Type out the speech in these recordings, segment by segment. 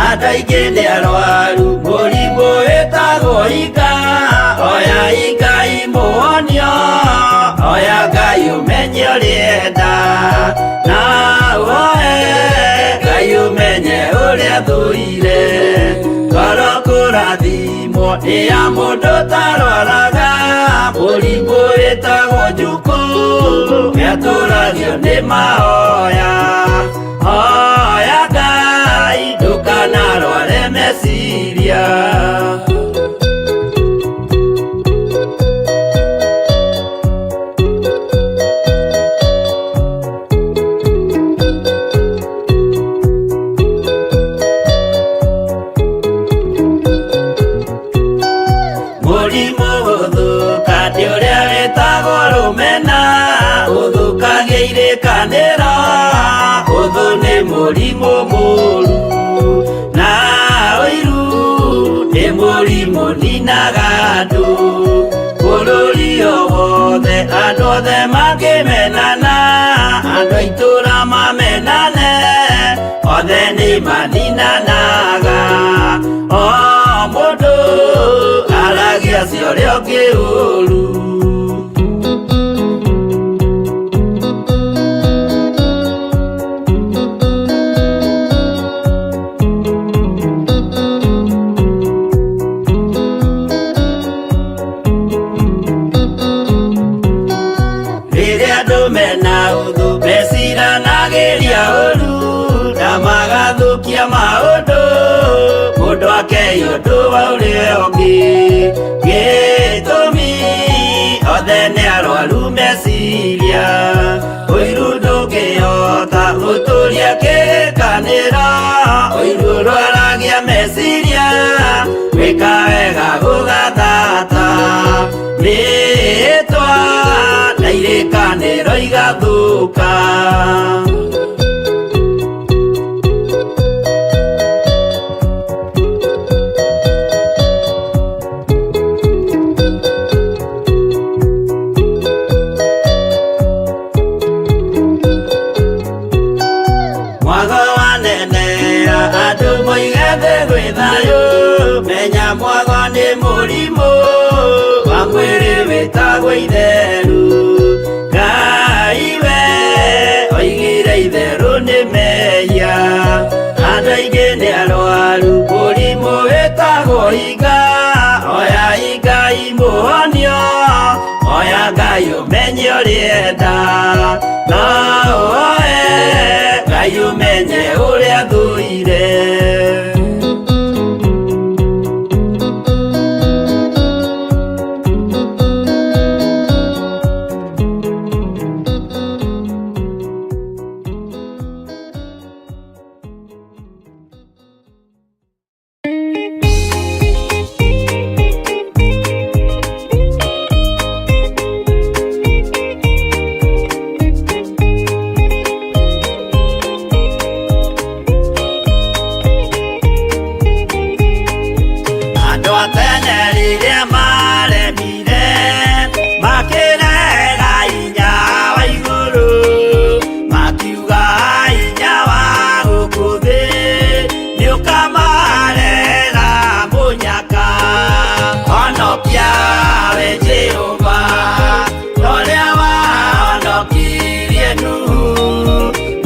Andũ aingĩ nĩ arwaru mũrimũ wĩtagwo ika. Oya Ngai mũhonio, oya Ngai ũmenye ũrĩa enda, na ũhoe Ngai ũmenye ũrĩa thũire. Ngoro kũrathimwo nĩ ya mũndũ ũtarwaraga mũrimũ wĩtagwo njukũ, nĩatũragio nĩ mahoya. Hoya Ngai ndũkanarware meciria. Mũrimũ gũthũka nĩ ũrĩa wĩtagwo rũmena, ũthũkagia irĩkanĩro, ũthũ nĩ mũrimũ mũru, na ũiru nĩ mũrimũ ninaga andũ. Bũrũri o wothe andũ othe mangĩmenana, andũ a itũũra mamenane, othe nĩ maninanaga. O mũndũ aragia cia ũrĩa ũngĩ ũru. Rĩrĩa andũ mena ũthũ meciranagĩria ũru, na magathũkia maũndũ, mũndũ akei ũndũ wa ũrĩa ũngĩ. Gĩtũmi othe nĩ arwaru meciria, ũiru ndũngĩhota gũtũria kĩrĩkanĩro, ũiru ũrwaragia meciria, gwĩka wega gũgathata, mĩĩtwa na irĩkanĩro igathũka. Mwago wanenea andũ moige thĩ gwĩ thayũ, menya mwago nĩ mũrimũ wa mwĩrĩ wĩtagwo itheru. Ngai we oigire itherũ nĩ mehia, andũ aingĩ nĩ arwaru mũrimũ wĩtagwo iga. Oya Ngai mũhonio, oya Ngai ũmenye ũrĩa enda, na ũhoe Ngai ũmenye ũrĩa thũire. Andũ a tene rĩrĩa maremire, makĩrega hinya wa igũrũ, makiuga hinya wa gũkũ thĩ nĩũkamarehera mũnyaka. Honokia we Jehova, ta ũrĩa wahonokirie Nuhu,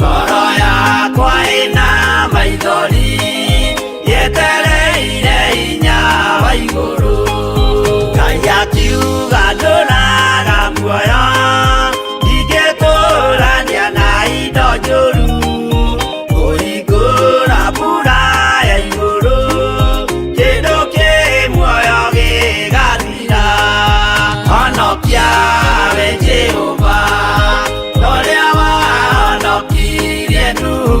ngoro yakwa ĩna maithori, yetereire hinya wa igũrũ. Ngai akiuga ndũraga muoyo, ndingĩtũrania na indo njũru, kũhingũra mbura ya igũrũ, kĩndũ kĩ muoyo gĩgathira. Honokia we Jehova, ta ũrĩa wahonokirie Nuhu,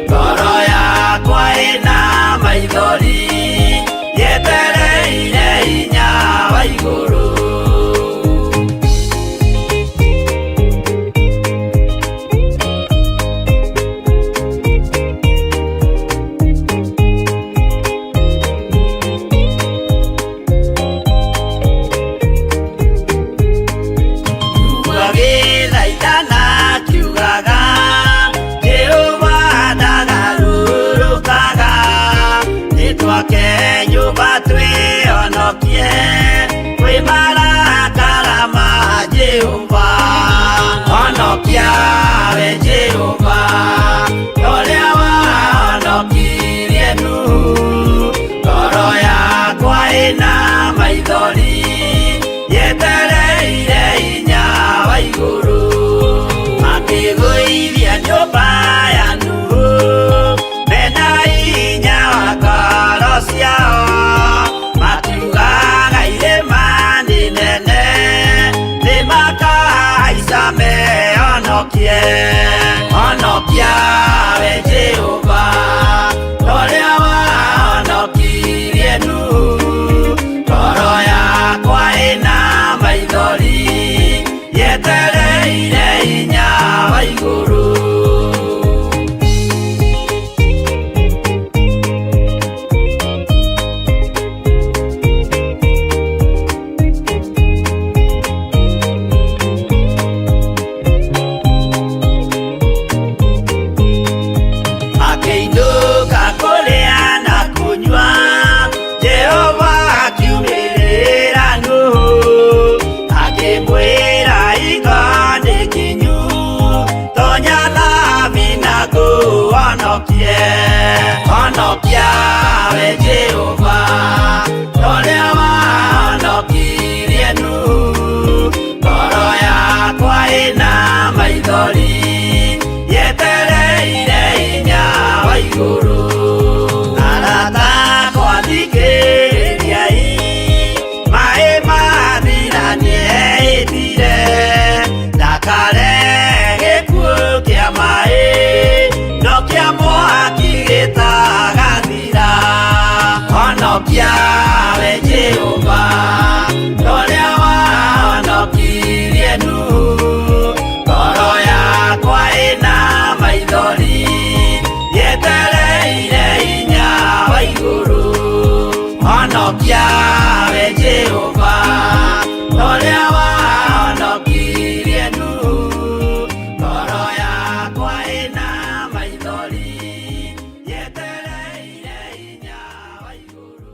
ngoro yakwa ĩna maithori, yetereire Honokia we Jehova, ũrĩa wahonokirie Nuhu. Ngoro yakwa ĩna maithori, yetereire hinya wa igũrũ. Makĩgũithia nyũmba ya Nuhu, mena hinya wa ngoro ciao. Makiugaga irĩma nĩ nene, nĩmakahaica mehonokie. Honokia we Jehova, ũrĩa wahonokirie Nuhu. Ngoro yakwa ĩna maithori, yetereire hinya wa igũrũ. Akĩinũka kũrĩa na kũnyua, Jehova akiumĩrĩra Nuhu, akĩmwĩra iga nĩ kinyu, tonya thabina ngũhonokie. Honokia we Jehova, ũrĩa wahonokirie Nuhu. Ngoro yakwa ĩna maithori, yetereire hinya wa igũrũ. Arata akwa thikĩrĩriai, maĩ mathira nĩehĩtire, ndakare gĩkuũ kĩa maĩ, no kĩa mwaki gĩtagathira. Honokia we Jehova, ũrĩa wahonokirie Nuhu. Ngoro yakwa ĩna maithori, yetereire hinya wa igũrũ. Honokia we Jehova, ũrĩa wahonokirie Nuhu. Ngoro yakwa ĩna maithori, yetereire hinya wa igũrũ.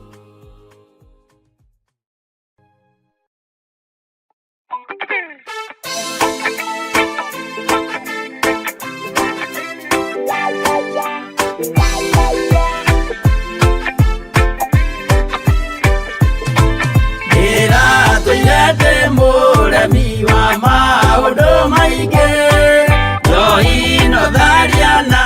Ndĩratũire ndĩ mũremi wa maũndũ maingĩ, njohi no tharia na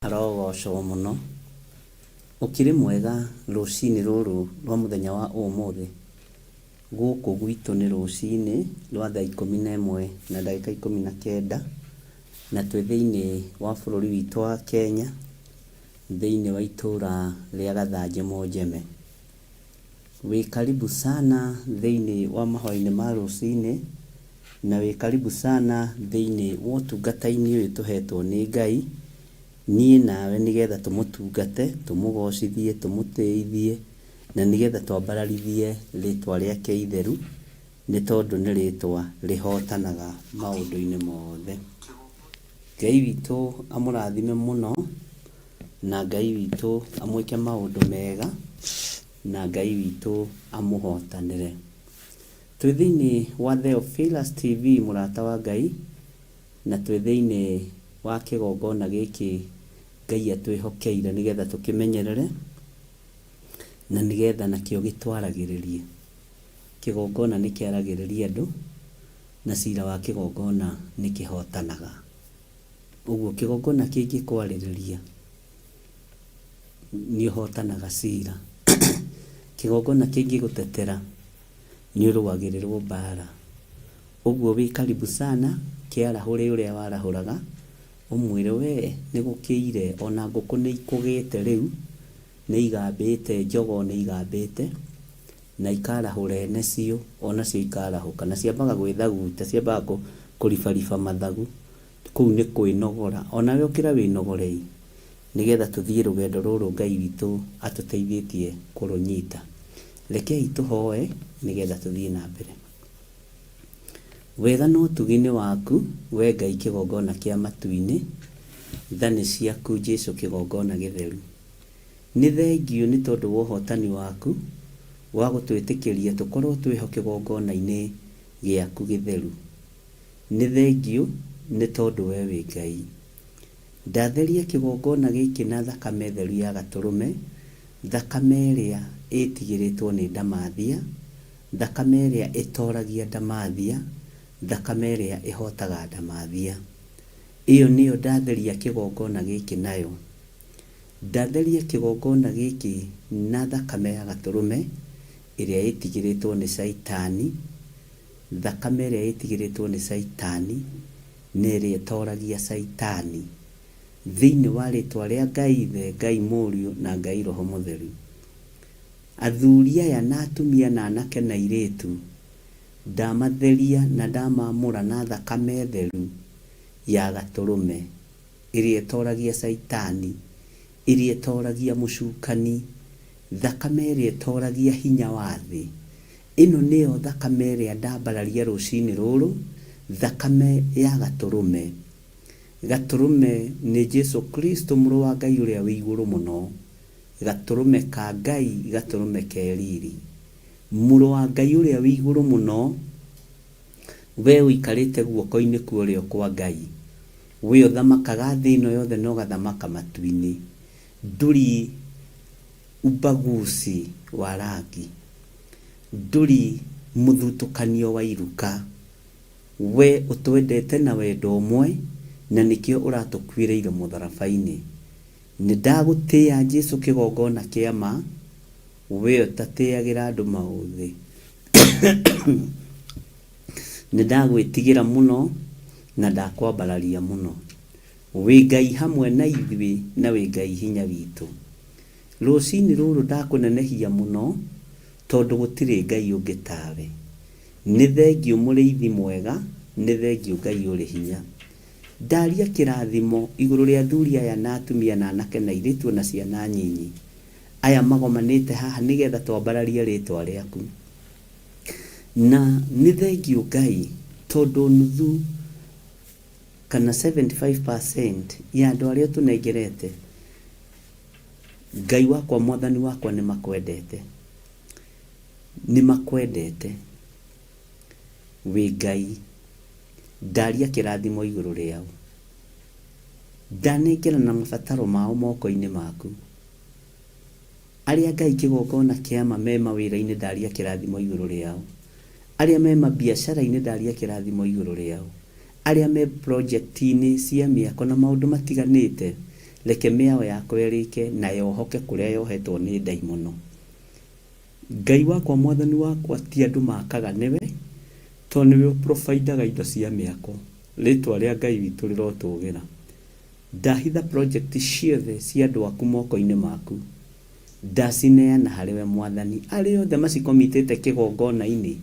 Arogocwo mũno. Ũkĩrĩ mwega rũcinĩ rũrũ rwa mũthenya wa ũmũthĩ. Gũkũ gwitũ nĩ rũcinĩ rwa thaa 11 na ndagĩka 19, na twĩ thĩinĩ wa bũrũri witũ wa Kenya, thĩinĩ wa itũra rĩa Gathanjĩ Monjeme. Wĩ karibu sana thĩinĩ wa mahoya-inĩ ma rũcinĩ, na wĩ karibu sana thĩinĩ wa ũtungata-inĩ ũyũ tũhetwo nĩ Ngai, niĩ nawe nĩgetha tũmũtungate, tũmũgocithie, tũmũtĩithie, na nĩgetha twambararithie rĩtwa rĩake itheru, nĩ tondũ nĩ rĩtwa rĩhotanaga maũndũ-inĩ mothe. Ngai witũ amũrathime mũno, na Ngai witũ amwĩke maũndũ mega, na Ngai witũ amũhotanĩre. Twĩ thĩinĩ wa Theophilus TV mũrata wa Ngai, na twĩ thĩinĩ wa kĩgongona gĩkĩ Ngai atwĩhokeire nĩgetha tũkĩmenyerere, na nĩgetha nakĩo gĩtwaragĩrĩrie. Kĩgongona nĩ kĩaragĩrĩria andũ, na cira wa kĩgongona nĩ kĩhotanaga. Ũguo kĩgongona kĩngĩkwarĩrĩria, nĩ ũhotanaga cira. Kĩgongona kĩngĩgũtetera, nĩ ũrũagĩrĩrwo mbara. Ũguo wĩ karibu sana, kĩarahũre ũrĩa warahũraga, ũmwĩre we nĩ gũkĩire, ona ngũkũ nĩ ikũgĩte rĩu, nĩ igambĩte, njogoo nĩ igambĩte, na ikarahũra ene cio, onacio ikarahũka. Na ciambaga gwĩthaguta, ciambaga kũribariba mathagu. Kũu nĩ kwĩnogora. Onawe ũkĩra wĩnogore-ĩ, nĩgetha tũthiĩ rũgendo rũrũ Ngai witũ atũteithĩtie kũrũnyita. Rekei tũhoe nĩgetha tũthiĩ na mbere. Wega na ũtugi nĩ waku, wee Ngai kĩgongona kĩa matu-inĩ, tha nĩ ciaku Jesu kĩgongona gĩtheru. Nĩ thengiũ nĩ tondũ wa ũhotani waku wa gũtwĩtĩkĩria tũkorwo twĩho kĩgongona-inĩ gĩaku gĩtheru. Nĩ thengiũ nĩ tondũ wee wĩ Ngai. Ndatheria kĩgongona gĩkĩ na thakame theru ya Gatũrũme, thakame ĩrĩa ĩtigĩrĩtwo nĩ ndamathia, thakame ĩrĩa ĩtoragia ndamathia, thakame ĩrĩa ĩhotaga ndamathia. Ĩyo nĩyo ndatheria kĩgongona gĩkĩ nayo. Ndatheria kĩgongona gĩkĩ na thakame ya Gatũrũme ĩrĩa ĩtigĩrĩtwo nĩ Caitani, thakame ĩrĩa ĩtigĩrĩtwo nĩ Caitani, na ĩrĩa ĩtoragia Caitani. Thĩinĩ wa rĩtwa rĩa Ngai Ithe, Ngai Mũriũ, na Ngai Roho Mũtheru. Athuri aya na atumia na anake na airĩtu, ndamatheria na ndamamũra na thakame theru ya Gatũrũme, ĩrĩa ĩtoragia Caitani, ĩrĩa ĩtoragia mũcukani, thakame ĩrĩa ĩtoragia hinya wa thĩ. Ĩno nĩyo thakame ĩrĩa ndambararia rũcinĩ rũrũ, thakame ya Gatũrũme. Gatũrũme nĩ Jesu Kristo mũrũ wa Ngai ũrĩa wĩ igũrũ mũno. Gatũrũme ka Ngai, gatũrũme ke riri. Mũrũ wa Ngai ũrĩa wĩ igũrũ mũno, we ũikarĩte guoko-inĩ kwa ũrĩo kwa Ngai, we ũthamakaga thĩ ĩno yothe na ũgathamaka matu-inĩ, ndũrĩ ubaguzi wa rangi, ndũrĩ mũthutũkanio wa iruka, we ũtwendete na wendo ũmwe na nĩkĩo ũratũkuĩrĩire mũtharaba-inĩ. Nĩndagũtĩĩa Jesu kĩgongona kĩa ma, we ũtatĩagĩra andũ maũthĩ. Nĩndagwĩtigĩra mũno na ndakwambararia mũno. Wĩ Ngai hamwe na ithuĩ na wĩ Ngai hinya witũ. Rũcinĩ rũrũ ndakũnenehia mũno tondũ gũtirĩ Ngai ũngĩ tawe. Nĩ thengiũ mũrĩithi mwega, nĩ thengiũ Ngai ũrĩ hinya. Ndaria kĩrathimo igũrũ rĩa athuri aya na atumia na anake na airĩtu ona ciana nyinyi, aya magomanĩte haha nĩgetha twambararie rĩtwa rĩaku. Na nĩ thengiũ Ngai tondũ nuthu kana 75% ya andũ arĩa ũtũnengerete, Ngai wakwa mwathani wakwa nĩ makwendete. Nĩ makwendete. Wĩ Ngai. Ndaria kĩrathimo igũrũ rĩao. Ndanengerana mabataro mao moko-inĩ maku. Arĩa Ngai kĩgongona kĩa ma me mawĩra-inĩ ndaria kĩrathimo igũrũ rĩao. Arĩa me mabiacara-inĩ ndaria kĩrathimo igũrũ rĩao. Arĩa me project-inĩ cia mĩako na maũndũ matiganĩte, reke mĩao yakwa ĩrĩke na yohoke kũrĩa yohetwo nĩ ndaimono. Ngai wakwa mwathani wakwa ti andũ makaga nĩwe, tondũ nĩwe ũ provide aga indo cia mĩako. Rĩtwa rĩa Ngai witũ rĩrotũgĩra. Ndahitha project ciothe cia andũ aku moko-inĩ maku. Ndacineana harĩ we Mwathani. Arĩa othe macicommit-ĩte kĩgongona-inĩ,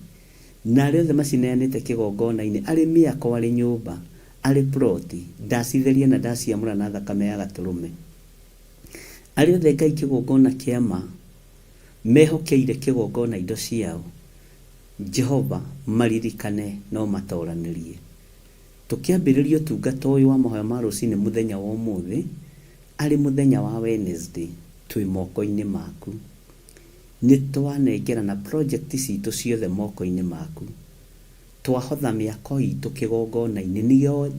na arĩa othe macineanĩte kĩgongona-inĩ, arĩ mĩako, arĩ nyũmba, arĩ plot, ndacitheria na ndaciamũra na thakame ya Gatũrũme. Arĩa othe Ngai kĩgongona kĩa ma, mehokeire kĩgongona indo ciao, Jehova maririkane na ũmatoranĩrie. Tũkĩambĩrĩria ũtungata ũyũ wa mahoya ma rũcinĩ mũthenya wa ũmũthĩ, arĩ mũthenya wa Wednesday, twĩ moko-inĩ maku. Nĩ twanengerana project citũ ciothe moko-inĩ maku. Twahotha mĩako itũ kĩgongona-inĩ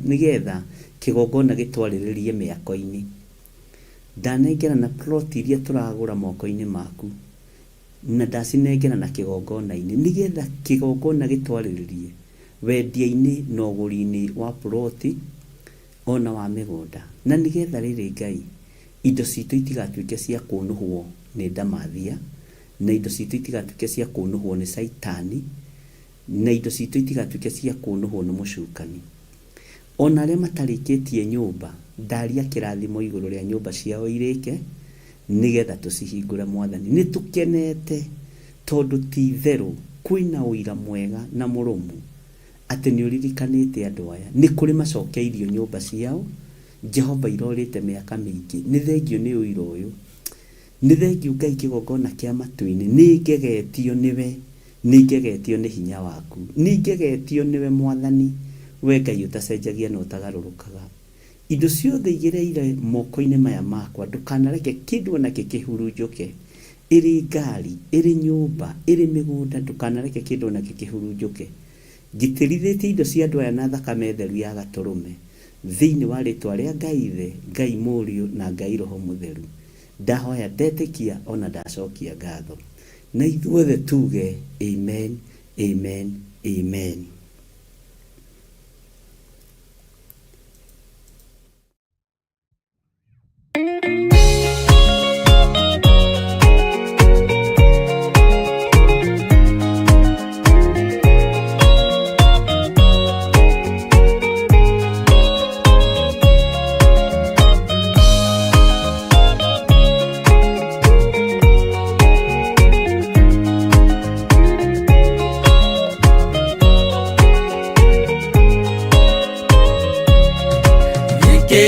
nĩgetha kĩgongona gĩtwarĩrĩrie mĩako-inĩ. Ndanengerana plot iria tũragũra moko-inĩ maku. Na ndacinengerana kĩgongona-inĩ, nĩ getha kĩgongona gĩtwarĩrĩrie wendia-inĩ na ũgũri-inĩ wa puroti o na wa mĩgũnda, na nĩ getha rĩrĩ, Ngai, indo ciitũ itigatuĩke cia kũũnũhwo nĩ ndamathia, na indo ciitũ itigatuĩke cia kũũnũhwo nĩ Caitani, na indo ciitũ itigatuĩke cia kũũnũhwo nĩ mũcukani. O na arĩa matarĩkĩtie nyũmba, ndaria kĩrathimo igũrũ rĩa nyũmba ciao irĩke, nĩ getha tũcihingũre, Mwathani. Nĩ tũkenete tondũ ti itherũ kwĩ na ũira mwega na mũrũmu Atĩ nĩ ũririkanĩte andũ aya. Nĩ kũrĩ macokeirio nyũmba ciao, Jehova irorĩte mĩaka mĩingĩ. Nĩ thengiũ nĩ ũira ũyũ. Nĩ thengiũ Ngai kĩgongona kĩa matu-inĩ. Nĩ ngegetio nĩwe. Nĩ ngegetio nĩ hinya waku. Nĩ ngegetio nĩwe Mwathani, we Ngai ũtacenjagia na ũtagarũrũkaga. Indo ciothe igereire moko-inĩ maya makwa, ndũkanareke kĩndũ o nakĩ kĩhurunjũke. Ĩrĩ ngari, ĩrĩ nyũmba, ĩrĩ mĩgũnda, ndũkanareke kĩndũ o nakĩ kĩhurunjũke. Ngitĩrithĩtie indo cia andũ aya na thakame theru ya Gatũrũme, thĩinĩ wa rĩtwa rĩa Ngai Ithe, Ngai Mũriũ, na Ngai Roho Mũtheru. Ndahoya ndetĩkia o na ndacokia ngatho. Na ithuothe tuge, Amen, Amen, Amen.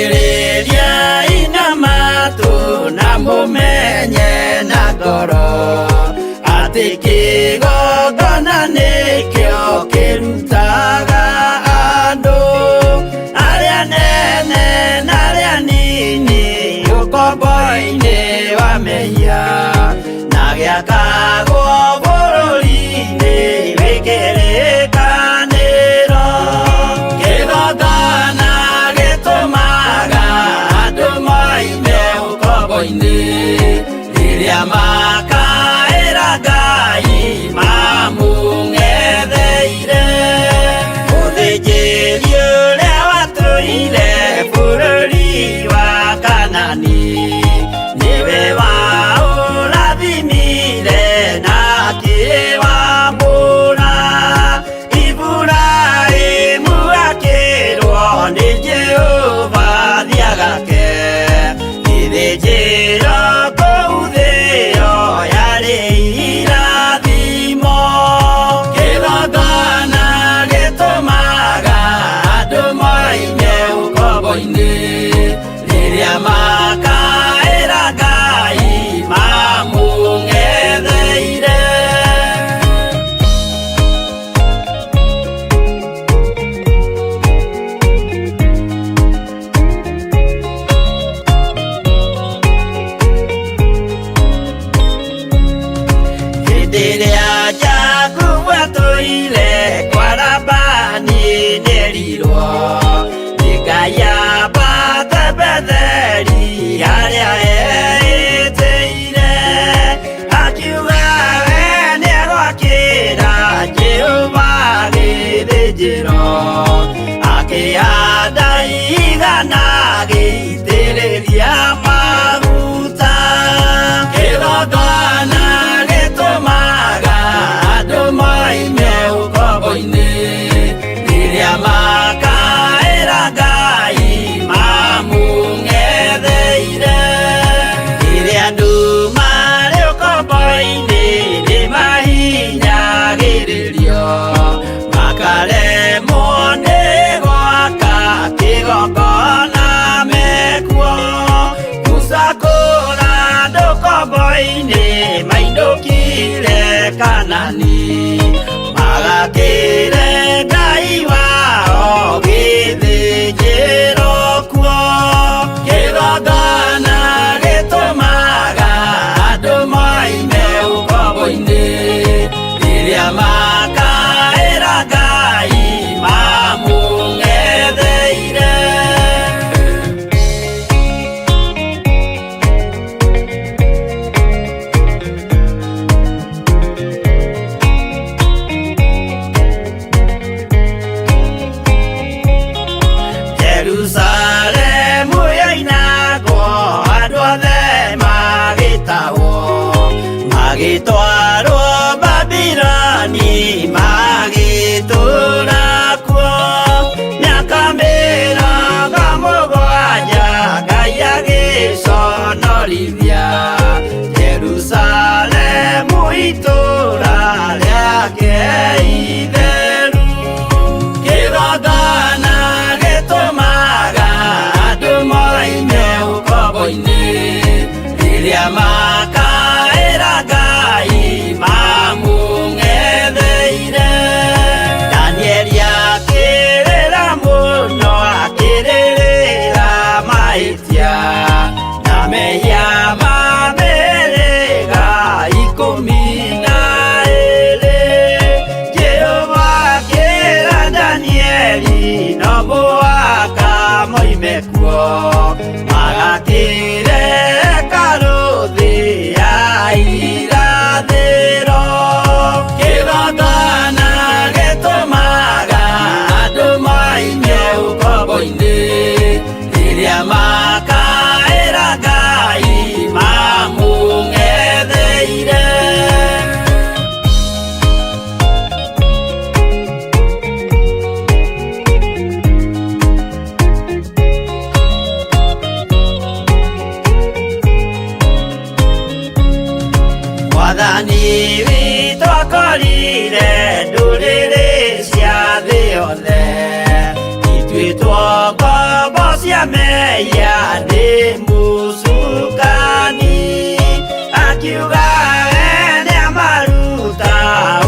Thikĩrĩriai na matũ na mũmenye na ngoro atĩ kĩgongona nĩkĩo kĩrutaga andũ arĩa nene na arĩa nini ũkombo-inĩ wa mehia na gĩakagwo bũrũri-inĩ wĩ kĩrĩkanĩro. Kĩgongona gĩtũmaga andũ moime ũkombo-inĩ rĩrĩa makaĩra Ngai mamũng'etheire. Mũthĩnjĩri ũrĩa watũire bũrũri wa Kanani nĩwe waũrathimire na akĩwamũra. Iburahĩmu akĩrwo nĩ Jehova thiagake gĩthĩnjĩro kũu thĩo yarĩ irathimo. Kĩgongona gĩtũmaga andũ moime ũkombo-inĩ rĩrĩa makaĩra Ngai mamũng'etheire. Hĩndĩ ĩrĩa Jakubu atũire kwa Labani nĩerirwo nĩ Ngai ambate Betheli harĩa eĩtĩire. Akiuga we nĩegwakĩra Jehova gĩthĩnjĩro, akĩhanda igana agĩitĩrĩria maguta. Kĩgongona gĩtũmaga andũ moime ũkombo-inĩ rĩrĩa makaĩra Ngai mamũng'etheire. Rĩrĩa andũ marĩ ũkombo-inĩ nĩmahinyagĩrĩrio, makaremwo nĩ gwaka kĩgongona mekuo. Musa kũra andũ ũkombo-inĩ mainũkire Kanani, magakĩre Ngai wao gĩthĩnjĩro kuo. Kĩgongona gĩtũmaga andũ moime ũkombo-inĩ rĩrĩa makaĩra Ngai mamũng'etheire. Jerusalemu yoinagwo andũ othe magĩtahwo, magĩtwarwo Babiloni magĩtũũra kuo. Mĩaka mĩrongo mũgwanja Ngai agĩconorithia Jerusalemu itũũra rĩake itheru. Mwathani witũ akorire ndũrĩrĩ cia thĩ yothe ituĩtwo ngombo cia mehia nĩ mũcukani akiuga we nĩamaruta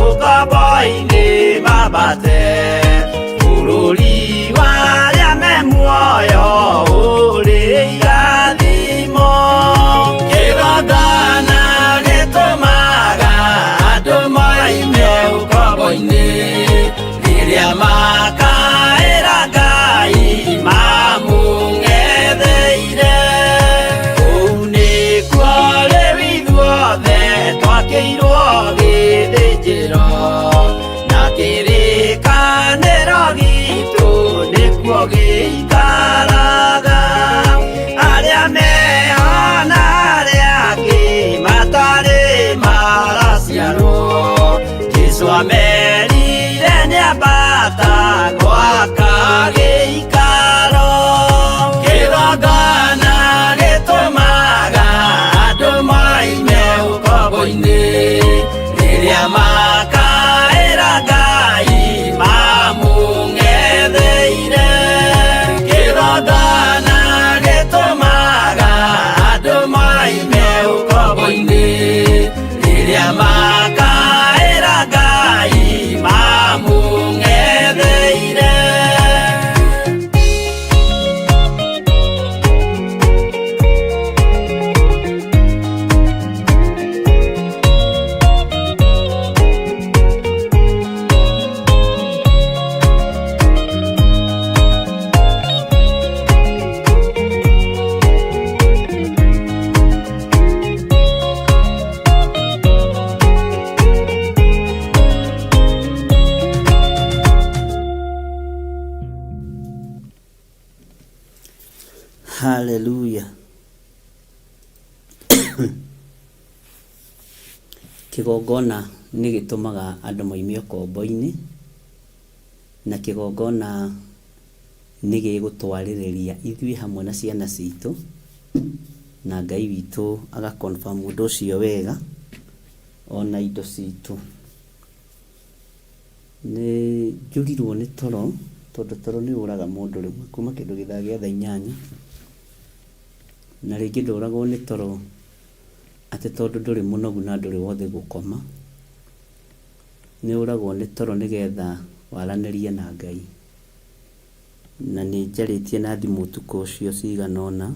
ũkombo-inĩ mambate bũrũri wa arĩa me muoyo ũrĩ irathimo kĩgongona gĩtũmaga andũ moime ũkombo-inĩ rĩrĩa makaĩra Ngai mamũng'etheire kũu nĩkuo rĩu ithuothe twakĩirwo gĩthĩnjĩro na kĩrĩkanĩro gitũ nĩkuo gĩikaraga arĩa mehona arĩa angĩ matarĩ maraciarwo Jesũ amerire nĩambata gwaka gĩikaro kĩgongona gĩtũmaga andũ moime ũkombo-inĩ rĩrĩa makaĩra Ngai mamũng'etheire kĩgongona gĩtũmaga andũ moime ũkombo-inĩ rĩrĩa makaĩra Ngai mamũng'etheire. Haleluya. Kĩgongona nĩ gĩtũmaga andũ moime ũkombo-inĩ, na kĩgongona nĩ gĩgũtwarĩrĩria ithuĩ hamwe na ciana citũ, na Ngai witũ aga confirm ũndũ ũcio wega, ona indo citũ. Nĩ njũrirwo nĩ toro, tondũ toro nĩ ũraga mũndũ rĩmwe kuma kĩndũ gĩthaa gĩa thaa inyanya, na rĩngĩ ndũragwo nĩ toro atĩ tondũ ndũrĩ mũnogu na ndũrĩ wothe gũkoma, nĩ ũragwo nĩ toro nĩgetha waranĩrie na Ngai. Na nĩ njarĩtie na thimũ ũtukũ ũcio cigana ũna,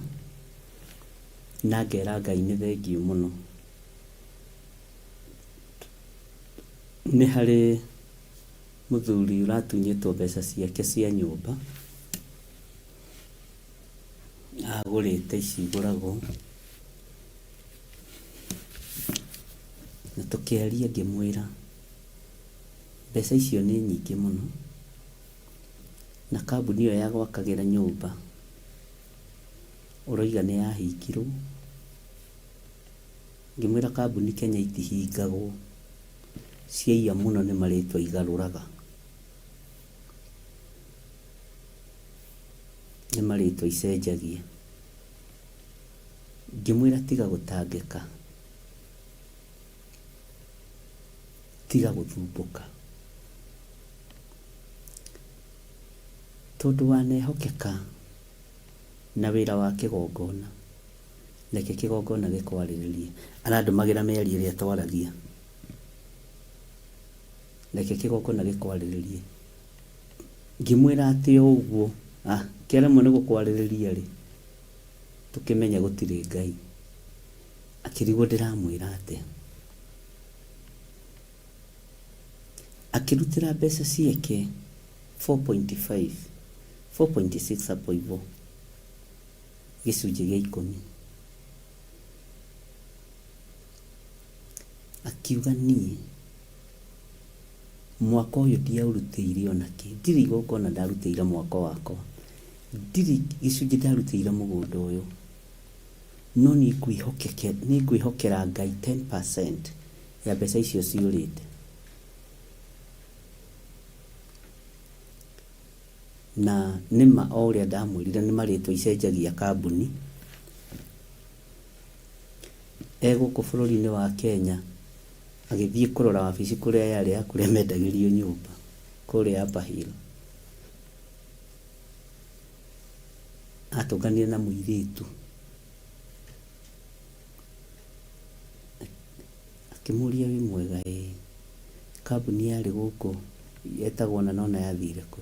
na ngera Ngai nĩ thengiũ mũno. Nĩ harĩ mũthuri ũratunyĩtwo mbeca ciake cia nyũmba, agũrĩte ici igũragwo, na tũkĩaria ngĩmwĩra mbeca icio nĩ nyingĩ mũno, na kambuni ĩyo ya gwakagĩra nyũmba ũroiga nĩ yahingirwo, ngĩmwĩra kambuni Kenya itihingagwo, ciaiya mũno nĩ marĩtwa igarũraga. Nĩ marĩtwa icenjagia. Ngĩmwĩra tiga gũtangĩka, tiga gũthumbũka, tondũ wanehokeka na wĩra wa kĩgongona, reke kĩgongona gĩkwarĩrĩrie. Arandũmagĩra mĩario ĩrĩa twaragia. Reke kĩgongona gĩkwarĩrĩrie. Ngĩmwĩra atĩ o ũguo, ah, kĩaremwo nĩ gũkwarĩrĩria rĩ, tũkĩmenye gũtirĩ Ngai. Akĩrigwo ndĩramwĩra atĩa. Akĩrutĩra mbeca ciake 4.5, 4.6 hapo hivyo, gĩcunjĩ gĩa ikũmi. Akiuga niĩ mwaka ũyũ ndiaũrutĩire ona kĩ, ndirĩ igongona ndarutĩire mwaka wakwa, ndirĩ gĩcunjĩ ndarutĩire mũgũnda ũyũ, no nĩ ngwĩhokera Ngai 10% ya mbeca icio ciũrĩte. Na nĩma o ũrĩa ndamwĩrire nĩ marĩtwa icenjagia kambuni, e gũkũ bũrũri-inĩ wa Kenya. Agĩthiĩ kũrora wabici kũrĩa yarĩ ya kũrĩa mendagĩrio nyũmba kũrĩa Upper Hill. Atũnganire na mũirĩtu akĩmũria wĩ mwega ĩĩ, kambuni yarĩ gũkũ yetagwo na nona yathire kũ?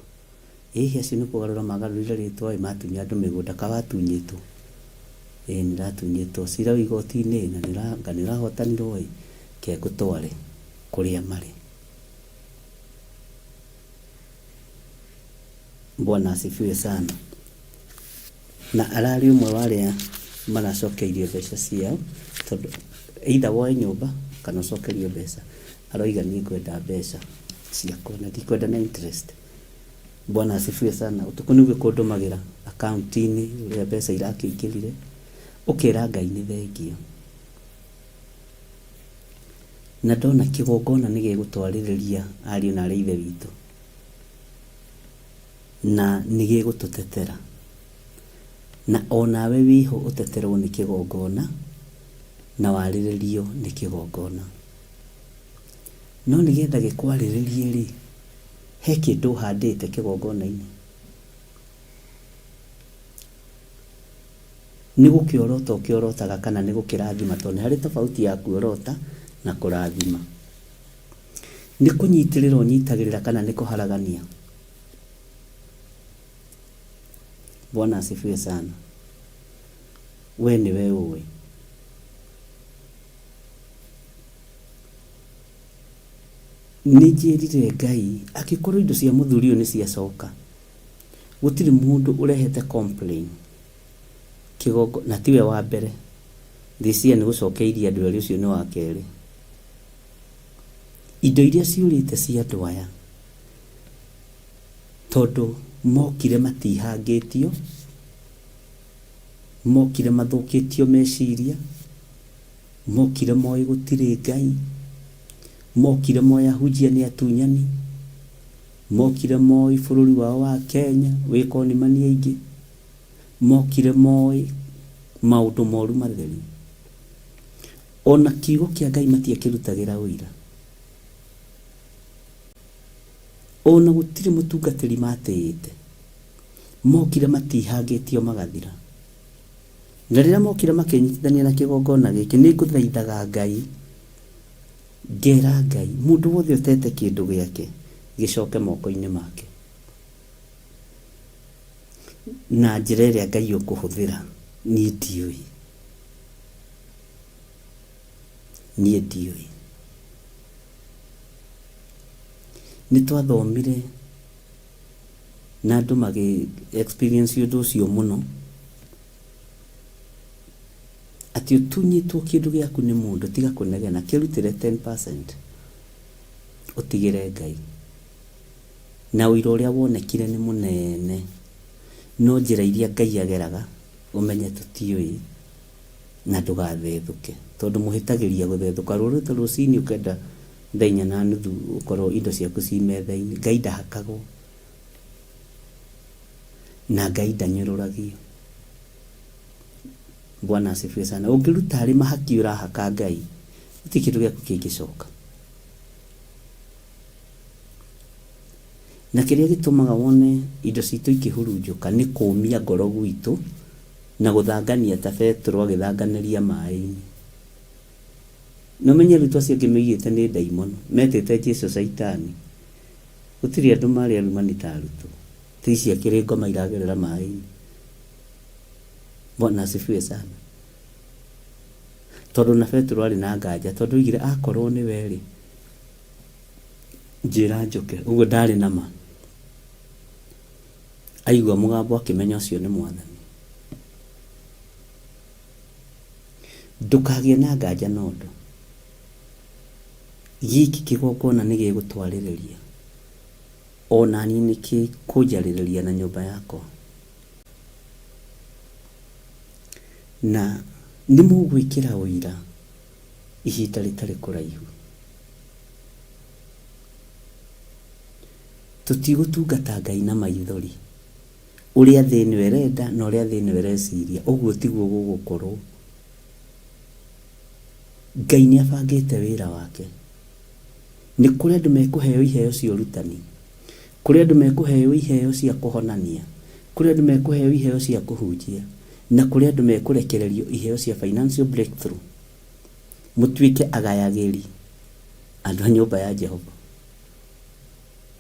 Ĩhĩ acio nĩ kũgarũra magarũrire rĩtwa ĩ matunya andũ mĩgũnda ka watunyĩtwo? Ĩĩ nĩndatunyĩtwo cira wĩ igoti-inĩ na nĩũrahotanirwo ĩ, reke ngũtware kũrĩa marĩ. Bwana asifiwe sana. Na ararĩ ũmwe wa arĩa maracokeirio mbeca ciao tondũ either woe nyũmba kana ũcokerio mbeca. Aroiga niĩ ngwenda mbeca ciakwa na ndikwenda na interest. Bwana asifiwe sana. Ũtukũ nĩguo kũndũmagĩra akaunti-inĩ ũrĩa mbeca irakĩingĩrire, ũkera Ngai nĩ thengiũ. Na ndona kĩgongona nĩ gĩgũtwarĩrĩria ariũ na arĩ ithe witũ na nĩ gĩgũtũtetera. Na onawe wĩho ũteterwo nĩ kĩgongona na warĩrĩrio nĩ kĩgongona. No nĩgetha gĩkwarĩrĩrie rĩ, he kĩndũ ũhandĩte kĩgongona-inĩ? Nĩ gũkĩorota ũkĩorotaga kana nĩ gũkĩrathima? Tondũ nĩ harĩ tofauti ya kuorota na kũrathima. Nĩ kũnyitĩrĩra ũnyitagĩrĩra kana nĩ kũharagania? Bwana asifiwe sana. We nĩwe ũĩ. Nĩ njĩrire Ngai angĩkorwo indo cia mũthuri ũyũ nĩ ciacoka, gũtirĩ mũndũ ũrehete complain kĩgongo na tiwe wa mbere this year nĩ gũcokeirie andũ erĩ ũcio nĩ wa kerĩ. Indo iria ciũrĩte cia andũ aya tondũ mokire matihangĩtio, mokire mathũkĩtio meciria, Mokire moĩ gũtirĩ Ngai. Mokire moĩ ahunjia nĩ atunyani. Mokire moĩ bũrũri wao wa Kenya wĩ konimani aingĩ. Mokire moĩ maũndũ moru matheri. Ona kiugo kĩa Ngai matiakĩrutagĩra ũira. Ona gũtirĩ mũtungatĩri matĩĩte. Mokire matihangĩtio magathira. Na rĩrĩa mokire makĩnyitithania na kĩgongona gĩkĩ, nĩ ngũthaithaga Ngai, ngera Ngai, mũndũ wothe ũtete kĩndũ gĩake, gĩcoke moko-inĩ make. Na njĩra ĩrĩa Ngai ũkũhũthĩra, niĩ ndiũĩ. Niĩ ndiũĩ. Nĩ twathomire na andũ magĩ experience ũndũ ũcio mũno, atĩ ũtunyĩtwo kĩndũ gĩaku nĩ mũndũ tiga kũnegena, kĩrutĩre 10% ũtigĩre Ngai. Na ũira ũrĩa wonekire nĩ mũnene, no njĩra iria Ngai ageraga ũmenye tũtiũĩ na ndũgathethũke, tondũ mũhĩtagĩria gũthethũka rũrĩte rũcinĩ ũkenda thaa inya na nuthu ũkorwo indo ciaku ci metha-inĩ. Ngai ndahakagwo na Ngai ndanyũrũragio. Bwana asifiwe sana. Ũngĩruta arĩ mahaki ũrahaka Ngai, gũtirĩ kĩndũ gĩaku kĩngĩcoka. Na kĩrĩa gĩtũmaga wone indo citũ ikĩhurunjũka nĩ kũmia ngoro gwitũ na gũthangania ta Petero agĩthanganĩria maĩ-inĩ. Na ũmenye arutwo acio angĩ moigĩte nĩ ndaimono, metĩte Jesu caitani. Gũtirĩ andũ marĩ arumani ta arutwo. Ti ici akĩrĩ ngoma iragerera maĩ-inĩ. Bwana asifiwe sana. Tondũ na Petero arĩ na nganja, tondũ oigire akorwo nĩwe rĩ, njĩra njũke. Ũguo ndarĩ na ma. Aigua mũgambo akĩmenya ũcio nĩ Mwathani. Ndũkagĩe na nganja na ũndũ. Gĩkĩ kĩgongona nĩ gĩgũtwarĩrĩria, o na niĩ nĩ gĩkũnjarĩrĩria na nyũmba yakwa. Na nĩ mũgwĩkĩra ũira ihinda rĩtarĩ kũraihu. Tũtigũtungata Ngai na maithori. Ũrĩa thĩ ĩno ĩrenda na ũrĩa thĩ ĩno ĩreciria, ũguo tiguo gũgũkorwo. Ngai nĩ abangĩte wĩra wake. Nĩ kũrĩ andũ mekũheo iheo cia ũrutani, kũrĩ andũ mekũheo iheo cia kũhonania, kũrĩ andũ mekũheo iheo cia kũhunjia, na kũrĩ andũ mekũrekererio iheo cia financial breakthrough. Mũtuĩke agayagĩri andũ a nyũmba ya Jehova,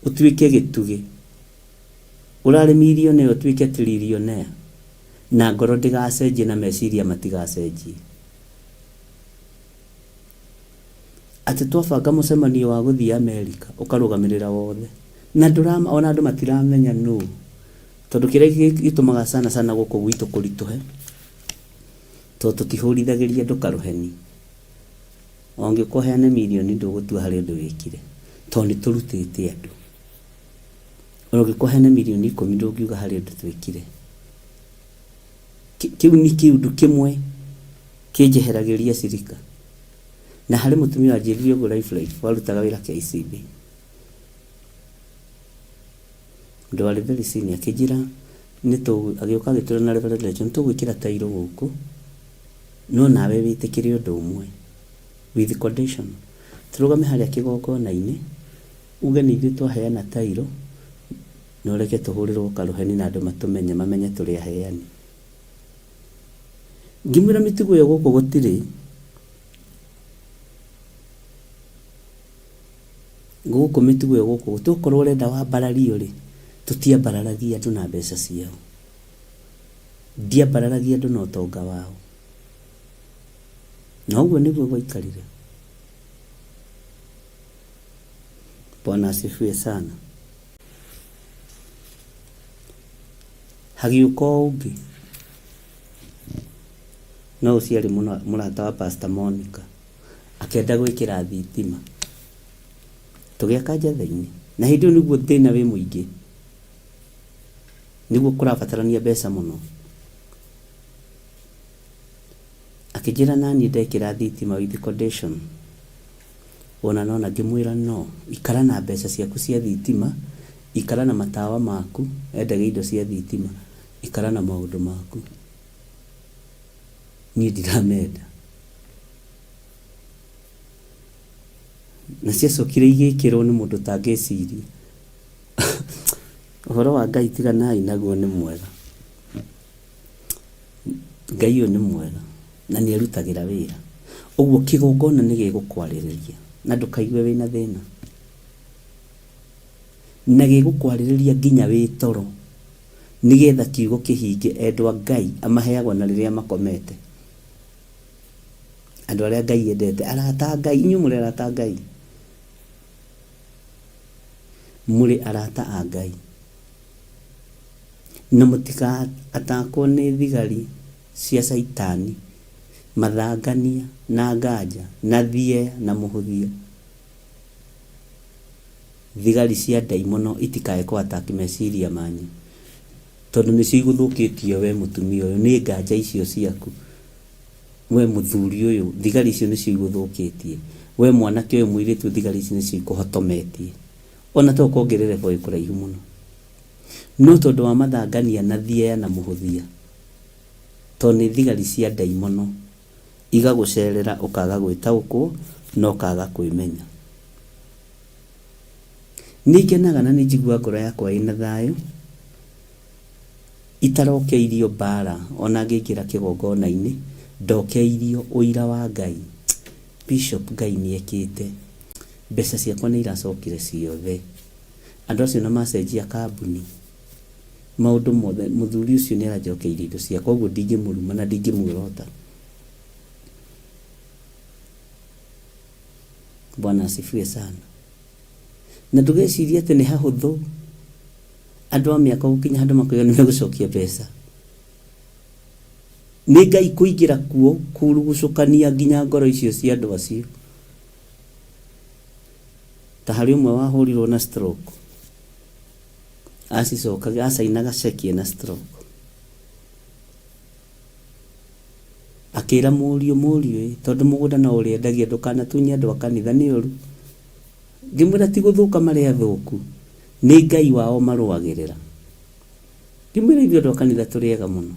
ũtuĩke gĩtugĩ. Ũrarĩ millionaire ũtuĩke trillionaire, na ngoro ndĩgacenjie na meciria matigacenjie. Atĩ twabanga mũcemanio wa gũthiĩ Amerika ũkarũgamĩrĩra wothe na ndũrama ona andũ matiramenya nũ, tondũ kĩrĩa gĩtũmaga sana sana gũkũ gwitũ kũritũhe tondũ tũtihũrithagĩria andũ karũheni. Ũngĩũka ũheane mirioni ndũgũtua harĩ ũndũ wĩkire tondũ nĩ tũrutĩte andũ. Ona ũngĩũka ũheane mirioni 10 ndũngiuga harĩ ũndũ twĩkire. Kĩu nĩ kĩũndũ kĩmwe kĩnjeheragĩria cirika. Na harĩ mũtumia wanjĩrire ũguo Life Life warutaga wĩra KCB. Mũndũ warĩ very senior akĩnjĩra agĩũka agĩtwĩra na Reverend Rachel nĩ tũgwĩkĩra tairo gũkũ no nawe wĩtĩkĩre ũndũ ũmwe with condition. Tũrũgame harĩa kĩgongona-inĩ uge nĩ ithuĩ twaheana tairo na ũreke tũhũrĩrwo karũheni na andũ matũmenye mamenye tũrĩ aheani. Ngĩmwĩra mĩtugo ĩyo gũkũ gũtirĩ. Gũkũ mĩtugo ĩyo gũkũ tokorwo ũrenda wambarario rĩ, tũtiambararagia andũ na mbeca ciao. Ndiambararagia andũ na ũtonga wao. Na ũguo nĩguo gwaikarire. Bwana asifiwe sana. Hagĩũka o ũngĩ, no ũcio arĩ mũrata wa Pastor Monica, akĩenda gwĩkĩra thitima. Tũgĩaka Njatheinĩ, na hĩndĩ ĩyo nĩguo thĩna wĩ mũingĩ, nĩguo kũrabatarania mbeca mũno. Akĩnjĩra naniĩ ndekĩra thitima with condition. Wona nona ngĩmwĩra no, ikara na mbeca ciaku cia thitima, ikara na matawa maku, endagia indo cia thitima, ikara na maũndũ maku. Niĩ ndiramenda. Na ciacokire igĩkĩrwo nĩ mũndũ ũtangĩciria. Ũhoro wa Ngai tiganai naguo nĩ mwega. Ngai ũyũ nĩ mwega na nĩ arutagĩra wĩra. Ũguo kĩgongona nĩ gĩgũkwarĩrĩria na ndũkaigue wĩna thĩna. Na gĩgũkwarĩrĩria nginya wĩ toro nĩgetha kiugo kĩhinge. Endwa Ngai amaheagwo na rĩrĩa makomete. Andũ arĩa Ngai endete, arata a Ngai, inyuĩ mũrĩ arata a Ngai. Mũrĩ arata a Ngai. Na mũtika-atakwo nĩ thigari cia Caitani, mathangania, na nganja, na thieya, na mũhũthia. Thigari cia ndaimono itikae kũ attack meciria manyu, tondũ nĩcio igũthũkĩtie we mũtumia ũyũ, nĩ nganja icio ciaku, we mũthuri ũyũ, thigari icio nĩcio igũthũkĩtie, we mwanake ũyũ mũirĩtu, thigari ici nĩcio ikũhotometie. Ona to ũkorwo ũngĩrĩ level ĩ kũraihu mũno. No tondũ wa mathangania na thieya na mũhũthia, tondũ nĩ thigari cia ndaimono, igagũcerera ũkaga gwĩtaũkwo na ũkaga kwĩmenya. Nĩ ngenaga na nĩ njiguaga ngoro yakwa ĩna thayũ, itarokeirio mbara ona ngĩingĩra kĩgongona-inĩ, ndokeirio ũira wa Ngai. Bishop Ngai nĩ ekĩte, mbeca ciakwa nĩ iracokire ciothe. Andũ acio na macenjia kambuni, maũndũ mothe, mũthuri ũcio nĩ aranjokeirie indo ciakwa, ũguo ndingĩmũruma na ndingĩmuorota. Bwana asifiwe sana. Na ndũgecirie atĩ nĩ hahũthũ andũ a mĩaka gũkinya handũ makoiga nĩ megũcokia mbeca. Nĩ Ngai kũingĩra kuo kurugucũkania nginya ngoro icio cia andũ acio. Ta harĩ ũmwe wahũrirwo na stroke, acicokagia acainaga ceki ena stroke. Akĩra mũriũ, mũriũ ĩ, tondũ mũgũnda no ũrĩendagia ndũkanatunye andũ a kanitha nĩ ũru. Ngĩmwĩra ti gũthũka marĩ athũku, nĩ Ngai wao marũagĩrĩra. Ngĩmwĩra ithuĩ andũ a kanitha tũrĩ ega mũno.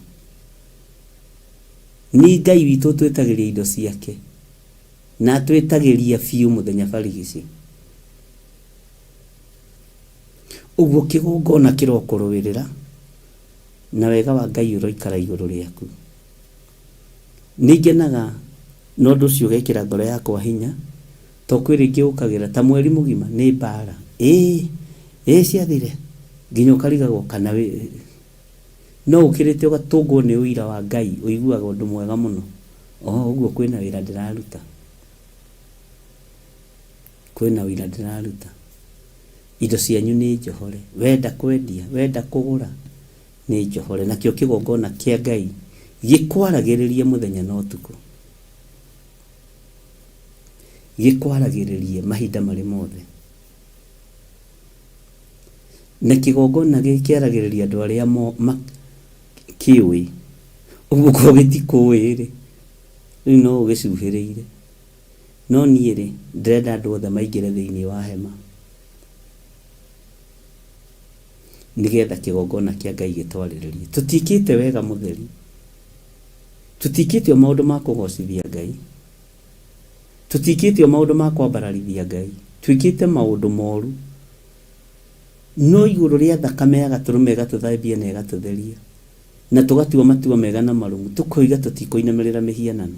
Nĩ Ngai witũ ũtwĩtagĩria indo ciake. Na atwĩtagĩria biũ mũthenya barigici. Ũguo kĩgongona kĩrokũrũĩrĩra, na wega wa Ngai ũroikara igũrũ rĩaku. Nĩ ngenaga na ũndũ ũcio ũgekĩra ngoro yakwa hinya, to kwĩ rĩngĩ ũkagĩra ta mweri mũgima nĩ mbara. Ĩĩ, ĩĩ ciathire, nginya ũkarigagwo kana wĩ, no ũkĩrĩte ũgatũngwo nĩ ũira wa Ngai, ũiguaga ũndũ mwega mũno. Oo, ũguo kwĩna wĩra ndĩraruta. Kwĩna ũira ndĩraruta. Indo cianyu nĩ njohore. Wenda kwendia, wenda kũgũra, nĩ njohore. Nakĩo kĩgongona kĩa Ngai gĩkwaragĩrĩrie mũthenya na ũtukũ. Gĩkwaragĩrĩrie mahinda marĩ mothe. Na kĩgongona kĩaragĩrĩria andũ arĩa kĩũĩ. Ũguo korwo gĩtikũĩ-rĩ, rĩu no ũgĩcuhĩrĩire. No niĩ-rĩ, ndĩrenda andũ othe maingĩre thĩinĩ wa hema, nĩgetha kĩgongona kĩa Ngai gĩtwarĩrĩrie. Tũtiĩkĩte wega mũtheri. Tũtiĩkĩte o maũndũ ma kũgocithia Ngai. Tũtiĩkĩte o maũndũ ma kwambararithia Ngai. Twĩkĩte maũndũ moru. No igũrũ rĩa thakame ya Gatũrũme ĩgatũthambia na ĩgatũtheria, na tũgatua matua mega na marũmu, tũkoiga tũtikũinamĩrĩra mĩhianano.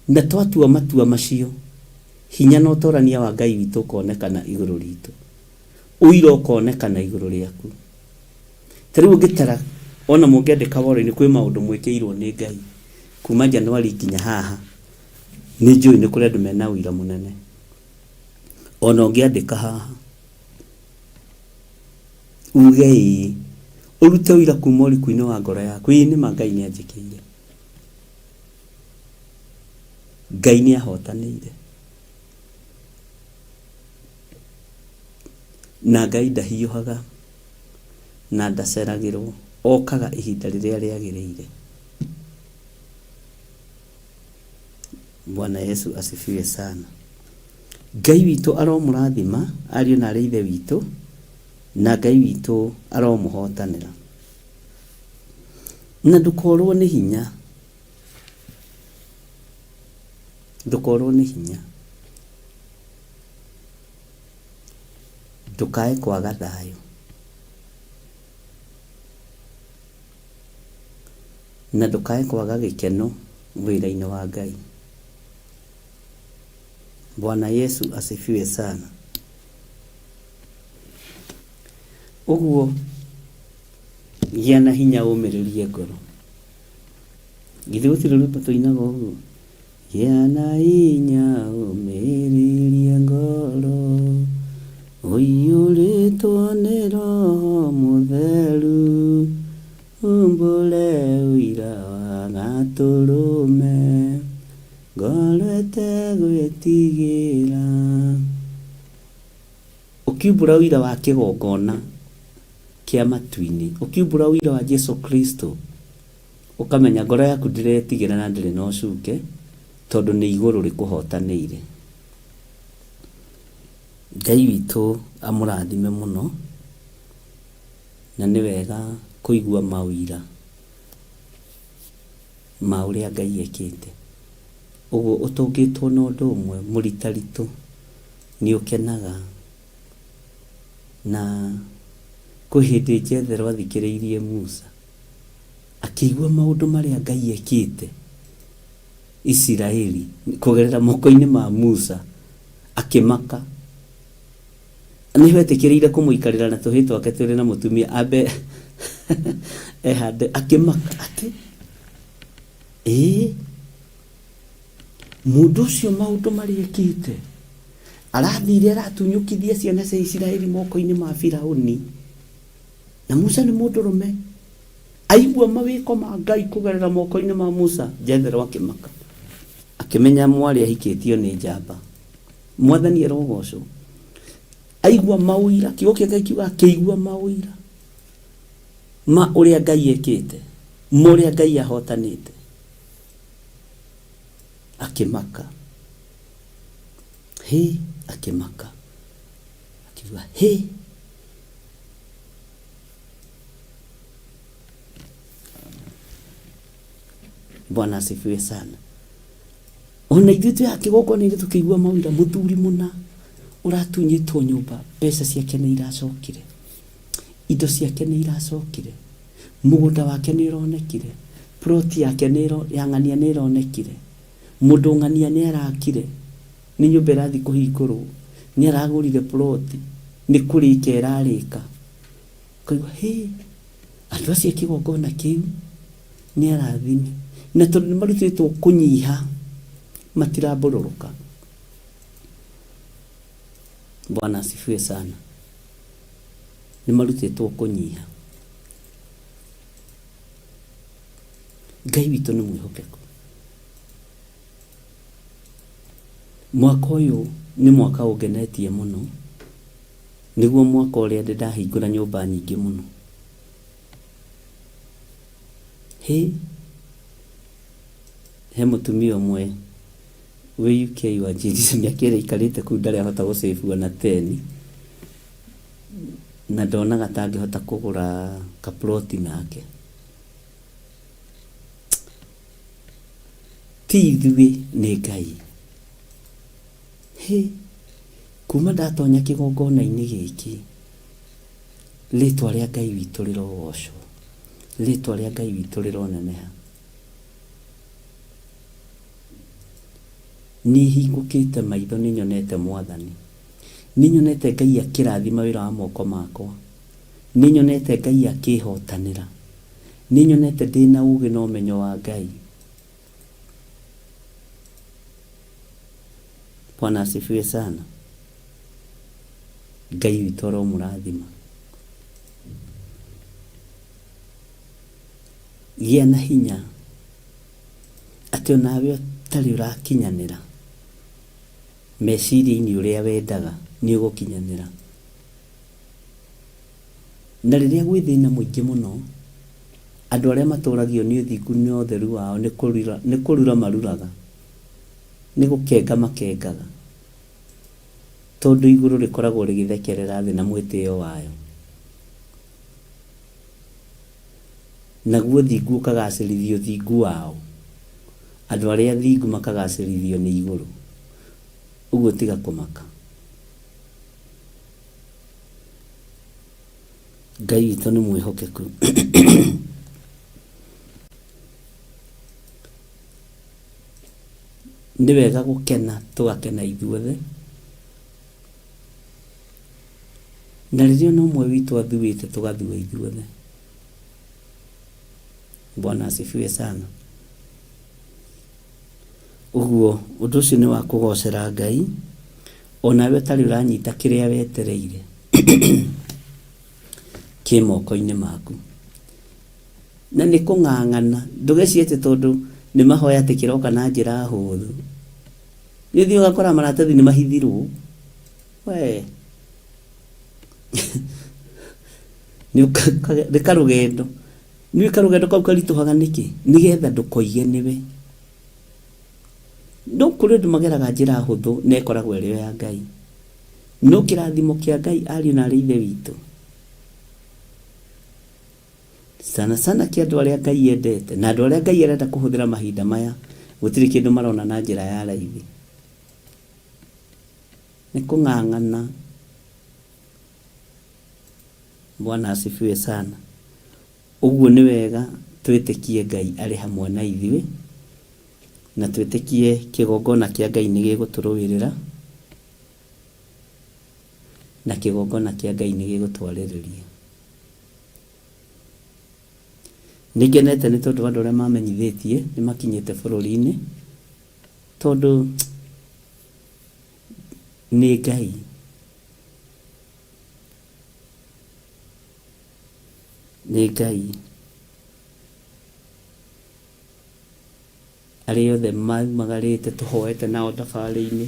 Na twatua matua macio, hinya na ũtorania wa Ngai witũ ũkonekana igũrũ ritũ. Ũira ũkonekana igũrũ rĩaku. Ta rĩu ũngĩtara, ona mũngĩandĩka woro-inĩ kwĩ maũndũ mwĩkĩirwo nĩ Ngai kuma Januari nginya haha, nĩ njũĩ nĩ kũrĩ andũ mena ũira mũnene. Ona ũngĩandĩka haha, uge ĩĩ, ũrute ũira kuma ũriku-inĩ wa ngoro yaku, ĩĩ nĩma Ngai nĩ anjĩkĩire. Ngai nĩ ahotanĩire. Na Ngai ndahiũhaga na ndaceragĩrwo, okaga ihinda rĩrĩa rĩagĩrĩire. Bwana Yesu asifiwe sana. Ngai witũ aromũrathima ariũ na arĩ ithe witũ, na Ngai witũ aromũhotanĩra. Na ndũkorwo nĩ hinya. Ndũkorwo nĩ hinya. Ndũkae kwaga thayũ. Na ndũkae kwaga gĩkeno wĩra-inĩ wa Ngai. Bwana Yesu asifiwe sana. Ũguo Gĩa na hinya ũmĩrĩrie ngoro. Githĩ gũtirĩ rwĩmbo tũinaga ũguo? Gĩa na hinya ũmĩrĩrie ngoro, ũiyũrĩtwo nĩ Roho Mũtheru, umbũre ũira wa Gatũrũme, ngoro ĩtegwĩtigĩra. Ũkiumbũra ũira wa kĩgongona kĩa matu-inĩ, ũkiumbũra ũira wa Jesu Kristo, ũkamenya ngoro yaku ndĩretigĩra na ndĩrĩ na ũcuke, tondũ nĩ igũrũ rĩkũhotanĩire. Ngai witũ amũrathime mũno, na nĩ wega kũigua maũira ma ũrĩa Ngai ekĩte. Ũguo ũtũngĩtwo na ũndũ ũmwe mũritaritũ nĩ ũkenaga. Na kwĩ hĩndĩ Jethero athikĩrĩirie Musa, akĩigua maũndũ marĩa Ngai ekĩte Isiraeli kũgerera moko-inĩ ma Musa, akĩmaka. Nĩ wetĩkĩrĩire kũmũikarĩra na tũhĩĩ twake twĩrĩ na mũtumia ambe ehande, akĩmaka atĩ ĩĩ Mũndũ ũcio maũndũ marĩa ekĩte, arathire aratunyũkithia ciana cia Isiraeli moko-inĩ ma Firauni. Na Musa nĩ mũndũrũme. Aigua mawĩko ma Ngai kũgerera moko-inĩ ma Musa, Jethero akĩmaka. Akĩmenya mwarĩ ahikĩtio nĩ njamba. Mwathani arogocwo. Aigua maũira, kiugo kĩa Ngai kiugaga akĩigua maũira ma ũrĩa Ngai ekĩte, ma ũrĩa Ngai ahotanĩte. Akĩmaka. Hĩ! Akĩmaka. Akiuga, hĩ! Bwana asifiwe sana. Ona ithuĩ twĩ haha kĩgongona-inĩ tũkĩigua maũira mũthuri mũna, Ũratunyĩtwo nyũmba, mbeca ciake nĩ iracokire, indo ciake nĩ iracokire, mũgũnda wake nĩ ũronekire, plot yake nĩ ya ng'ania nĩ ĩronekire, mũndũ ng'ania nĩ arakire, nĩ nyũmba ĩrathiĩ kũhingũrwo, nĩ aragũrire plot, nĩ kũrĩka ĩrarĩka. Ũkaigua hĩ, andũ acio a kĩgongona kĩu nĩ arathime. Na tondũ nĩ marutĩtwo kũnyiha, matirambũrũrũka. Bwana asifiwe sana. Nĩ marutĩtwo kũnyiha. Ngai witũ nĩ mwĩhokeku. Mwaka ũyũ nĩ mwaka ũngenetie mũno, nĩguo mwaka ũrĩa ndĩ ndahingũra nyũmba nyingĩ mũno. Hĩ, he mũtumia ũmwe wĩ UK wanjĩrire mĩaka ĩrĩa aikarĩte kũu ndarĩ ahota gũ save ona teni, na ndonaga ta angĩhota kũgũra ka plot nake. Ti ithuĩ nĩ Ngai. Hĩ, kuma ndatonya kĩgongona-inĩ gĩkĩ, rĩtwa rĩa Ngai witũ rĩrogocwo, rĩtwa rĩa Ngai witũ rĩroneneha. Nĩ hingũkĩte maitho nĩ nyonete Mwathani. Nĩ nyonete Ngai akĩrathima wĩra wa moko makwa. Nĩ nyonete Ngai akĩhotanĩra. Nĩ nyonete ndĩna ũgĩ na ũmenyo wa Ngai. Bwana asifiwe sana. Ngai witũ aromũrathima. Gĩa na hinya atĩ onawe ũtarĩ ũrakinyanĩra meciria-inĩ ũrĩa wendaga nĩ ũgũkinyanĩra. Na rĩrĩa gwĩ thĩna mũingĩ mũno, andũ arĩa matũragio nĩ ũthingu na ũtheru wao nĩ kũrura maruraga, nĩ gũkenga makengaga, tondũ igũrũ rĩkoragwo rĩgĩthekerera thĩ na mwĩtĩo wayo. Naguo ũthingu ũkagacĩrithia ũthingu wao, andũ arĩa athingu makagacĩrithio nĩ igũrũ. Ũguo tiga kũmaka. Ngai witũ nĩ mwĩhokeku. Nĩ wega gũkena tũgakena ithuothe, na rĩrĩa ona ũmwe witũ athuĩte tũgathua ithuothe. Bwana asifiwe sana. Ũguo ũndũ ũcio nĩ wa kũgocera Ngai, onawe ũtarĩ ũranyita kĩrĩa wetereire kĩ moko-inĩ maku. Na nĩ kũng'ang'ana, ndũgecirie atĩ tondũ nĩ mahoya atĩ kĩroka na njĩra hũthũ. Nĩ ũthiaga ũgakora maratathi nĩ mahithirwo. We nĩ karũgendo. Nĩũĩ karũgendo kau karitũhaga nĩkĩ? Nĩgetha ndũkoige nĩwe. No kũrĩ andũ mageraga njĩra hũthũ na ĩkoragwo ĩrĩ o ya Ngai. No kĩrathimo kĩa Ngai ariũ na arĩ ithe witũ, sana sana kĩa andũ arĩa Ngai endete na andũ arĩa Ngai arenda kũhũthĩra mahinda maya, gũtirĩ kĩndũ marona na njĩra ya raithi. Nĩ kũng'ang'ana. Bwana asifiwe sana. Ũguo nĩ wega twĩtĩkie Ngai arĩ hamwe na ithuĩ, na twĩtĩkie kĩgongona kĩa Ngai nĩ gĩgũtũrũĩrĩra, na kĩgongona kĩa Ngai nĩ gĩgũtwarĩrĩria. Nĩ ngenete nĩ tondũ wa andũ arĩa mamenyithĩtie nĩ makinyĩte bũrũri-inĩ, tondũ nĩ Ngai. Nĩ Ngai. Arĩa othe maumagarĩte tũhoete nao thabarĩ-inĩ,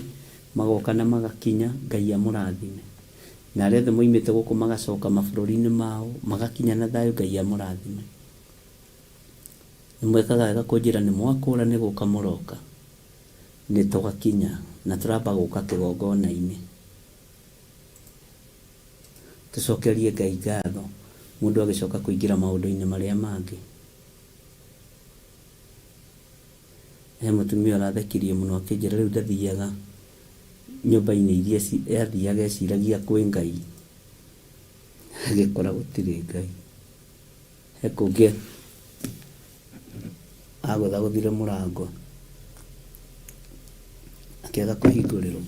magoka na magakinya, Ngai amũrathime. Na arĩa othe moimĩte gũkũ magacoka mabũrũri-inĩ mao, magakinya na thayũ, Ngai amũrathime. Nĩ mwĩkaga wega kũnjĩra nĩ mwakũra nĩ gũka mũroka. Nĩ twakinya na tũramba gũka kĩgongona-inĩ. Tũcokerie Ngai ngatho mũndũ agĩcoka kũingĩra maũndũ-inĩ marĩa mangĩ. He mũtumia ũrathekirie mũno akĩnjĩra rĩu ndathiaga nyũmba-inĩ iria athiaga eciragia kwĩ Ngai, agĩkora gũtirĩ Ngai. He kũngĩ agũthagũthire mũrango akĩaga kũhingũrĩrwo,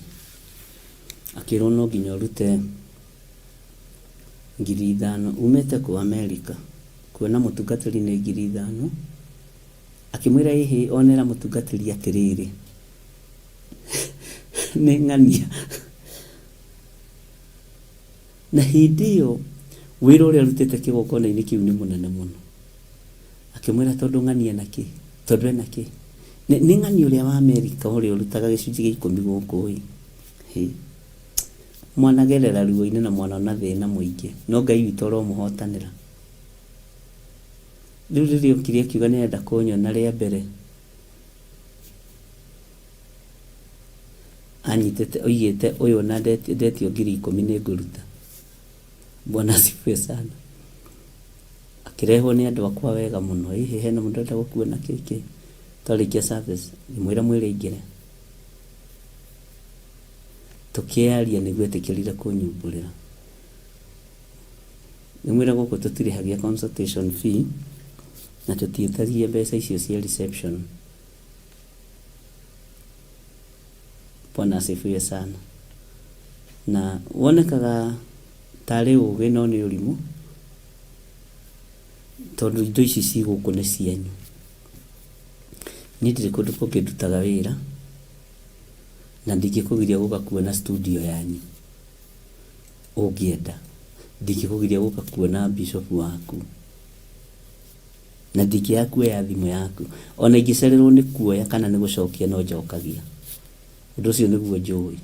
akĩrwo no nginya ũrute 5,000. Umĩte kũ Amerika? Kuona mũtungatĩri nĩ 5,000. Akĩmwĩra ĩhĩ onera mũtungatĩri atĩrĩrĩ, nĩ ng'ania. Na hĩndĩ ĩyo wĩra ũrĩa arutĩte kĩgongona-inĩ kĩu nĩ mũnene mũno. Akĩmwĩra tondũ ng'ania ena kĩ? Tondũ ena kĩ? Nĩ ng'ania ũrĩa wa Amerika ũrĩa ũrutaga gĩcunjĩ gĩa ikũmi gũkũ ĩ. Hĩ. Mwanagerera ruo-inĩ na mwanona thĩna mũingĩ, no Ngai witũ aromũhotanĩra. Rĩu rĩrĩa okire akiuga nĩ arenda kũnyona rĩa mbere, anyitĩte oigĩte ũyũ ona ndetio 10,000 nĩ ngũruta. Bwana asifiwe sana. Akĩrehwo nĩ andũ akwa wega mũno, ĩhĩ hena mũndũ ũrenda gũkuona kĩ kĩ. Twarĩkia service, ngĩmwĩra mwĩre aingĩre. Tũkĩaria nĩguo etĩkĩrire kũnyumbũrĩra. Ngĩmwĩra gũkũ tũtirĩhagia consultation fee na tũtiĩtagia mbeca icio cia reception. Bwana asifiwe sana. Na wonekaga tarĩ ũgĩ no nĩ ũrimũ tondũ indo ici ci gũkũ nĩ cianyu. Niĩ ndirĩ kũndũ kũngĩ ndutaga wĩra na ndingĩkũgiria gũka kuona studio yanyu ũngĩenda. Ndingĩkũgiria gũka kuona bishop waku na ndingĩaga kuoya thimũ yaku. Ona ingĩcererwo nĩ kuoya kana nĩ gũcokia no njokagia. Ũndũ ũcio nĩguo njũĩ.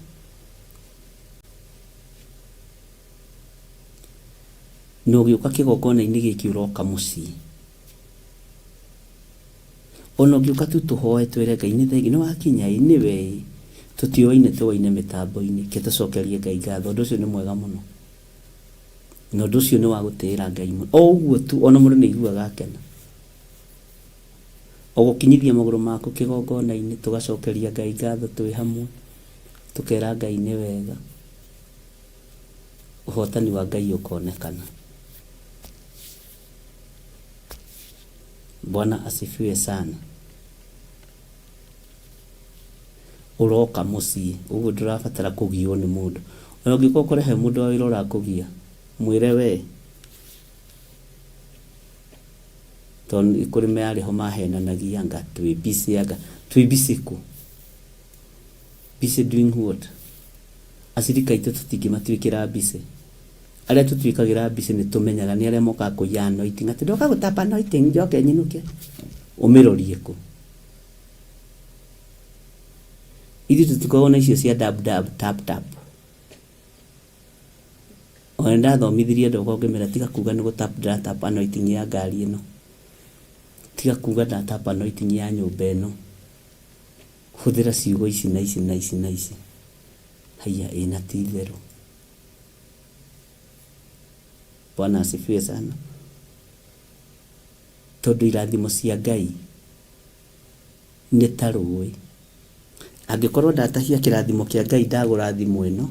Na ũgĩũka kĩgongona-inĩ gĩkĩ ũroka mũciĩ. Ona ũngĩũka tu tũhoe twĩre Ngai nĩ thengiũ, nĩ wakinya ĩ, nĩwe ĩ, tũtiũaine tũaine mĩtambo-inĩ, ke tũcokerie Ngai ngatho, ũndũ ũcio nĩ mwega mũno. Na ũndũ ũcio nĩ wa gũtĩĩra Ngai mũno. O ũguo tu, ona mũndũ nĩ aiguaga akena. O gũkinyithia magũrũ maku kĩgongona-inĩ, tũgacokeria Ngai ngatho twĩ hamwe, tũkera Ngai nĩ wega, ũhotani wa Ngai ũkonekana. Bwana asifiwe sana. Ũroka mũciĩ, ũguo ndũrabatara kũgiywo nĩ mũndũ. Ona ũngĩũka ũkore he mũndũ wa wĩra ũrakũgia, mwĩre we, tondũ nĩ kũrĩ marĩ ho mahenanagia anga twĩ busy anga, twĩ busy kũ? Busy doing what? Acirika aitũ tũtingĩmatuĩkĩra busy. Arĩa tũtuĩkagĩra busy nĩ tũmenyaga nĩ arĩa mokaga kũiya anointing atĩ ndoka gũtapa anointing njoke nyinũke. Ũmĩrorie kũ? Ithuĩ tũtikoragwo na icio cia dab dab tap tap. Ona nĩndathomithirie andũ akwa ngĩmera tiga kuga nĩ gũ tap ndĩratap anointing ya ngari ĩno. Tiga kuga ndatap anointing ya nyũmba ĩno. Hũthĩra ciugo ici na ici na ici na ici. Haiya ĩĩ na ti itherũ. Bwana asifiwe sana. Tondũ irathimo cia Ngai nĩ ta rũĩ. Angĩkorwo ndatahia kĩrathimo kĩa Ngai ndagũra thimũ ĩno,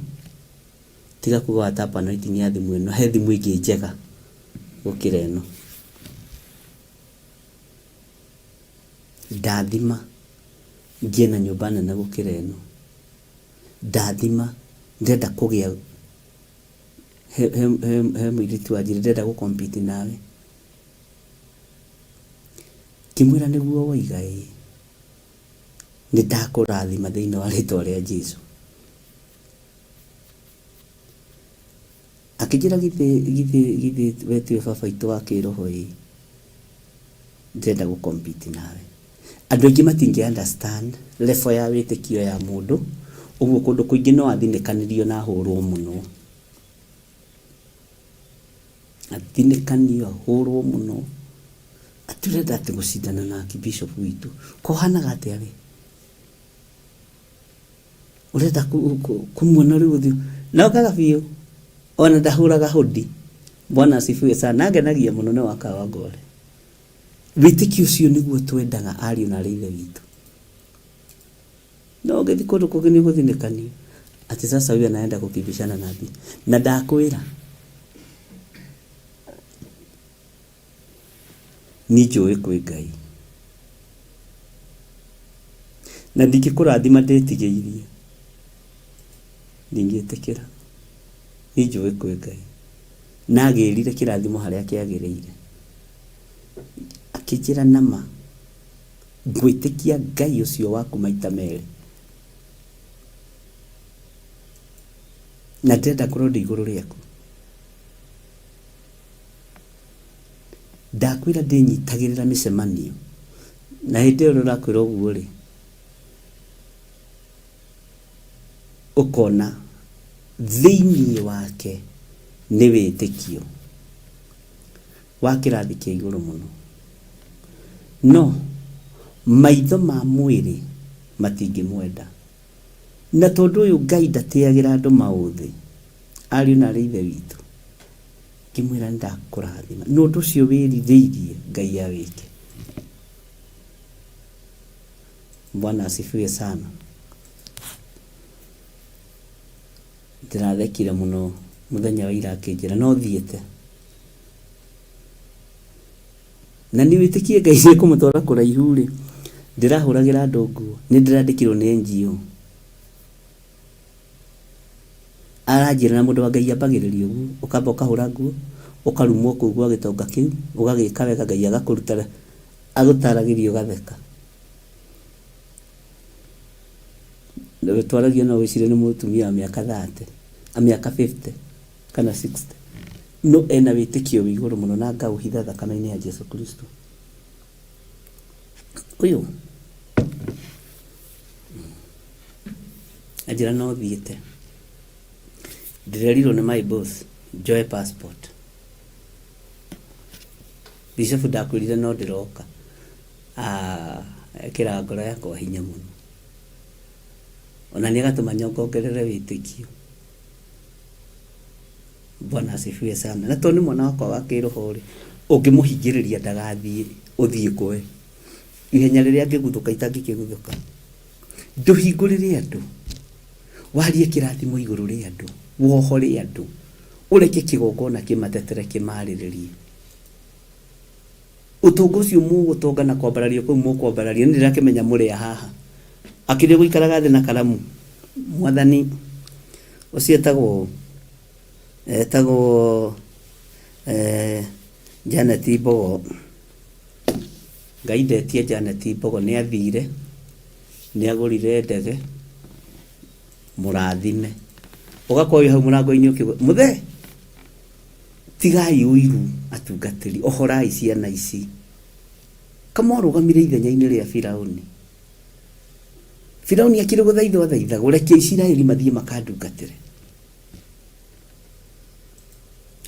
tiga kuga wa tap anointing ya thimũ ĩno, he thimũ ĩngĩ njega gũkĩra ĩno. Ndathima ngĩe na nyũmba nene gũkĩra ĩno. Ndathima ndĩrenda kũgĩa, he, he, he, he mũirĩtu wanjĩrire ndĩrenda gũ compete nawe. Ngĩmwĩra nĩguo woiga ĩĩ, nĩ ndakũrathima thĩinĩ wa rĩtwa rĩa Jesu. Akĩnjĩra githĩ, githĩ, githĩ we tiwe baba witũ wa kĩroho ĩĩ, ndĩrenda gũ compete nawe. Andũ aingĩ matingĩ understand level ya wĩtĩkio ya mũndũ, ũguo kũndũ kũingĩ no athinĩkanĩrio na ahũrwo mũno. Athinĩkanio ahũrwo mũno, atĩ ũrenda atĩ gũcindana na Archbishop witũ, ko ũhanaga atĩa we? Ũrenda kũmuona rĩu ũthiũ? Na okaga biũ, ona ndahũraga hũndi. Bwana asifiwe sana, angenagia mũno nĩ wa Kawangware. Wĩtĩkio ũcio nĩguo twendaga ariũ na aarĩ a Ithe witũ. No ũngĩthiĩ kũndũ kũngĩ nĩ ũgũthinĩkanio. Atĩ sasa huyu anaenda kukimbishana na mbia. Na ndakwĩra niĩ njũĩ kwĩ Ngai. Na ndingĩkũrathima ndĩtigĩirie. Ndingĩtĩkĩra. Niĩ njũĩ kwĩ Ngai. Na agĩrire kĩrathimo harĩa kĩagĩrĩire. Akĩnjĩra nama ngwĩtĩkia Ngai ũcio waku maita merĩ. Na ndĩrenda ngorwo ndĩ igũrũ rĩaku. Ndakwĩra ndĩnyitagĩrĩra mĩcemanio. Na hĩndĩ ĩyo ũrakwĩra ũguo rĩ, ũkona thĩinĩ wake nĩ wĩtĩkio wa kĩrathi kĩa igũrũ mũno. No maitho ma mwĩrĩ matingĩmwenda. Na tondũ ũyũ Ngai ndatĩagĩra andũ maũthĩ, ariũ na aarĩ a Ithe witũ, ngĩmwĩra nĩ ndakũrathima. Na ũndũ ũcio wĩrirĩirie Ngai awĩke. Bwana asifiwe sana. Ndĩrathekire mũno mũthenya wa ira akĩnjĩra no thiĩte. Na nĩ wĩtĩkie Ngai nĩ ekũmũtwara kũraihu rĩ, ndĩrahũragĩra andũ nguo, nĩ ndĩrandĩkirwo nĩ NGO. Aranjĩra na mũndũ wa Ngai ambagĩrĩria ũguo, ũkamba ũkahũra nguo, ũkarumwo kũu gwa gĩtonga kĩu, ũgagĩka wega Ngai agakũruta, agũtaragĩria ũgatheka. Twaragia no wĩcirie nĩ mũtumia wa mĩaka 30, mĩaka 50 kana 60. No ena wĩtĩkio wĩ igũrũ mũno na ngaũhitha thakame-inĩ ya Jesu Kristo. Ũyũ anjĩra no thiĩte. Ndĩrerirwo nĩ my boss njoe passport. Bishop ndakwĩrire no ndĩroka. Ah, ekĩraga ngoro yakwa hinya mũno. Ona nĩ agatũma nyongongerere wĩtĩkio. Bwana asifiwe sana. Na tondũ nĩ mwana wakwa wa kĩroho rĩ, ũngĩmũhingĩrĩria ndagathiĩ, ũthiĩ kwe. Ihenya rĩrĩa angĩguthũka itangĩkĩguthũka. Ndũhingũrĩre andũ, warie kĩrathimo igũrũ rĩa andũ, wohore andũ, ũreke kĩgongona kĩmatetere kĩmarĩrĩrie. Ũtonga ũcio mũgũtonga na kwambarario kũu mũkwambarario, nĩ ndĩrakĩmenya mũrĩ a haha. Akĩrĩ gũikaraga thĩ na karamu. Mwathani ũcio etagwo ũ? Etagwo eh, Janet Mbogo. Ngai ndetie Janet Mbogo nĩ athire, nĩ agũrire ndege, mũrathime. Ũgakorwo wĩ hau mũrango-inĩ ũkĩgwa, mũthee Tigai ũiru atungatĩri, ohorai ciana ici. Kamwarũgamire ithenya-inĩ rĩa Firauni. Firauni akĩrĩ gũthaithwo athaithagwo, reke Isiraeli mathiĩ makandungatĩre.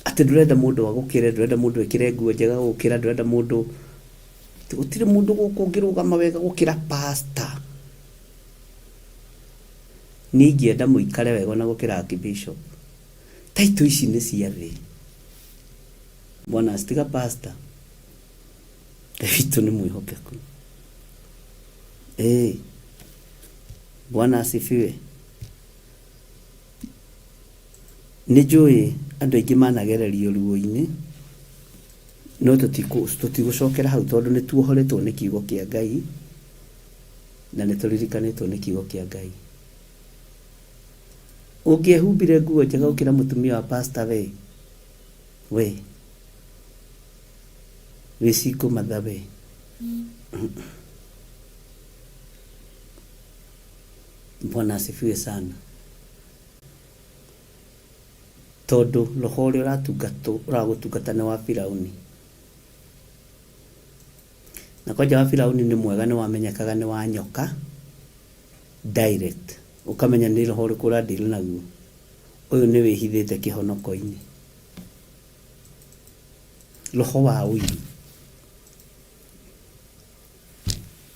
Atĩ ndũrenda mũndũ agũkĩre, ndũrenda mũndũ ekĩre nguo njega gũkĩra, ndũrenda mũndũ, gũtirĩ mũndũ gũkũ ũngĩrũgama wega gũkĩra pastor. Niĩ ingĩenda mũikare wega ona gũkĩra Archbishop. Title ici nĩ cia thĩ. Bwana tiga pastor. Ngai witũ nĩ mwĩhokeku. Ĩĩ. Bwana asifiwe. Nĩ njũĩ andũ aingĩ managererio ruo-inĩ, no tũtigũcokera hau tondũ nĩ tuohoretwo nĩ kiugo kĩa Ngai na nĩ tũririkanĩtwo nĩ kiugo kĩa Ngai. Ũngĩehumbire nguo njega gũkĩra mũtumia wa pastor we, we, wĩ single mother we. Bwana asifiwe sana. Tondũ roho ũrĩa ũratungatwo ũragũtungata nĩ wa Firauni. Na kwanja wa Firauni nĩ mwega nĩ wamenyekaga nĩ wa nyoka direct. Ũkamenya nĩ roho ũrĩkũ ũra deal naguo. Ũyũ nĩ wĩhithĩte kĩhonoko-inĩ. Roho wa ũiru.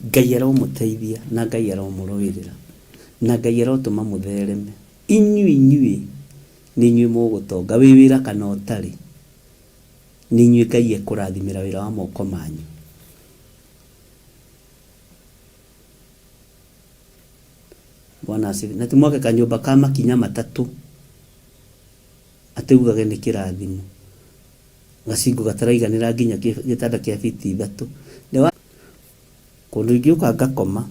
Ngai aromũteithia na Ngai aromũrũĩrĩra na Ngai arotũma mũthereme. Inyuĩ inyuĩ nĩ inyuĩ mũgũtonga, wĩ wĩra kana ũtarĩ, nĩ inyuĩ Ngai ekũrathimĩra wĩra wa moko manyu. Bwana asifiwe. Na ti mwake kanyũmba ka makinya matatũ atĩ ugage nĩ kĩrathimo, gacingo gataraiganĩra nginya gĩtanda kĩa biti 3. Kũndũ ingĩũka ngakoma,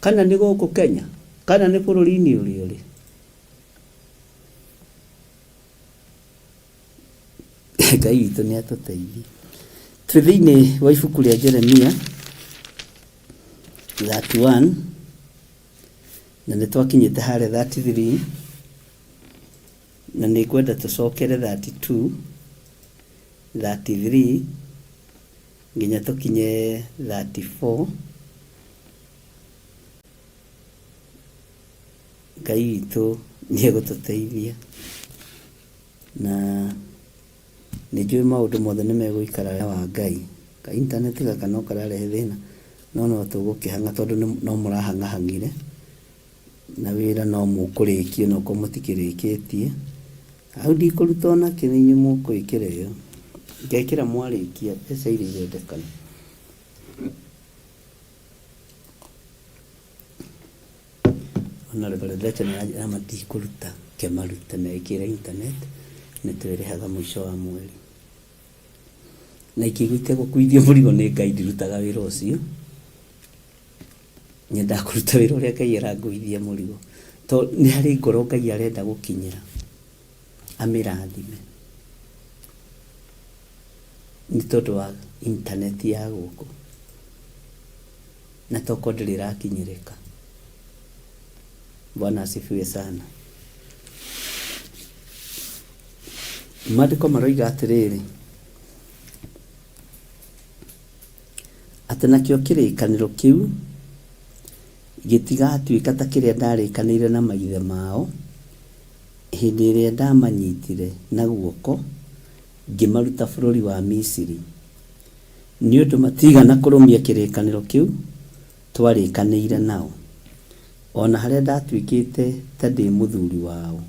kana nĩ gũkũ Kenya, kana nĩ bũrũri-inĩ ũrĩa ũrĩ. Ngai witũ nĩ atũteithie. Twĩ thĩinĩ wa ibuku rĩa Jeremia 31 na nĩ twakinyĩte harĩa 33 na nĩ ngwenda tũcokere 32, 33 nginya tũkinye 34. Ngai witũ nĩ egũtũteithia na nĩ njũĩ maũndũ mothe nĩ megũikara wa Ngai. Ka internet gaka no kararehe thĩna no no tũgũkĩhang'a tondũ no mũrahang'ahang'ire na wĩra no mũkũrĩkia onokorwo mũtikĩrĩkĩtie. Hau ndikũruta onakĩ nĩ inyuĩ mũkwĩkĩra ĩyo. Ngekĩra mwarĩkia mbeca iria irendekana. Honorable Ndete nĩ ma ndikũruta ke marute mekĩre internet nĩ twĩrĩhaga mũico wa mweri. Na ingĩigua itegũkuithio mũrigo nĩ Ngai ndirutaga wĩra ũcio. Nyendaga kũruta wĩra ũrĩa Ngai aranguithia mũrigo. Tondũ nĩ harĩ ngoro Ngai arenda gũkinyĩra amĩrathime nĩ tondũ wa internet ya gũkũ. Na tokorwo ndĩrĩ ĩrakinyĩrĩka. Bwana asifiwe sana. Maandĩko maroiga atĩrĩrĩ, atĩ nakĩo kĩrĩkanĩro kĩu gĩtigatuĩka ta kĩrĩa ndarĩkanĩire na maithe mao hĩndĩ ĩrĩa ndamanyitire na guoko ngĩmaruta bũrũri wa Misiri, nĩ ũndũ matiigana kũrũmia kĩrĩkanĩro kĩu twarĩkanĩire nao, o na harĩa ndatuĩkĩte ta ndĩ mũthuri wao,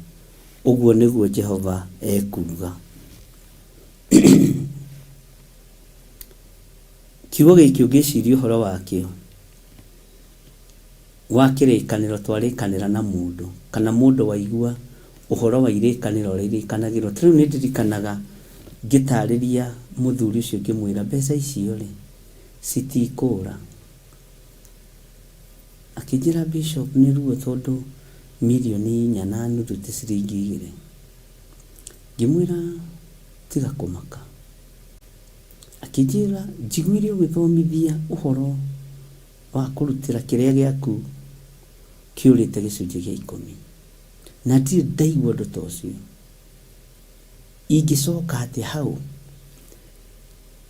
ũguo nĩguo Jehova ekuuga. Kiugo gĩkĩ ũngĩciria ũhoro wakĩo, wa kĩrĩkanĩro twarĩkanĩra na mũndũ, kana mũndũ waigua ũhoro wa irĩkanĩro ũrĩa irĩkanagĩrwo. Ta rĩu nĩ ndirikanaga ngĩtarĩria mũthuri ũcio ngĩmwĩra mbeca icio rĩ, citikũra. Akĩnjĩra Bishop nĩ ruo tondũ mirioni 4.5 ti ciringi 2. Ngĩmwĩra tiga kũmaka. Akĩnjĩra njiguire ũgĩthomithia ũhoro wa kũrutĩra kĩrĩa gĩaku kĩũrĩte gĩcunjĩ gĩa ikũmi. Na ndirĩ ndaigua ũndũ ta ũcio. Ingĩcoka atĩa hau?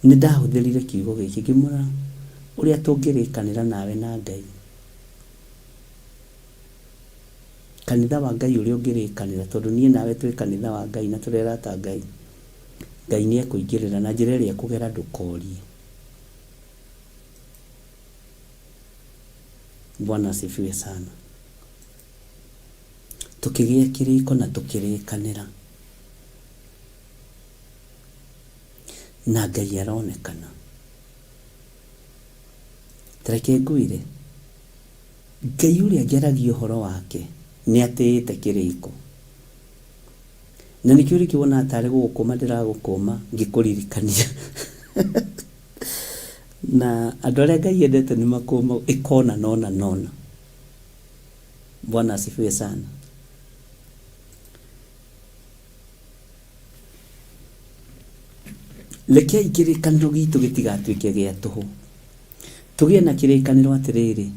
Nĩ ndahũthĩrire kiugo gĩkĩ ngĩmwĩra ũrĩa tũngĩrĩkanĩra nawe na Ngai. Kanitha wa Ngai ũrĩa ũngĩrĩkanĩra tondũ niĩ nawe twĩ kanitha wa Ngai na tũrĩ arata a Ngai. Ngai nĩ ekũingĩrĩra na njĩra ĩrĩa ekũgera ndũkorie. Bwana asifiwe sana. Tũkĩgĩa kĩrĩko na tũkĩrĩkanĩra. Na Ngai aronekana. Ta reke ngwĩre, Ngai ũrĩa njaragia ũhoro wake nĩ atĩĩte kĩrĩko. Na nĩkĩo rĩngĩ wonaga tarĩ gũgũkũma ndĩragũkũma ngĩkũririkania. Na andũ arĩa Ngai endete nĩ makũmagwo ĩkona nona nona. Bwana asifiwe sana. Rekei kĩrĩkanĩro gitũ gĩtigatuĩke gĩa tũhũ. Tũgĩe na kĩrĩkanĩro atĩrĩrĩ,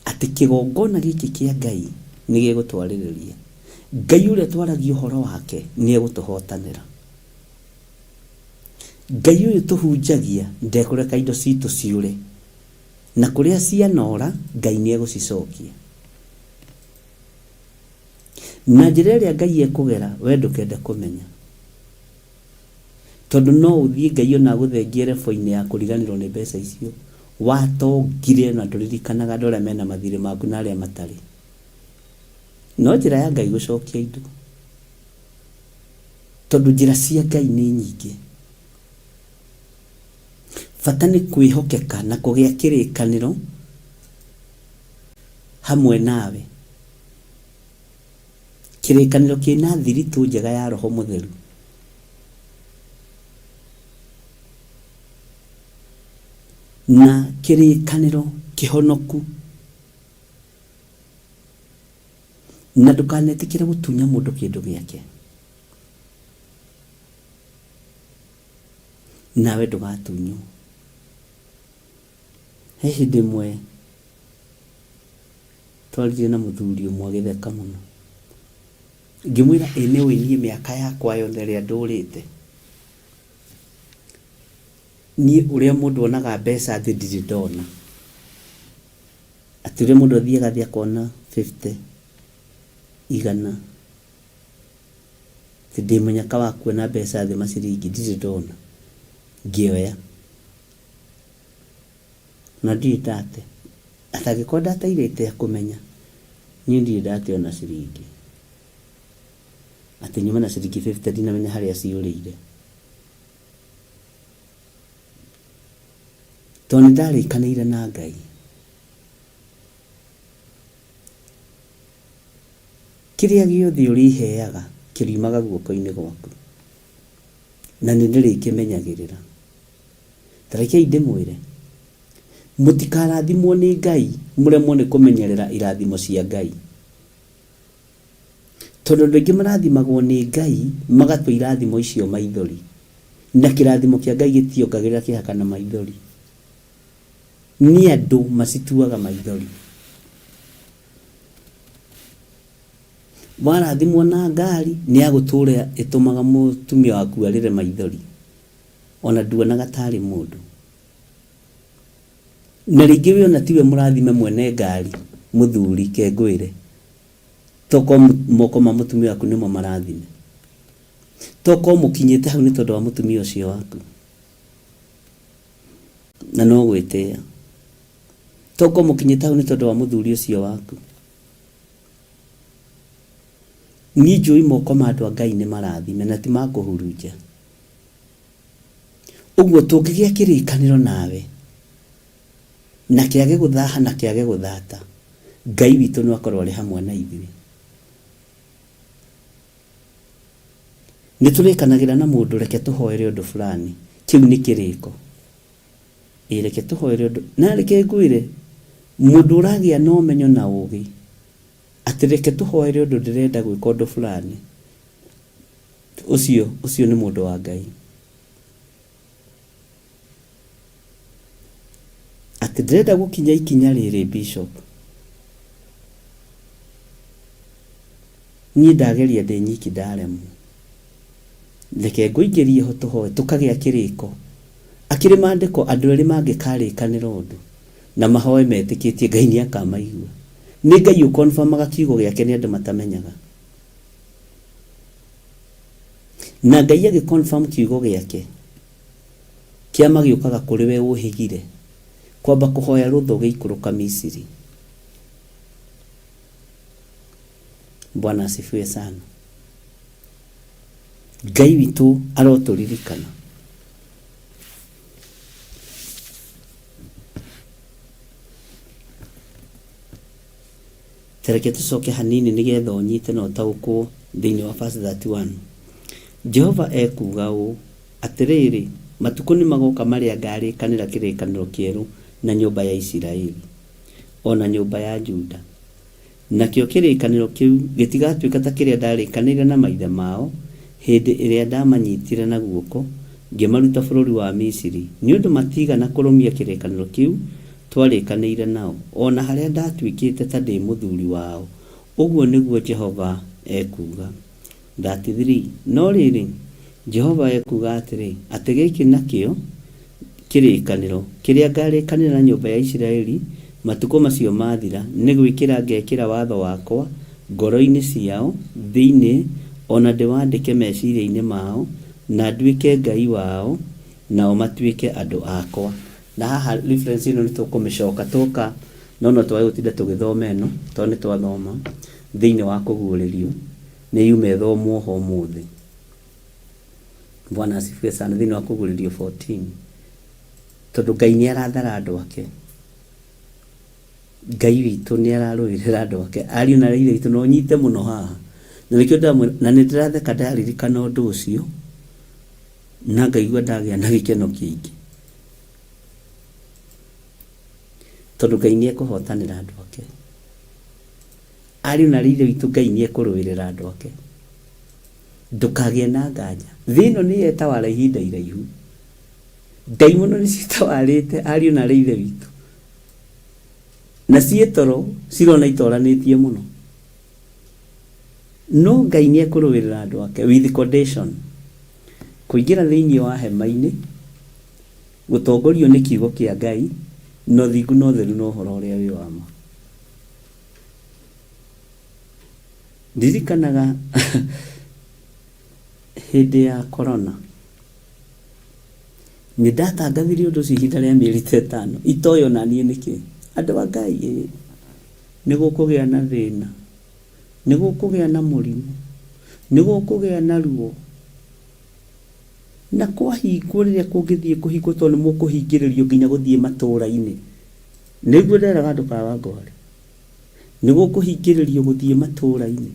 atĩ kĩgongona gĩkĩ kĩa Ngai nĩ gĩgũtwarĩrĩria. Ngai ũrĩa twaragia ũhoro wake nĩ egũtũhotanĩra. Ngai ũyũ tũhunjagia ndekũreka indo citũ ciũre. Na kũrĩa cianora, Ngai nĩ egũcicokia. Na njĩra ĩrĩa Ngai ekũgera, we ndũkende kũmenya. Tondũ no ũthiĩ Ngai ona agũthengie level-inĩ ya kũriganĩrwo nĩ mbeca icio watongire na ndũririkanaga andũ arĩa mena mathirĩ maku na arĩa matarĩ. No njĩra ya Ngai gũcokia indo. Tondũ njĩra cia Ngai nĩ nyingĩ. Bata nĩ kwĩhokeka na kũgĩa kĩrĩkanĩro. Hamwe nawe. Kĩrĩkanĩro kĩna thiritũ njega ya Roho Mũtheru. Na kĩrĩkanĩro kĩhonoku. Na ndũkanetĩkĩre gũtunya mũndũ kĩndũ gĩake. Nawe ndũgatunywo. He hĩndĩ ĩmwe twaririe na mũthuri ũmwe agĩtheka mũno. Ngĩmwĩra ĩ nĩũĩ niĩ mĩaka yakwa yothe ĩrĩa ndũrĩte, niĩ ũrĩa mũndũ onaga mbeca thĩ ndirĩ ndona. Atĩ ũrĩa mũndũ athiaga thĩ akona 50, 100, atĩ ndĩ mũnyaka wa kuona mbeca thĩ maciringi ndirĩ ndona. Ngĩoya. Na ndirĩ ndate. Atĩ angĩkorwo ndateire itekũmenya, niĩ ndirĩ ndate ona ciringi. Atĩ nyume na ciringi 50 ndinamenya harĩa ciũrĩire. Tondũ nĩ ndarĩkanĩire na Ngai. Kĩrĩa gĩothe ũrĩheaga kĩriumaga guoko-inĩ gwaku. Na nĩ ndĩrĩkĩmenyagĩrĩra. Ta rekei ndĩmwĩre, mũtikarathimwo nĩ Ngai mũremwo nĩ kũmenyerera irathimo cia Ngai. Tondũ andũ aingĩ marathimagwo nĩ Ngai magatua irathimo icio maithori. Na kĩrathimo kĩa Ngai gĩtiongagĩrĩra kĩeha kana maithori. Nĩ andũ macituaga maithori. Warathimwo na ngari nĩ ya gũtũra ĩtũmaga mũtumia waku arĩre maithori. Ona nduonaga tarĩ mũndũ. Na rĩngĩ we ona tiwe mũrathime mwene ngari mũthuri ke ngwĩre. Tokorwo moko ma mũtumia waku nĩmo marathime. Tokorwo mũkinyĩte hau nĩ tondũ wa mũtumia ũcio waku. Na no gwĩtĩa. Tokorwo mũkinyĩte hau nĩ tondũ wa mũthuri ũcio waku. Niĩ njũĩ moko ma andũ a Ngai nĩ marathime na ti ma kũhurunja. Ũguo tũngĩgĩa kĩrĩkanĩro nawe, na kĩage gũthaha na kĩage gũthata, Ngai witũ no akorwo arĩ hamwe na ithuĩ. Nĩ tũrĩkanagĩra na mũndũ reke tũhoere ũndũ fulani, kĩu nĩ kĩrĩko. Ĩ reke tũhoere ũndũ, na reke ngwĩre, mũndũ ũragĩa na ũmenyo na ũgĩ, atĩ reke tũhoere ũndũ ndĩrenda gwĩka ũndũ fulani, Ũcio, ũcio nĩ mũndũ wa Ngai. Atĩ ndĩrenda gũkinya ikinya rĩrĩ bishop. Niĩ ndageria ndĩ nyiki ndaremwo. Reke ngũingĩrie ho tũhoe tũkagĩa kĩrĩko. Akĩrĩ maandĩko andũ erĩ mangĩkarĩkanĩra ũndũ na mahoe metĩkĩtie Ngai nĩ akamaigua. Nĩ Ngai ũkonfamaga kiugo gĩake nĩ andũ matamenyaga. Na Ngai agĩ confirm kiugo gĩake, kĩama gĩũkaga kũrĩ we ũhĩgire, kwamba kũhoya rũtha ũgĩikũrũka Misiri. Bwana asifiwe sana. Ngai witũ arotũririkana. Ta reke tũcoke hanini nĩgetha ũnyite na ũtaũkwo thĩinĩ wa verse 31. Jehova ekuuga ũũ, Atĩrĩrĩ, matukũ nĩ magoka marĩa ngaarĩkanĩra kĩrĩkanĩro kĩerũ na nyũmba ya Isiraeli, o na nyũmba ya Juda. Nakĩo kĩrĩkanĩro kĩu gĩtigatuĩka ta kĩrĩa ndarĩkanĩire na maithe mao hĩndĩ ĩrĩa ndamanyitire na guoko ngĩmaruta bũrũri wa Misiri, nĩ ũndũ matiigana kũrũmia kĩrĩkanĩro kĩu twarĩkanĩire nao, o na harĩa ndatuĩkĩte ta ndĩ mũthuri wao, ũguo nĩguo Jehova ekuuga. 33 no rĩrĩ, Jehova ekuuga atĩrĩ, atĩ gĩkĩ nakĩo kĩrĩkanĩro kĩrĩa ngarĩkanĩra na nyũmba ya Isiraeli matukũ macio maathira, nĩ gwĩkĩra ngekĩra watho wakwa ngoro-inĩ ciao thĩinĩ, o na ndĩwandĩke meciria-inĩ mao, na nduĩke Ngai wao, nao matuĩke andũ akwa. Na haha reference ĩno nĩ tũkũmĩcoka twoka, no no twage gũtinda tũgĩthoma ĩno tondũ nĩ twathoma thĩinĩ wa kũguũrĩrio, nĩ yuma ĩthomwo ho ũmũthĩ. Bwana asifiwe sana, thĩinĩ wa kũguũrĩrio 14, tondũ Ngai nĩ arathara andũ ake. Ngai witũ nĩ ararũĩrĩra andũ ake. Ariũ na aarĩ a Ithe witũ, no nyite mũno haha. Na nĩkĩo ndĩramwĩra, na nĩ ndĩratheka ndaririkana ũndũ ũcio, na ngaigua ndagĩa na gĩkeno kĩingĩ. Tondũ Ngai nĩ ekũhotanĩra andũ ake. Ariũ na aarĩ a Ithe witũ, Ngai nĩ ekũrũĩrĩra andũ ake. Ndũkagĩe na nganja. Thĩ ĩno nĩ yetawara ihinda iraihu. Ndaimono nĩ citawarĩte ariũ na aarĩ a Ithe witũ. Na ciĩ toro cirona itoranĩtie mũno. No Ngai nĩ ekũrũĩrĩra andũ ake with condition. Kũingĩra thĩinĩ wa hema-inĩ, gũtongorio nĩ kiugo kĩa Ngai, na ũthingu na ũtheru na ũhoro ũrĩa wĩ wa ma. Ndirikanaga hĩndĩ ya corona, nĩ ndatangathire ũndũ ũcio ihinda rĩa mĩeri ta ĩtano, itoĩ ona niĩ nĩkĩ. Andũ a Ngai ĩ, nĩ gũkũgĩa na thĩna, nĩ gũkũgĩa na mũrimũ, nĩ gũkũgĩa na ruo. Na kwahingwo rĩrĩa kũngĩthiĩ kũhingwo tondũ nĩ mũkũhingĩrĩrio nginya gũthiĩ matũũra-inĩ. Nĩguo nderaga andũ Kawangware. Nĩ gũkũhingĩrĩrio gũthiĩ matũũra-inĩ.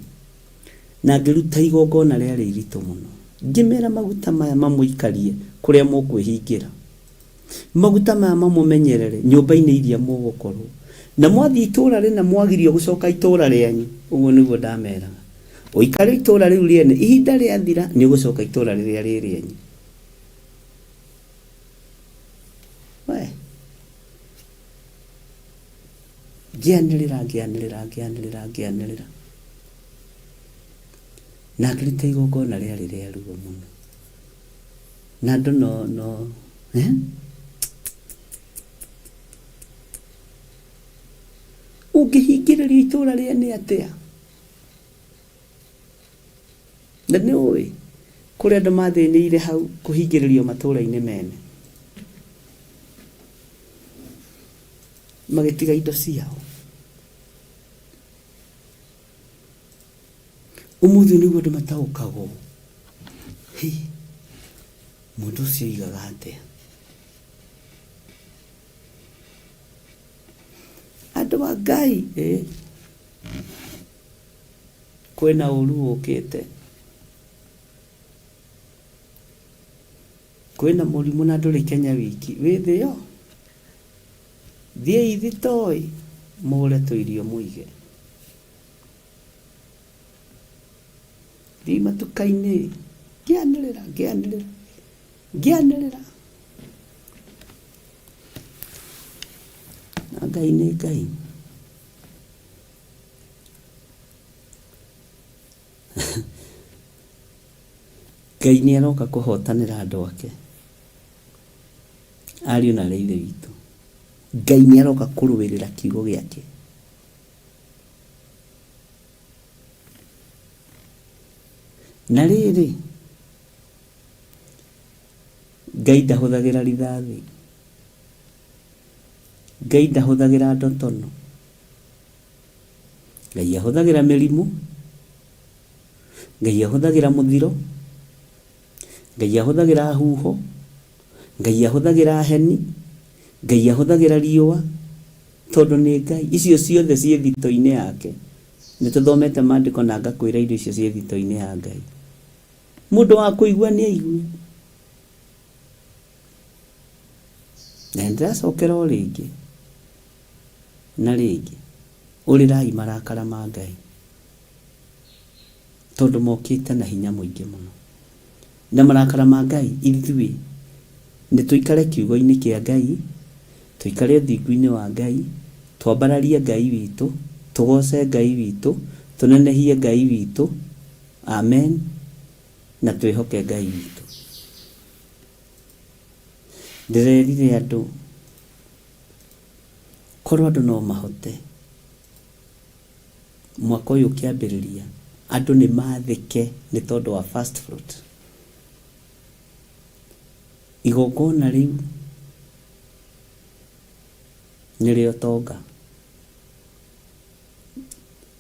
Na ngĩruta igongona rĩarĩ iritũ mũno. Ngĩmera maguta maya mamũikarie kũrĩa mũkwĩhingĩra. Maguta maya mamũmenyerere nyũmba-inĩ iria mũgũkorwo. Na mwathiĩ itũũra rĩna mwagirio gũcoka itũũra rĩanyu. Ũguo nĩguo ndameraga. Ũikare itũũra rĩu rĩene, ihinda rĩathira nĩ ũgũcoka itũũra rĩrĩa rĩ rĩanyu. We. Ngĩanĩrĩra, ngĩanĩrĩra, ngĩanĩrĩra, ngĩanĩrĩra. Na ngĩruta igongona rĩarĩ rĩa ruo mũno. Na andũ no, no, eh? Ũngĩhingĩrĩrio itũũra rĩene atĩa? Na nĩ ũĩ, kũrĩ andũ mathĩnĩire hau kũhingĩrĩrio matũũra-inĩ mene. Magĩtiga indo ciao. Ũmũthĩ ũyũ nĩguo andũ mataũkagwo. Hĩ, mũndũ ũcio oigaga atĩa? Andũ a Ngai, ĩ, kwĩna ũru ũkĩte. Kwĩna mũrimũ na ndũrĩ Kenya wiki, wĩ thĩ yo. Thiĩi thitoo-ĩ, mũgũre tũirio mũige. Thiĩi matuka-inĩ, ngĩanĩrĩra, ngĩanĩrĩra, ngĩanĩrĩra. Na Ngai nĩ Ngai. Ngai nĩ aroka kũhotanĩra andũ ake. Ariũ na aarĩ a Ithe witũ, Ngai nĩ aroka kũrũĩrĩra kiugo gĩake. Na rĩrĩ, Ngai ndahũthagĩra rithathi, Ngai ndahũthagĩra ndotono, Ngai ahũthagĩra mĩrimũ, Ngai ahũthagĩra mũthiro, Ngai ahũthagĩra huho, Ngai ahũthagĩra heni, Ngai ahũthagĩra riũa, tondũ nĩ Ngai. Icio ciothe ciĩ thito-inĩ yake. Nĩ tũthomete maandĩko na ngakwĩra indo icio ciĩ thito-inĩ ya Ngai. Mũndũ wa kũigua nĩ aigue. Na nĩ ndĩracokera o rĩngĩ na rĩngĩ, ũrĩrai marakara ma Ngai. Tondũ mokĩte na hinya mũingĩ mũno. Na marakara ma Ngai, ithuĩ nĩ tũikare kiugo-inĩ kĩa Ngai, tũikare ũthingu-inĩ wa Ngai, twambararie Ngai witũ, tũgoce Ngai witũ, tũnenehie Ngai witũ, amen, na twĩhoke Ngai witũ. Ndĩrerire andũ, korwo andũ no mahote Mwaka ũyũ ũkĩambĩrĩria, andũ nĩ mathĩke nĩ tondũ wa first fruit. Igongona rĩu nĩ rĩa ũtonga.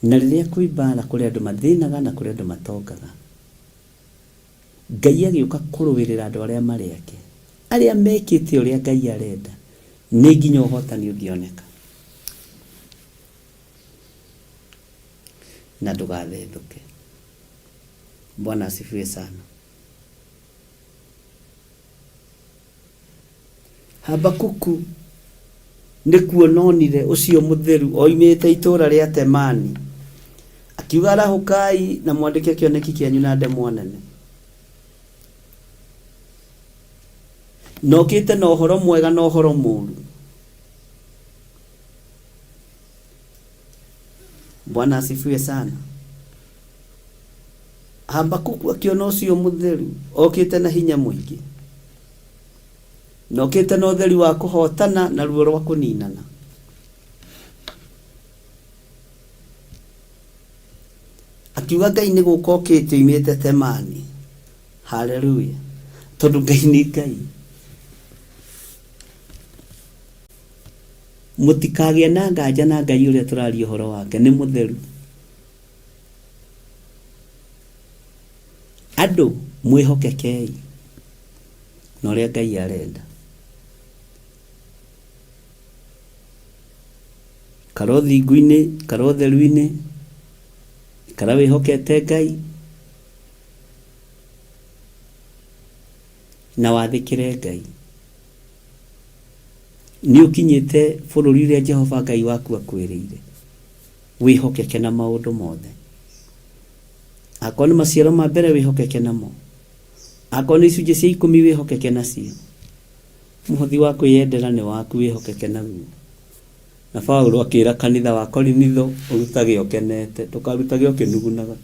Na rĩrĩa kwĩ mbara kũrĩ andũ mathĩnaga na kũrĩ andũ matongaga. Ngai agĩũka kũrũĩrĩra andũ arĩa marĩ ake, arĩa mekĩte ũrĩa Ngai arenda, nĩ nginya ũhotani ũngĩoneka. Na ndũgathethũke. Bwana asifiwe sana. Habakuku nĩ kuona onire ũcio mũtheru oimĩte itũũra rĩa Temani, akiuga arahũkai na mwandĩke kĩoneki kĩanyu na ndemwa nene. Na okĩte na ũhoro mwega na ũhoro mũũru. Bwana asifiwe sana. Habakuku akĩona ũcio mũtheru okĩte na hinya mũingĩ na okĩte na ũtheri wa kũhotana na ruo rwa kũninana. Akiuga Ngai nĩ gũka okĩte oimĩte Temani. Haleluya. Tondũ Ngai nĩ Ngai. Mũtikagĩe na nganja na Ngai ũrĩa tũraria ũhoro wake, nĩ mũtheru. Andũ mwĩhokekei na ũrĩa Ngai arenda. Ikara ũthingu-inĩ, ikara ũtheru-inĩ, ikara wĩhokete Ngai na wathĩkĩre Ngai. Nĩ ũkinyĩte bũrũri ũrĩa Jehova Ngai waku akwĩrĩire. Wĩhokeke na maũndũ mothe. Akorwo nĩ maciaro ma mbere wĩhokeke namo. Akorwo nĩ icunjĩ cia ikũmi wĩhokeke nacio. Mũhothi wa kwĩyendera nĩ waku wĩhokeke naguo. Na Paulo akĩra kanitha wa Korinitho ũrutage ũkenete, ndũkarutage ũkĩnugunaga.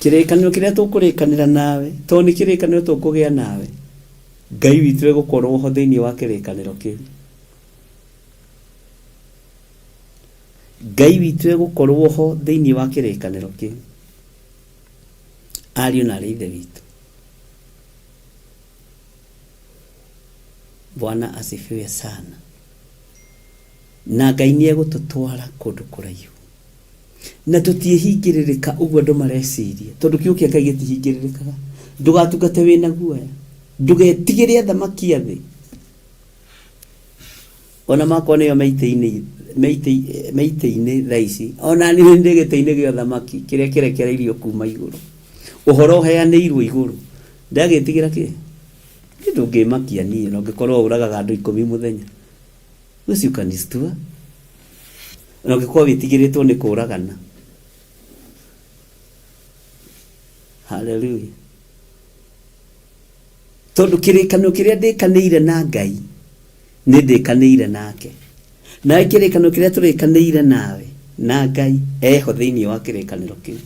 Kĩrĩkanĩro kĩrĩa tũkũrĩkanĩra nawe, tondũ nĩ kĩrĩkanĩro tũkũgĩa nawe, Ngai witũ egũkorwo ho thĩinĩ wa kĩrĩkanĩro kĩu. Ngai witũ egũkorwo ho thĩinĩ wa kĩrĩkanĩro kĩu. Ariũ na arĩ ithe witũ. Bwana asifiwe sana. Na Ngai nĩ egũtũtwara kũndũ kũraihu. Na tũtiĩhingĩrĩrĩka ũguo andũ mareciria, tondũ kiugo kĩa Ngai gĩtihingĩrĩrĩkaga. Ndũgatungate wĩna guoya, ndũgetigĩre athamaki a thĩ, ona makorwo nĩo me itĩ-inĩ me itĩ-inĩ thaa ici. Ona niĩ ndĩ gĩtĩ-inĩ gĩa ũthamaki kĩrĩa kĩrekereirio kuma igũrũ, ũhoro ũheanĩirwo igũrũ, ndagĩtigĩra kĩ? Niĩ ndũngĩmakia niĩ, ona ũngĩkorwo ũragaga andũ ikũmi mũthenya, ũcio ũkanistua. Ona ũngĩkorwo wĩtigĩrĩtwo nĩ kũragana. Haleluya. Tondũ kĩrĩkanĩro kĩrĩa ndĩkanĩire na Ngai, nĩ ndĩkanĩire nake. Nawe kĩrĩkanĩro kĩrĩa tũrĩkanĩire nawe na Ngai, eho thĩinĩ wa kĩrĩkanĩro kĩu.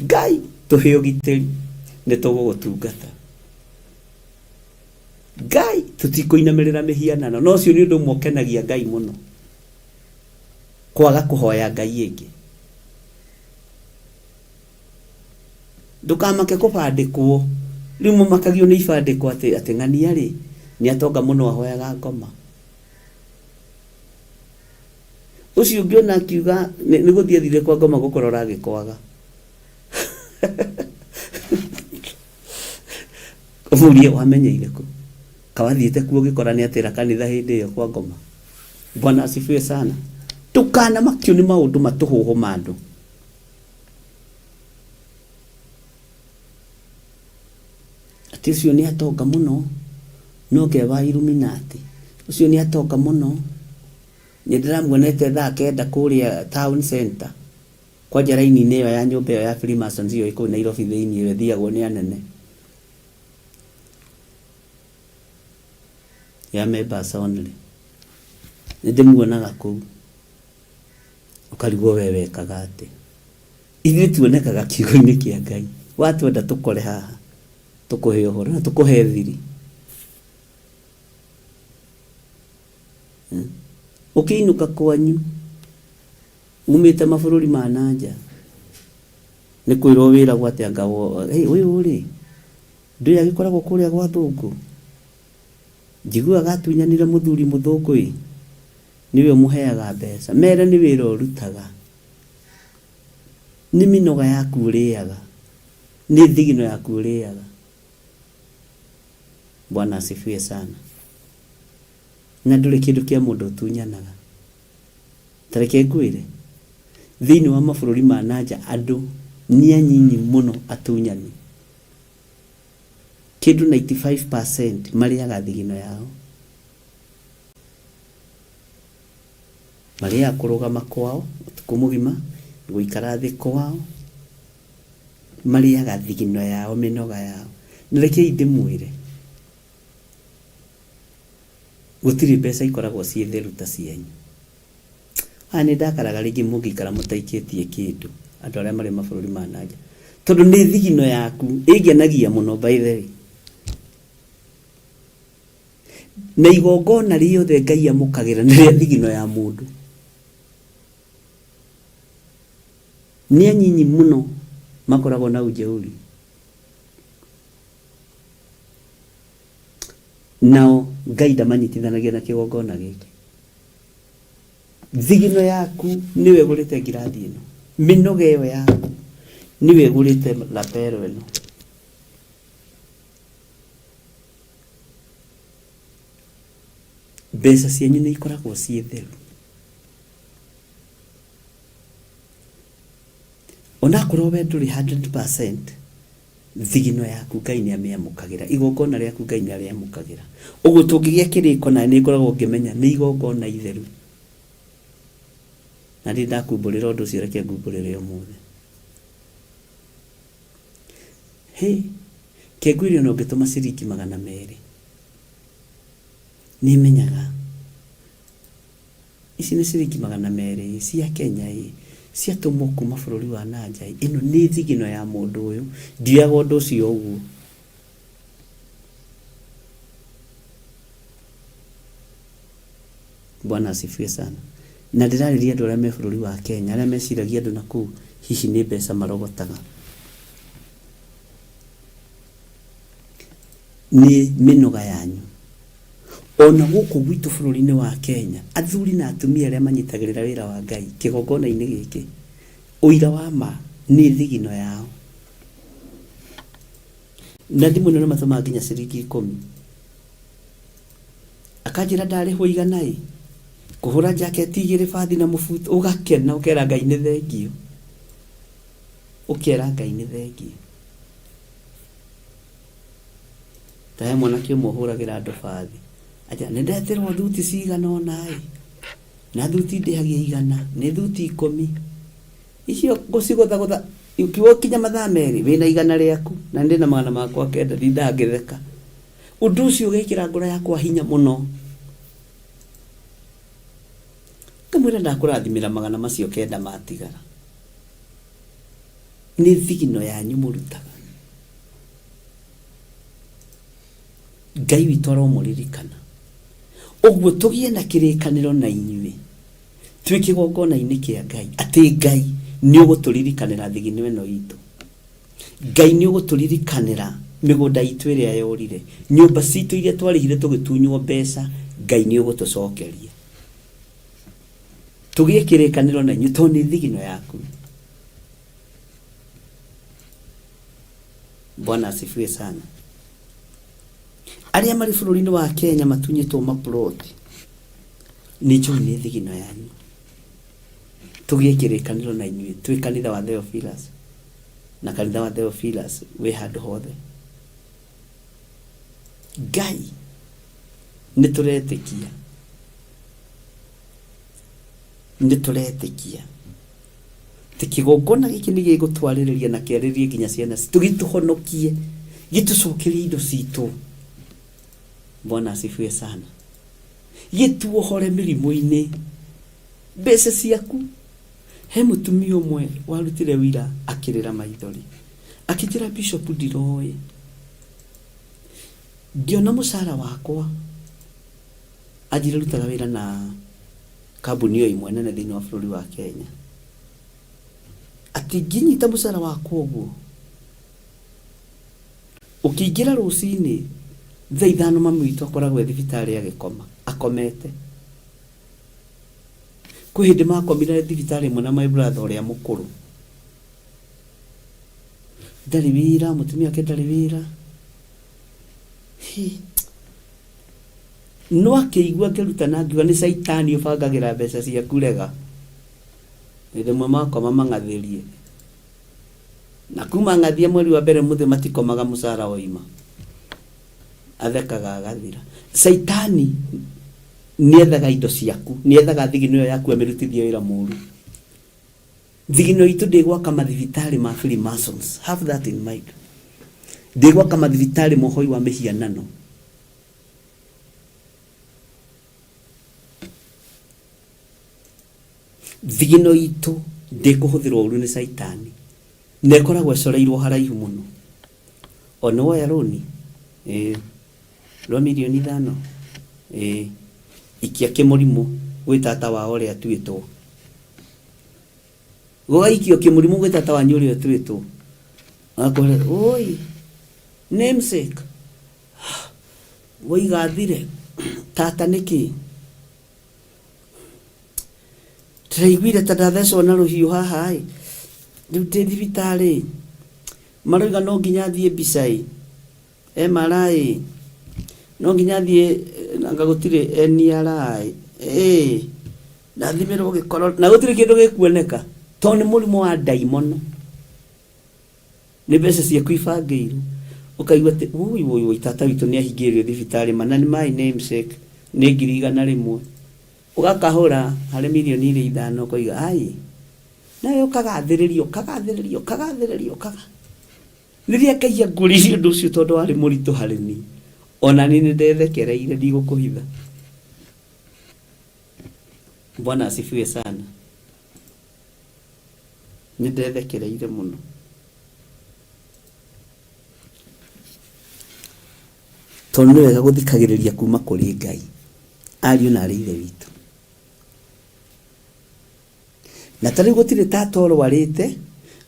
Ngai, tũhe ũgitĩri, nĩ tũgũgũtungata. Ngai, tũtikũinamĩrĩra mĩhianano. Na ũcio nĩ ũndũ ũmwe ũkenagia Ngai mũno, kwaga kũhoya Ngai ĩngĩ. Ndũkamake kũbandĩkwo. Rĩu mũmakagio nĩ ibandĩko atĩ atĩ ng'ania rĩ, nĩ atonga mũno ahoyaga ngoma. Ũcio ũngĩona akiuga nĩ gũthiĩ athire kwa ngoma gũkorora agĩkwaga. Ũmũrie wamenyeire kũ? Kawathiĩte kuo ũgĩkora nĩ atĩra kanitha hĩndĩ ĩyo kwa ngoma. Bwana asifiwe sana. Ndũkanamakio nĩ maũndũ matũhũhũ ma andũ. Atĩ ũcio nĩ atonga mũno, no ke wa Illuminati. Ũcio nĩ atonga mũno, nĩ ndĩramuonete thaa kenda kũrĩa town center. Kwanja raini-inĩ ĩyo ya nyũmba ĩyo ya Freemasons ĩyo ĩ kũu Nairobi thĩinĩ ĩyo ĩthiagwo nĩ anene. Ya members only. Nĩ ndĩmuonaga kũu. Ũkarigwo we wekaga atĩa. Ithuĩ tuonekaga kiugo-inĩ kĩa Ngai. Watwenda tũkore haha, tũkũhe ũhoro na tũkũhe thiri. Ũkĩinũka kwanyu, Umĩte mabũrũri ma na nja, nĩ kwĩrwo wĩragwo atĩ anga ũyũ rĩ, ndũĩ agĩkoragwo kũrĩa gwa thũngũ? Njiguaga atunyanire mũthuri mũthũngũ ĩ, nĩwe ũmũheaga mbeca. Mere nĩ wĩra ũrutaga, nĩ mĩnoga yaku ũrĩaga, nĩ thigino yaku ũrĩaga. Bwana asifiwe sana. Na ndũrĩ kĩndũ kĩa mũndũ ũtunyanaga. Ta reke ngwĩre, thĩinĩ wa mabũrũri ma na nja andũ nĩ anyinyi mũno atunyani. Kĩndũ 95% marĩaga thigino yao. Marĩaga kũrũgama kwao ũtukũ mũgima, gũikara thĩ kwao, marĩaga thigino yao, mĩnoga yao. Na rekei ndĩmwĩre, gũtirĩ mbeca ikoragwo ciĩ theru ta cianyu. Haha nĩ ndakaraga rĩngĩ mũngĩikara mũtaikĩtie kĩndũ andũ arĩa marĩ mabũrũri ma na nja, tondũ nĩ thigino yaku ĩngenagia mũno by the way. Na igongona rĩothe Ngai amũkagĩra nĩ rĩa thigino ya mũndũ. Nĩ anyinyi mũno makoragwo na ujeuri. Nao Ngai ndamanyitithanagia na kĩgongona gĩkĩ. Thigino yaku nĩwe ĩgũrĩte ngirathi ĩno. Mĩnoga ĩyo yaku nĩwe ĩgũrĩte lapero ĩno. Mbeca cianyu nĩ ikoragwo ciĩ theru. Onakorwo we ndũrĩ 100%, thigino yaku Ngai nĩ amĩamũkagĩra, igongona rĩaku Ngai nĩ arĩamũkagĩra. Ũguo tũngĩgĩa kĩrĩko na nĩ ngoragwo ngĩmenya nĩ igongona itheru. Na ndirĩ ndakumbũrĩra ũndũ ũcio reke ngumbũrĩre ũmũthĩ. Hĩ, ke ngwĩre ona ũngĩtũma ciringi 200, nĩ menyaga ici nĩ ciringi 200 ĩ, cia Kenya ĩ, ciatũmwo kuma bũrũri wa na nja ĩ, ĩno nĩ thigino ya mũndũ ũyũ, ndioyaga ũndũ ũcio ũguo. Bwana asifiwe sana. Na ndĩrarĩria andũ arĩa me bũrũri wa Kenya, arĩa meciragia andũ na kũu hihi nĩ mbeca marogotaga. Nĩ mĩnoga yanyu. Ona gũkũ gwitũ bũrũri-inĩ wa Kenya, athuri na atumia arĩa manyitagĩrĩra wĩra wa Ngai kĩgongona-inĩ gĩkĩ, ũira wa ma nĩ thigino yao. Na thimũ ĩno nĩ matũmaga nginya ciringi 10. Akanjĩra ndarĩhwo igana ĩ, kũhũra jaketi igĩrĩ bathi na mũbuto, ũgakena ũkera Ngai nĩ thengiũ. Ũkera Ngai nĩ thengiũ. Ta he mwanake ũmwe ũhũragĩra andũ bathi, anjĩra nĩ ndetĩrwo thuti cigana ũna ĩ, na thuti ndĩhagia igana, nĩ thuti 10. Icio ngũcigũthagũtha, ũkiuga ũkinya mathaa merĩ, wĩna igana rĩaku, na nĩ ndĩna magana makwa kenda, ndindaga ngĩtheka. Ũndũ ũcio ũgekĩra ngoro yakwa hinya mũno. Ngamwĩra ndakũrathimĩra magana macio kenda matigara. Nĩ thigino yanyu mũrutaga. Ngai witũ aromũririkana. Ũguo tũgĩe na kĩrĩkanĩro na inyuĩ twĩ kĩgongona-inĩ kĩa Ngai atĩ Ngai nĩ ũgũtũririkanĩra thigino ĩno itũ. Ngai nĩ ũgũtũririkanĩra mĩgũnda itũ ĩrĩa yorire, nyũmba citũ iria twarĩhire tũgĩtunywo mbeca, Ngai nĩ ũgũtũcokeria. Tũgĩe kĩrĩkanĩro na inyuĩ tondũ nĩ thigino yaku. Bwana asifiwe sana. Arĩa marĩ bũrũri-inĩ wa Kenya matunyĩtwo maploti, nĩ njũĩ nĩ thigino yanyu. Tũgĩe kĩrĩkanĩro na inyuĩ twĩ kanitha wa Theophilus, na kanitha wa Theophilus wĩ handũ hothe. Ngai nĩ tũretĩkia, nĩ tũretĩkia atĩ kĩgongona gĩkĩ nĩ gĩgũtwarĩrĩria na kĩarĩrĩrie nginya ciana citũ, gĩtũhonokie, gĩtũcokerie indo citũ. Bwana asifiwe sana. Gĩtuohore mĩrimũ-inĩ, mbeca ciaku. He mũtumia ũmwe warutire wĩira akĩrĩra maithori, akĩnjĩra Bishop ndiroĩ, ngĩona mũcara wakwa, anjĩra rutaga wĩra na kambuni o ĩmwe nene thĩinĩ wa bũrũri wa Kenya, atĩ ngĩnyita mũcara wakwa ũguo, ũkĩingĩra rũcinĩ thaa 5 mami witũ akoragwo e thibitarĩ agĩkoma, akomete. Kwĩ hĩndĩ makomire thibitarĩ ĩmwe na my brother ũrĩa mũkũrũ. Ndarĩ wĩra, mũtumia wake ndarĩ wĩra. Hĩ. No akĩigua ngĩrutana ngiuga nĩ caitani ũbangagĩra mbeca ciaku rega. Hĩndĩ ĩmwe makoma mang'athĩrie. Na kuma ng'athia mweri wa mbere mũthĩ matikomaga mũcara woima. Athekaga agathira. Caitani nĩethaga indo ciaku, nĩethaga thigino ĩyo yaku amĩrutithie wĩra mũru. Thigino itũ ndĩgwaka mathibitarĩ ma Freemasons. Have that in mind. Ndĩgwaka mathibitarĩ ma ũhoi wa mĩhianano. Thigino itũ ndĩkũhũthĩrwo ũru nĩ caitani. Na ĩkoragwo ĩcoreirwo haraihu mũno. O nĩ woya rũni? Ĩĩ. Rwa mirioni ithano? Ĩĩ. Ikia kĩmũrimũ gwĩ tata wao ũrĩa atuĩtwo. Gũgaikio kĩmũrimũ gwĩ tata wanyu ũrĩa ũtuĩtwo. Agakwĩra, oi, namesake, woiga thire, tata nĩkĩ? Ndĩraiguire ta ndathecwo na rũhiũ haha ĩ, rĩu ndĩ thibitarĩ ĩ, maroiga no nginya thiĩ mbica ĩ, MRI ĩ, no nginya thiĩ anga gũtirĩ NRI ĩ, ndathimĩrwo gĩkoro na gũtirĩ kĩndũ gĩkuoneka tondũ nĩ mũrimũ wa ndaimono. Nĩ mbeca ciaku ibangĩirwo. Ũkaigua atĩ wũi wũi wũi tata witũ nĩ ahingĩrĩrio thibitarĩ ma na nĩ my namesake nĩ 100,000. Ũgakahũra harĩ mirioni iria ithano ũkoiga ai nawe ũkagathĩrĩria ũkagathĩrĩria ũkagathĩrĩria ũkaga Rĩrĩa Ngai angũririe ũndũ ũcio tondũ warĩ mũritũ harĩ niĩ, ona niĩ nĩ ndethekereire ndigũkũhitha. Bwana asifiwe sana. Nĩ ndethekereire mũno. Tondũ nĩ wega gũthikagĩrĩria kuma kũrĩ Ngai, ariũ na arĩ ithe witũ. Na ta rĩu gũtirĩ tata ũrwarĩte,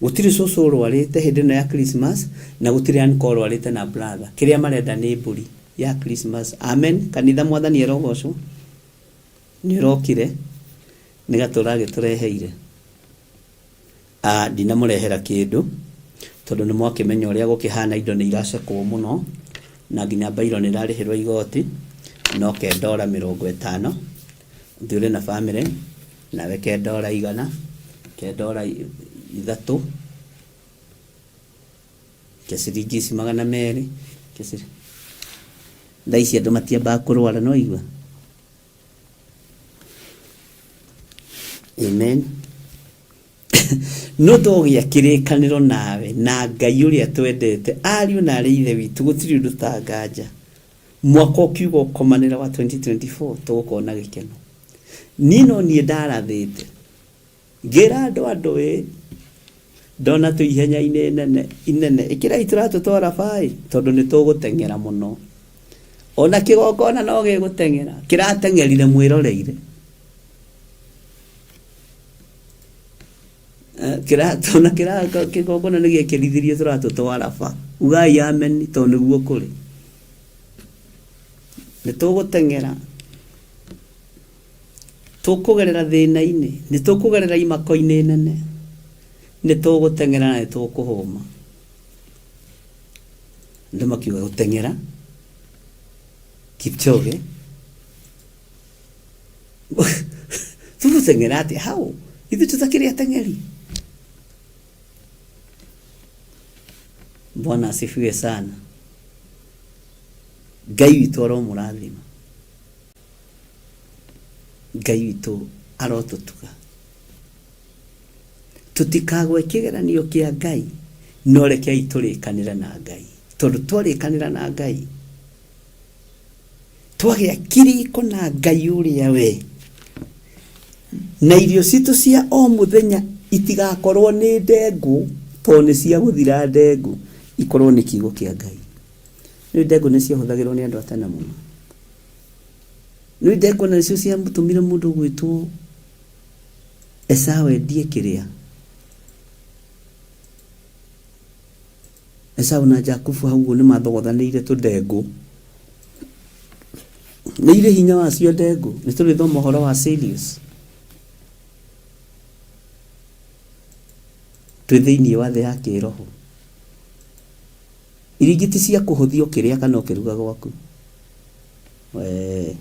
gũtirĩ cũcũ ũrwarĩte hĩndĩ ĩno ya Christmas, na gũtirĩ uncle ũrwarĩte na brother. Kĩrĩa marenda nĩ mbũri ya Christmas. Amen. Kanitha Mwathani arogocwo. Nĩ ũrokire, nĩ gatũra agĩtũreheire. Ah, ndinamũrehera kĩndũ, tondũ nĩ mwakĩmenya ũrĩa gũkĩhana indo nĩ iracekwo mũno, na nginya bairo nĩ ĩrarĩhĩrwo igoti, no ke ndora 50, ũthiĩ ũrĩ na bamĩrĩ, nawe ke ndora 100, ke ndora 3, ke ciringi ici 200, ke Thaa ici andũ matiambaga kũrwara nĩ waigua? Amen. No tũgĩa kĩrĩkanĩro nawe na Ngai ũrĩa twendete, ariũ na arĩ ithe witũ, gũtirĩ ũndũ ta nganja. Mwaka ũkiuga ũkomanĩra wa 2024 tũgũkorwo na gĩkeno. Niĩ no niĩ ndarathĩte. Ngĩra andũ andũ ĩ, ndona twĩ ihenya-inĩ nene inene, ĩkĩrai tũratũ twa raba ĩ, tondũ nĩ tũgũteng'era mũno. Ona kĩgongona no gĩgũteng'era, kĩrateng'erire mwĩroreire. Eh, Ona kĩgongona nĩ gĩekĩrithirie tũratũ twa raba. Ugai ameni tondũ nĩguo kũrĩ. Nĩ tũgũteng'era. Tũkũgerera thĩna-inĩ, nĩ tũkũgerera imako-inĩ nene, nĩ tũgũteng'era na nĩ tũkũhũma. Andũ makiuga gũteng'era, Kipchoge, tũgũteng'era atĩa? How? Ithuĩ tũtakĩrĩ ateng'eri. Bwana asifiwe sana. Ngai witũ aromũrathima. Ngai witũ arotũtuga. Tũtikagwe kĩgeranio kĩa Ngai, no rekei tũrĩkanĩre na Ngai. Tondũ twarĩkanĩra na Ngai, twagĩa kĩrĩko na Ngai ũrĩa we, na irio citũ cia o mũthenya itigakorwo nĩ ndengũ, tondũ nĩ cia gũthira ndengũ, ikorwo nĩ kiugo kĩa Ngai. Nĩ ndengũ nĩ ciahũthagĩrwo nĩ andũ a tene mũno. Nĩ ndengũ nĩcio ciatũmire mũndũ ũgwĩtwo Esau endie kĩrĩa? Esau na Jakubu hau ũguo nĩ mathogothanĩire tũndengũ. Nĩ irĩ hinya wacio ndengũ. Nĩ tũrĩthoma ũhoro wa cereals. Twĩ thĩinĩ wa thĩ ya kĩroho. Irio ingĩ ti cia kũhũthia ũkĩrĩa kana ũkĩruga gwaku. Wee.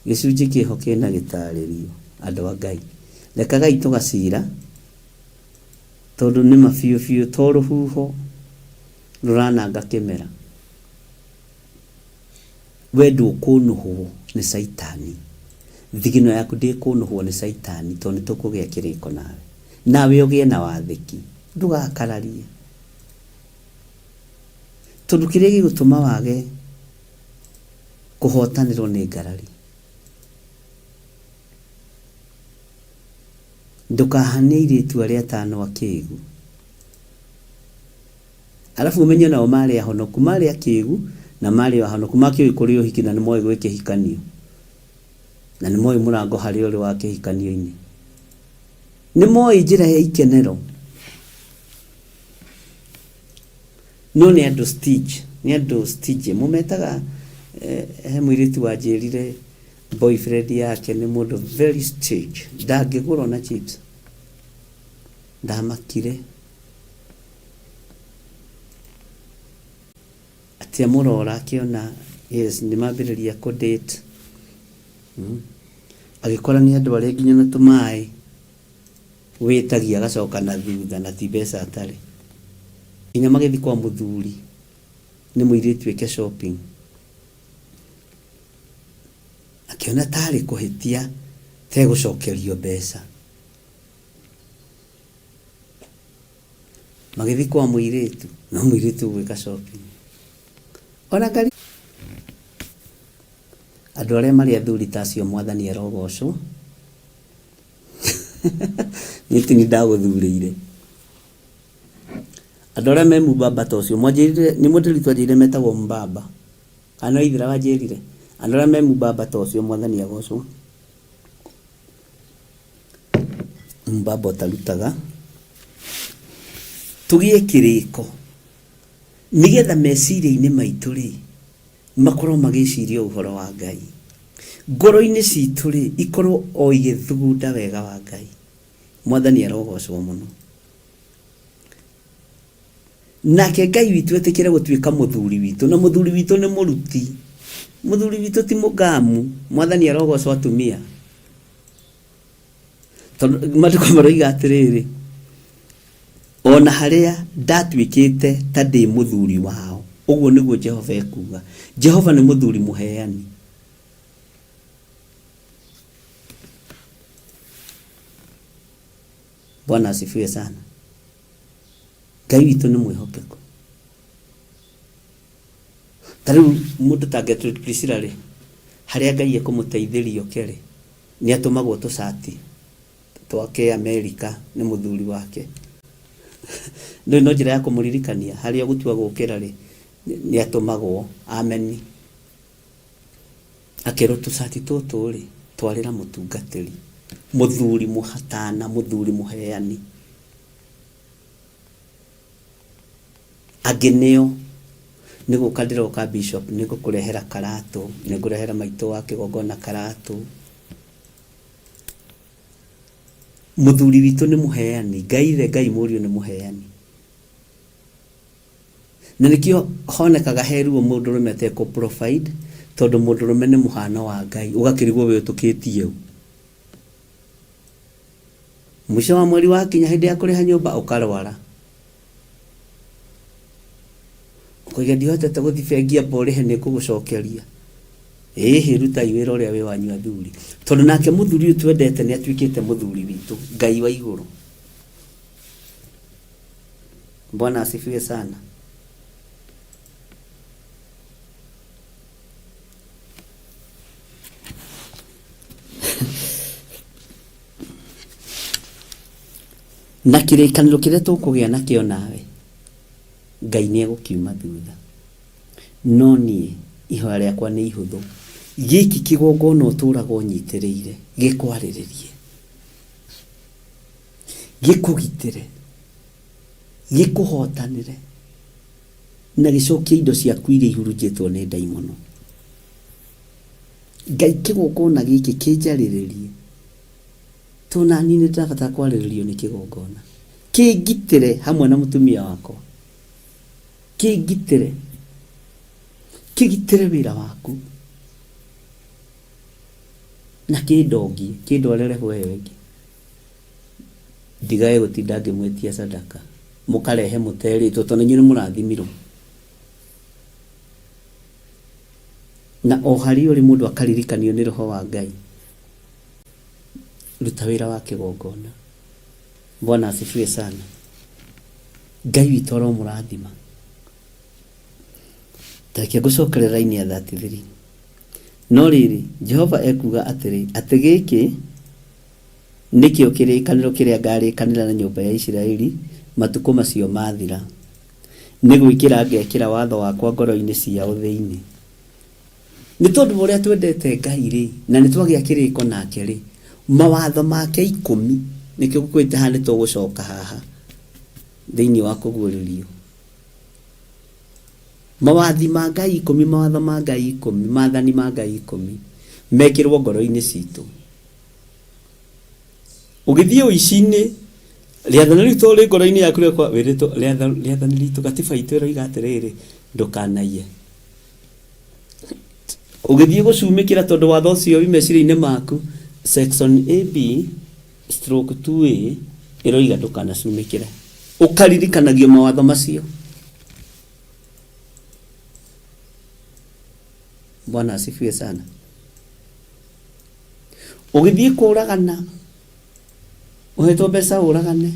Gĩcunjĩ kĩho kĩna gĩtarĩrio andũ a Ngai. Rekagai tũgacira tondũ nĩma biũ biũ to rũhuho rũrananga kĩmera. We ndũkũnũhwo nĩ caitani. Thigino yaku ndĩkũnũhwo nĩ caitani tondũ nĩ tũkũgĩa kĩrĩko nawe. Nawe ũgĩe na wathĩki. Ndũgakararie. Tondũ kĩrĩa gĩgũtũma wage kũhotanĩrwo nĩ ngarari. Ndũkahane airĩtu arĩa atano akĩgu. Arabu ũmenye nao marĩ ahonoku, marĩ akĩgu na marĩ o ahonoku, makĩũĩ kũrĩ ũhiki na nĩmoĩ gwĩ kĩhikanio. Na nĩmoĩ mũrango harĩa ũrĩ wa kĩhikanio-inĩ. Nĩmoĩ njĩra ya ikenero. No nĩ andũ stingy, nĩ andũ stingy. Mũmetaga, he mũirĩtu wanjĩrire boyfriend yake nĩ mũndũ very stingy, ndangĩgũra ona chips. Ndamakire. Atĩ amũrora akĩona yes nĩ mambĩrĩria kũ date. Agĩkora nĩ andũ arĩa nginya na tũmaĩ wĩtagia agacoka na thutha na ti mbeca atarĩ. Nginya magĩthiĩ kwa mũthuri nĩ mũirĩtu eke shopping. Akĩona tarĩ kũhĩtia tegũcokerio mbeca. Magĩthiĩ kwa mũirĩtu, no mũirĩtu ũgwĩka shopping. Ona ngari Andũ arĩa marĩ athuri ta acio Mwathani arogocwo. Niĩ ti niĩ ndagũthurĩire. Andũ arĩa me mũmbamba ta ũcio, mwanjĩrire, nĩ mũndĩri twanjĩrire metagwo mbamba. Kana no ithira wanjĩrire? Andũ arĩa me mũmbamba ta ũcio Mwathani agocwo. Mũmbamba ũtarutaga. Tũgĩe kĩrĩko, nĩgetha meciria-inĩ maitũ-rĩ, makorwo magĩciria o ũhoro wa Ngai. Ngoro-inĩ citũ-rĩ, ikorwo o igĩthugunda wega wa Ngai. Mwathani arogocwo mũno. Nake Ngai witũ etĩkĩre gũtuĩka mũthuri witũ, na mũthuri witũ nĩ mũruti. Mũthuri witũ ti mũgamu. Mwathani arogocwo atumia. Tondũ maandĩko maroiga atĩrĩrĩ, o na harĩa ndatuĩkĩte ta ndĩ mũthuri wao, ũguo nĩguo Jehova ekuuga. Jehova nĩ mũthuri mũheani. Bwana asifiwe sana. Ngai witũ nĩ mwĩhokeku. Ta rĩu mũndũ ta Gertrude Priscilla rĩ, harĩa Ngai ekũmũteithĩria oke rĩ, nĩ atũmagwo tũcati twake Amerika nĩ mũthuri wake. Ndũĩ no njĩra ya kũmũririkania harĩa ũgũtua gũkĩra rĩ, nĩ atũmagwo ameni. Akerwo tũcati tũtũ rĩ, twarĩra mũtungatĩri, mũthuri mũhatana, mũthuri mũheani. Angĩ nĩo, nĩ gũka ndĩroka bishop, nĩ ngũkũrehera karatũ, nĩ ngũrehera maitũ wa kĩgongona karatũ. Mũthuri witũ nĩ mũheani, Ngai ithe Ngai mũriũ nĩ mũheani. Na nĩkĩo honekaga he ruo mũndũrũme atekũ provide, tondũ mũndũrũme nĩ mũhano wa Ngai, ũgakĩrigwo we ũtũkĩtie ũ. Mũico wa mweri wakinya hĩndĩ ya kũrĩha nyũmba ũkarwara. Ũkoiga ndihotete gũthiĩ bengi amba ũrĩhe nĩ ngũgũcokeria. Ĩhĩ rutai wĩra ũrĩa wĩ wanyu athuri. Tondũ nake mũthuri ũyũ twendete nĩ atuĩkĩte mũthuri witũ, Ngai wa igũrũ. Bwana asifiwe sana. Na kĩrĩkanĩro kĩrĩa tũkũgĩa nakĩo nawe, Ngai nĩ egũkiuma thutha. No niĩ ihoya rĩakwa nĩ ihũthũ, gĩkĩ kĩgongona ũtũraga ũnyitĩrĩire gĩkwarĩrĩrie, gĩkũgitĩre, gĩkũhotanĩre, na gĩcokie indo ciaku iria ihurunjĩtwo nĩ ndaimono. Ngai kĩgongona gĩkĩ kĩnjarĩrĩrie, tondũ naniĩ nĩ ndĩrabatara kwarĩrĩrio nĩ kĩgongona. Kĩngitĩre hamwe na mũtumia wakwa, kĩngitĩre, kĩgitĩre wĩra waku, na kĩndongie, kĩndware level ĩyo ĩngĩ. Ndigage gũtinda ngĩmwĩtia sadaka mũkarehe mũterĩtwo tondũ inyuĩ nĩ mũrathimirwo. Na o harĩa ũrĩ mũndũ akaririkanio nĩ roho wa Ngai, ruta wĩra wa kĩgongona. Bwana asifiwe sana. Ngai witũ aromũrathima. Ta reke ngũcokere raini ya 33. No rĩrĩ, Jehova ekuuga atĩrĩ, atĩ gĩkĩ nĩkĩo kĩrĩkanĩro kĩrĩa ngarĩkanĩra na nyũmba ya Isiraeli matukũ macio mathira. Nĩ gwĩkĩra ngekĩra watho wakwa ngoro-inĩ ciao thĩinĩ. Nĩ tondũ wa ũrĩa twendete Ngai-rĩ, na nĩ twagĩa kĩrĩko nake-rĩ, mawatho make ikũmi, nĩkĩo ngũkwĩrĩte haha nĩ tũgũcoka haha thĩinĩ wa kũguũrĩrio. Mawathi ma Ngai ikũmi, mawatho ma Ngai ikũmi, maathani ma Ngai ikũmi, mekĩrwo ngoro-inĩ citũ. Ũgĩthiĩ ũici-inĩ, rĩathani rĩu tondũ rĩ ngoro-inĩ yaku rĩakwa wĩrĩtwo rĩathani ritũ gatiba itũ ĩroiga atĩrĩrĩ, ndũkanaiye. Ũgĩthiĩ gũcumĩkĩra tondũ watho ũcio wĩ meciria-inĩ maku, section AB stroke 2A ĩroiga ndũkanacumĩkĩre. Ũkaririkanagio mawatho macio. Bwana asifiwe sana. Ũgĩthiĩ kũragana, ũhetwo mbeca ũragane.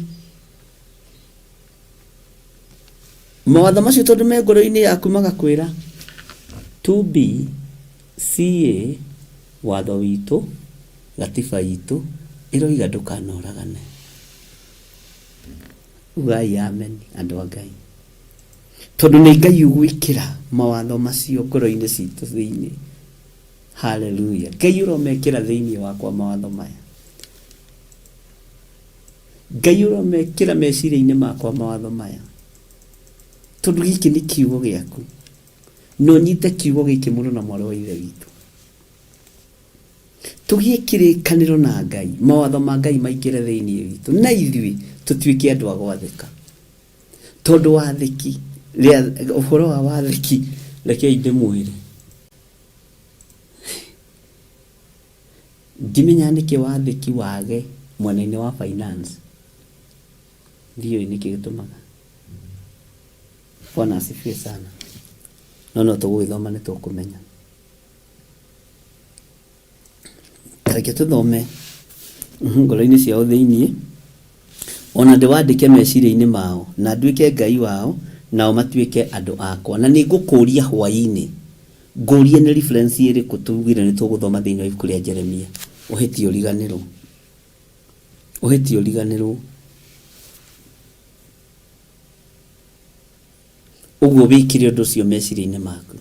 Mawatho macio tondũ me ngoro-inĩ yaku magakwĩra 2B CA watho witũ, gatiba itũ ĩroiga ndũkanoragane. Ugai amen andũ a Ngai. Tondũ nĩ Ngai ũgwĩkĩra mawatho macio ngoro-inĩ citũ thĩinĩ. Haleluya. Ngai ũromekĩra thĩinĩ wakwa mawatho maya. Ngai ũromekĩra meciria-inĩ makwa mawatho maya. Tondũ gĩkĩ nĩ kiugo gĩaku. Na ũnyite kiugo gĩkĩ mũno na mwarĩ wa Ithe witũ. Tũgĩe kĩrĩkanĩro na Ngai, mawatho ma Ngai maingĩre thĩinĩ witũ, na ithuĩ tũtuĩke andũ a gwathĩka. Tondũ wathĩki, ũhoro wa wathĩki, rekei ndĩmwĩre, ndimenyaga nĩkĩ wathĩki wage mwena-inĩ wa finance, ndiũĩ nĩkĩ gĩtũmaga. Bwana asifiwe sana. No no tũgũgĩthoma nĩ tũkũmenya. Reke tũthome ngoro-inĩ ciao thĩinĩ, o na ndĩwandĩke meciria-inĩ mao, na nduĩke Ngai wao, nao matuĩke andũ akwa. Na nĩ ngũkũũria hwaĩ-inĩ, ngũrie nĩ reference ĩrĩkũ tugire nĩ tũgũthoma thĩinĩ wa ibuku rĩa Jeremia. Ũhĩtie ũriganĩrwo. Ũhĩtie ũriganĩrwo. Ũguo wĩkĩre ũndũ ũcio meciria-inĩ maku.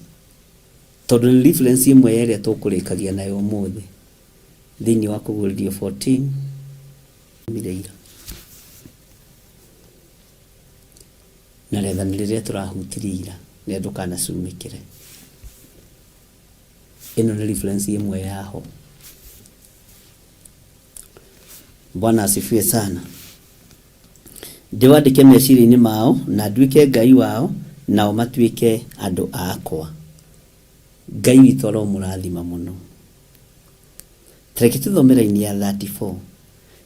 Tondũ nĩ reference ĩmwe ya ĩrĩa tũkũrĩkagia nayo ũmũthĩ thĩinĩ wa Kũguũrĩrio 14 mire ira. Na rĩathani rĩrĩa tũrahutirie ira rĩa ndũkanacumĩkĩre. Ĩno nĩ reference ĩmwe yaho. Bwana asifiwe sana. Ndĩwandĩke meciria-inĩ mao, na nduĩke Ngai wao, nao matuĩke andũ akwa. Ngai witũ aromũrathima mũno. Ta reke tũthome raini ya 34.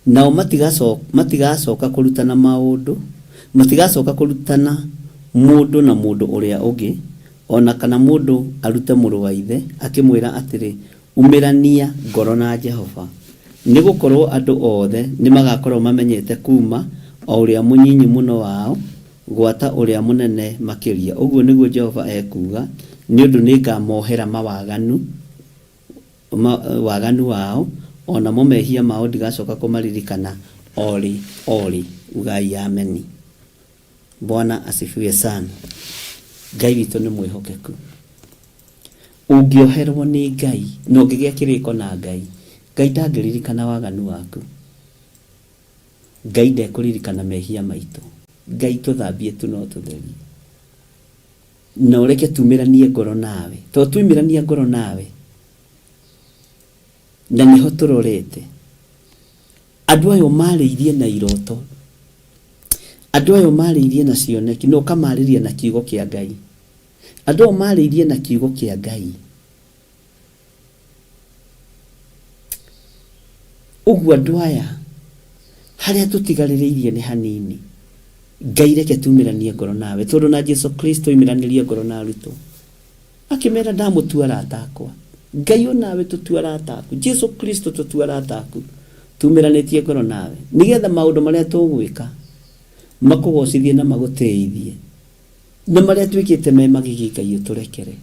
Nao matigacoka kũrutana maũndũ, matigacoka kũrutana mũndũ na mũndũ ũrĩa ũngĩ, o na kana mũndũ arute mũrũ wa ithe, akĩmwĩra atĩrĩ, Umĩrania ngoro na Jehova, nĩ gũkorũo andũ othe nĩmagakorũo mamenyete kuuma o ũrĩa mũnyinyi mũno wao gwata ũrĩa mũnene makĩria, ũguo nĩguo Jehova ekuuga, nĩ ũndũ nĩngamohera mawaganu, waganu wao, o namo mehia mao ndigacoka kũmaririkana o rĩ, o rĩ. Ugai ameni. Bwana asifiwe sana. Ngai witũ nĩ mwĩhokeku. Ũngĩoherwo nĩ Ngai na ũngĩgĩa kĩrĩko na Ngai, Ngai ndangĩririkana waganu waku. Ngai ndekũririkana mehia maitũ. Ngai tũthambie tu no tũtherie. Na ũreke tumĩranie ngoro nawe. To tuimĩrania ngoro nawe, na nĩho tũrorete. Andũ aya ũmarĩirie na iroto. Andũ aya ũmarĩirie na cioneki na ũkamarĩria na kiugo kĩa Ngai. Andũ aya ũmarĩirie na kiugo kĩa Ngai. Ũguo andũ aya Harĩa tũtigarĩrĩirie nĩ hanini. Ngai reke tumĩranie ngoro nawe, tondũ na Jesu Kristo oimĩranirie ngoro na arutwo. Akĩmera ndamũtua arata akwa. Ngai onawe tũtue arata aku. Jesu Kristo tũtue arata aku. Tumĩranĩtie ngoro nawe. Nĩgetha maũndũ marĩa tũgwĩka makũgocithie na magũtĩithie. Na marĩa twĩkĩte me magigi Ngai ũtũrekere.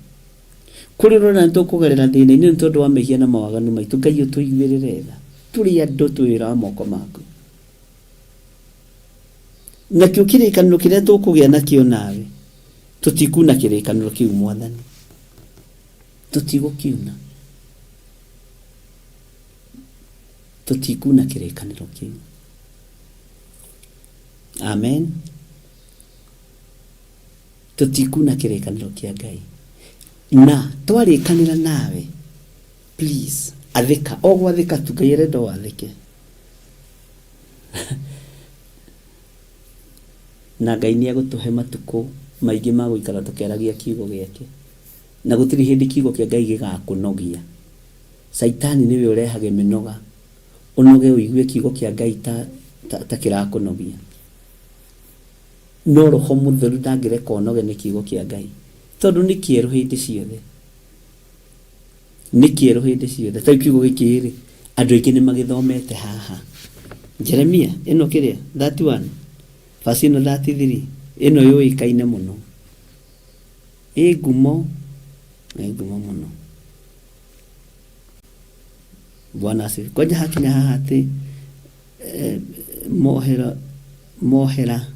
Kũrĩ ũrona nĩ tũkũgerera thĩna-inĩ nĩ tondũ wa mehia na mawaganu maitũ, Ngai ũtũiguĩrĩre tha. Tũrĩ andũ twĩ wĩra wa moko maku. Nakĩo kĩrĩkanĩro kĩrĩa tũkũgĩa nakĩo nawe, tũtikuna kĩrĩkanĩro kĩu Mwathani. Tũtigũkiuna. Tũtikuna kĩrĩkanĩro kĩu. Amen. Tũtikuna kĩrĩkanĩro kĩa Ngai. Na twarĩkanĩra nawe, please, athĩka. O gwathĩka tu, Ngai arenda wathĩke. Na Ngai nĩ egũtũhe matukũ maingĩ ma gũikara tũkĩaragia kiugo gĩake. Na gũtirĩ hĩndĩ kiugo kĩa Ngai gĩgakũnogia. Caitani nĩwe ũrehage mĩnoga. Ũnoge ũigue kiugo kĩa Ngai ta, ta, ta kĩrakũnogia. No Roho Mũtheru ndangĩreka ũnoge nĩ kiugo kĩa Ngai. Tondũ nĩ kĩerũ hĩndĩ ciothe. Nĩ kĩerũ hĩndĩ ciothe. Ta rĩu kiugo gĩkĩ rĩ, andũ aingĩ nĩ magĩthomete haha. Jeremia, ĩno kĩrĩa, 31, verse ĩno 33, ĩno yũĩkaine mũno. Ĩ ngumo, ĩ ngumo mũno. Bwana asifiwe. Kwanja hakinya haha atĩ eh, mohera mohera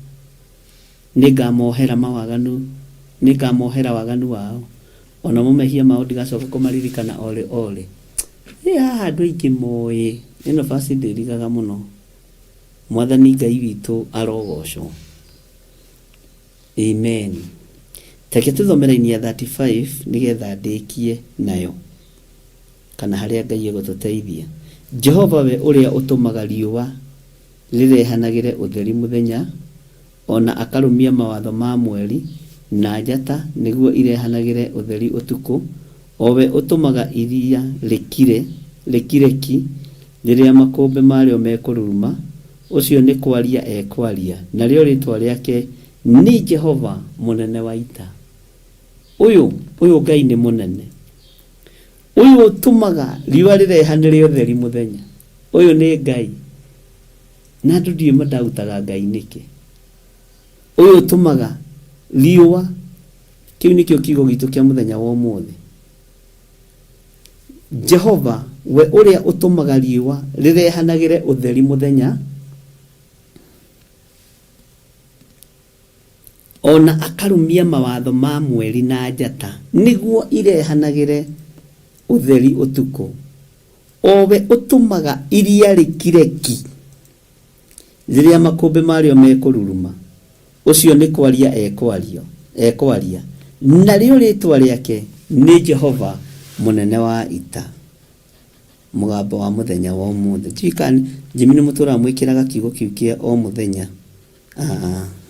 nĩngamohera mawaganu nĩngamohera waganu wao o namo mehia mao ndigacoka kũmaririkana o rĩ o rĩ. Ĩ haha andũ aingĩ moĩ ĩno verse ndĩrigaga mũno. Mwathani Ngai witũ arogocwo. Amen. Tareke tũthome raini ya 35 nĩgetha ndĩkie nayo kana harĩa Ngai egũtũteithia. Jehova we ũrĩa ũtũmaga riũa rĩrehanagĩre ũtheri mũthenya, o na akarũmia mawatho ma mweri na njata nĩguo irehanagĩre ũtheri ũtukũ, o we ũtũmaga iria rĩkire, rĩkire ki rĩrĩa makũmbĩ marĩo mekũruruma, ũcio nĩ kwaria ekwaria, narĩo rĩĩtwa rĩake nĩ Jehova mũnene wa ita. Ũyũ, ũyũ Ngai nĩ mũnene. Ũyũ ũtũmaga riũa rĩrehanĩre ũtheri mũthenya. Ũyũ nĩ Ngai. Na andũ ndiũĩ mandautaga Ngai nĩkĩ. Ũyũ ũtũmaga riũa, kĩu nĩkĩo kiugo gitũ kĩa mũthenya wa ũmũthĩ. Jehova, we ũrĩa ũtũmaga riũa rĩrehanagĩre ũtheri mũthenya, o na akarũmia mawatho ma mweri na njata nĩguo irehanagĩre ũtheri ũtukũ, o we ũtũmaga iria rĩkire ki rĩrĩa makũmbĩ marĩo mekũruruma, ũcio nĩ kwaria ekwario, ekwaria, narĩo rĩĩtwa rĩake nĩ Jehova mũnene wa ita. Mũgambo wa mũthenya wa ũmũthĩ. Ndiũĩ kana Jimmy nĩ mũtũraga mwĩkĩraga kiugo kĩu kĩa o mũthenya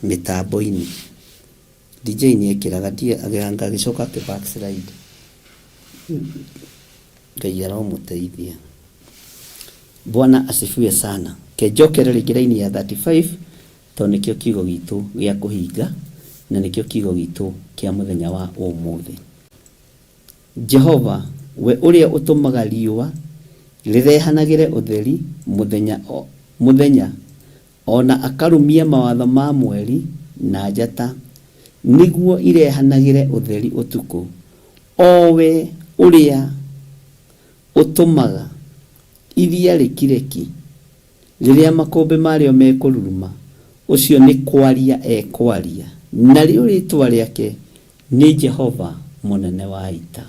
mĩtambo-inĩ. DJ nĩ ekĩraga anga agĩcoka akĩ backslide. Ngai aromũteithia. Bwana asifiwe sana. Ke njokere rĩngĩ raini ya 35 tondũ nĩkĩo kiugo gitũ gĩa kũhinga na nĩkĩo kiugo gitũ kĩa mũthenya wa ũmũthĩ. Jehova, we ũrĩa ũtũmaga riũa rĩrehanagĩre ũtheri mũthenya o mũthenya, o na akarũmia mawatho ma mweri na njata nĩguo irehanagĩre ũtheri ũtukũ, o we ũrĩa ũtũmaga iria rĩkire ki rĩrĩa makũmbĩ marĩo mekũruruma, ũcio nĩ kwaria ekwaria, narĩo rĩĩtwa rĩake nĩ Jehova mũnene wa ita.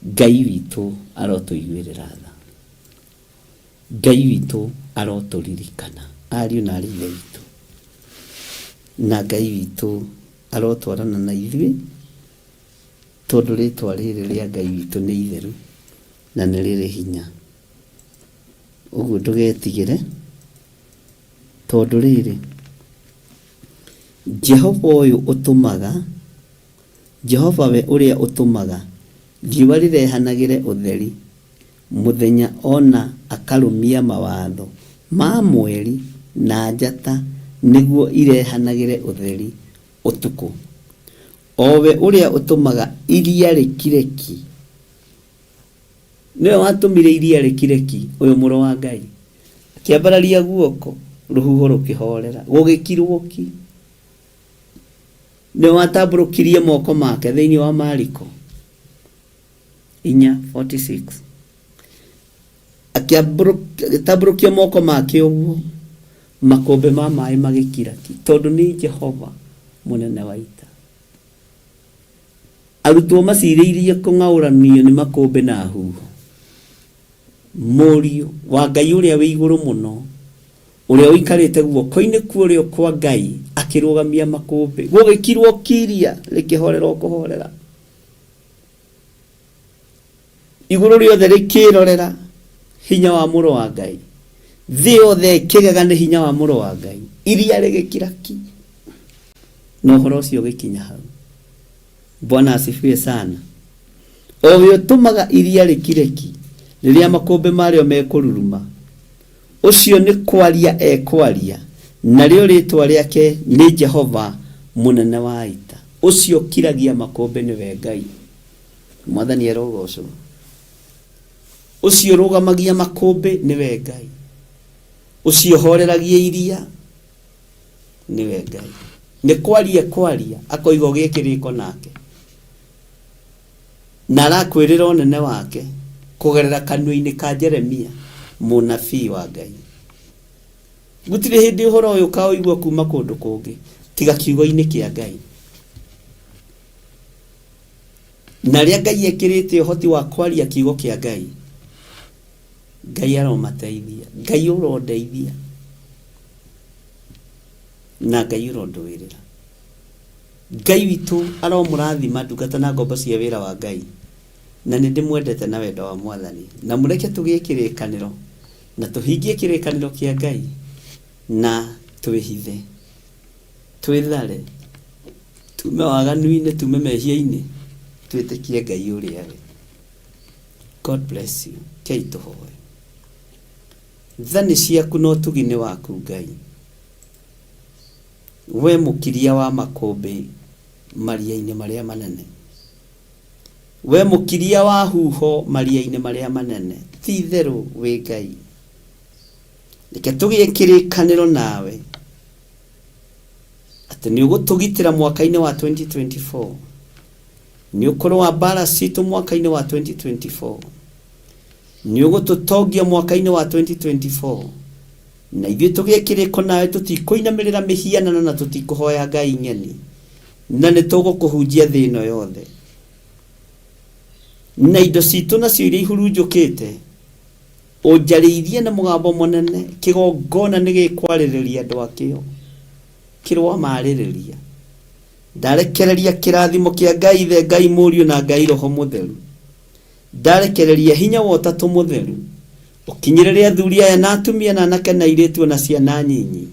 Ngai witũ arotũiguĩrĩra tha. Ngai witũ arotũririkana, ariũ na aarĩ a Ithe witũ. Na Ngai witũ arotwarana na ithuĩ, tondũ rĩtwa rĩrĩ rĩa Ngai witũ nĩ itheru na nĩ rĩrĩ hinya. Ũguo ndũgetigĩre, tondũ rĩrĩ, Jehova ũyũ ũtũmaga, Jehova we ũrĩa ũtũmaga riũa rĩrehanagĩre ũtheri mũthenya o na akarũmia mawatho Ma mweri na njata nĩguo irehanagĩre ũtheri ũtukũ. O we ũrĩa ũtũmaga iria rĩkire ki. Nĩwe watũmire iria rĩkire ki, ũyũ mũrũ wa Ngai. Akĩambararia guoko, rũhuho rũkĩhorera, gũgĩkirwo ki. Nĩwe watambũrũkirie moko make thĩinĩ wa Mariko 4:46. Agĩtambũrũkia moko make ũguo, makũmbĩ ma maĩ magĩkira ki, tondũ nĩ Jehova mũnene wa ita. Arutwo macirĩirie kũng'aũranio nĩ makũmbĩ na huho. Mũriũ wa Ngai ũrĩa wĩ igũrũ mũno, ũrĩa ũikarĩte guoko-inĩ kwa ũrĩo kwa Ngai, akĩrũgamia makũmbĩ. Gũgĩkirwo kiria, rĩkĩhorera o kũhorera. Igũrũ rĩothe rĩkĩrorera hinya wa mũrũ wa Ngai. Thĩ yothe ĩkĩgega nĩ hinya wa mũrũ wa Ngai. Iria rĩgĩkira ki. Na ũhoro ũcio ũgĩkinya hau. Bwana asifiwe sana. O we ũtũmaga iria rĩkire ki rĩrĩa makũmbĩ marĩo mekũruruma, ũcio nĩ kwaria ekwaria, narĩo rĩĩtwa rĩake nĩ Jehova mũnene wa ita. Ũcio ũkiragia makũmbĩ nĩwe Ngai. Mwathani arogocwo. Ũcio ũrũgamagia makũmbĩ nĩwe Ngai. Ũcio ũhoreragia iria nĩwe Ngai. Nĩ kwaria kwaria akoiga ũgĩe kĩrĩko nake. Na arakwĩrĩra ũnene wake kũgerera kanua-inĩ ka Jeremia mũnabii wa Ngai. Gũtirĩ hĩndĩ ũhoro ũyũ ũkaũigua kuma kũndũ kũngĩ tiga kiugo-inĩ kĩa Ngai. Na arĩa Ngai ekĩrĩte ũhoti wa kwaria kiugo kĩa Ngai, Ngai aromateithia, Ngai ũrondeithia na Ngai ũrondũĩrĩra. Ngai witũ aromũrathima ndungata na ngombo cia wĩra wa Ngai, na nĩ ndĩmwendete na wendo wa Mwathani. Na mũreke tũgĩe kĩrĩkanĩro na tũhingie kĩrĩkanĩro kĩa Ngai na twĩhithe, twĩthare, tume waganu-inĩ, tume mehia-inĩ, twĩtĩkie Ngai ũrĩa we. God bless you. Kei tũhoe. Tha nĩ ciaku na ũtugi nĩ waku Ngai. We mũkiria wa makũmbĩ maria-inĩ marĩa manene. We mũkiria wa huho maria-inĩ marĩa manene. Ti itherũ wĩ Ngai. Reke tũgĩe kĩrĩkanĩro nawe atĩ nĩ ũgũtũgitĩra mwaka-inĩ wa 2024. Nĩ ũkũrũa mbara citũ mwaka-inĩ wa 2024. Nĩ ũgũtũtongia mwaka-inĩ wa 2024. Na ithuĩ tũgĩe kĩrĩko nawe tũtikũinamĩrĩra mĩhianano na tũtikũhoya ngai ng'eni. Na nĩ tũgũkũhunjia thĩ ĩno yothe. Na indo citũ nacio iria ihurunjũkĩte, ũnjarĩirie na mũgambo mũnene, kĩgongona nĩ gĩkwarĩrĩria andũ akĩo. Kĩroamarĩrĩria. Ndarekereria kĩrathimo kĩa Ngai Ithe, Ngai Mũriũ na Ngai Roho Mũtheru. Ndarekereria hinya wa Ũtatũ Mũtheru ũkinyĩrĩre athuri aya na atumia na anake na airĩtu o na ciana nyinyi.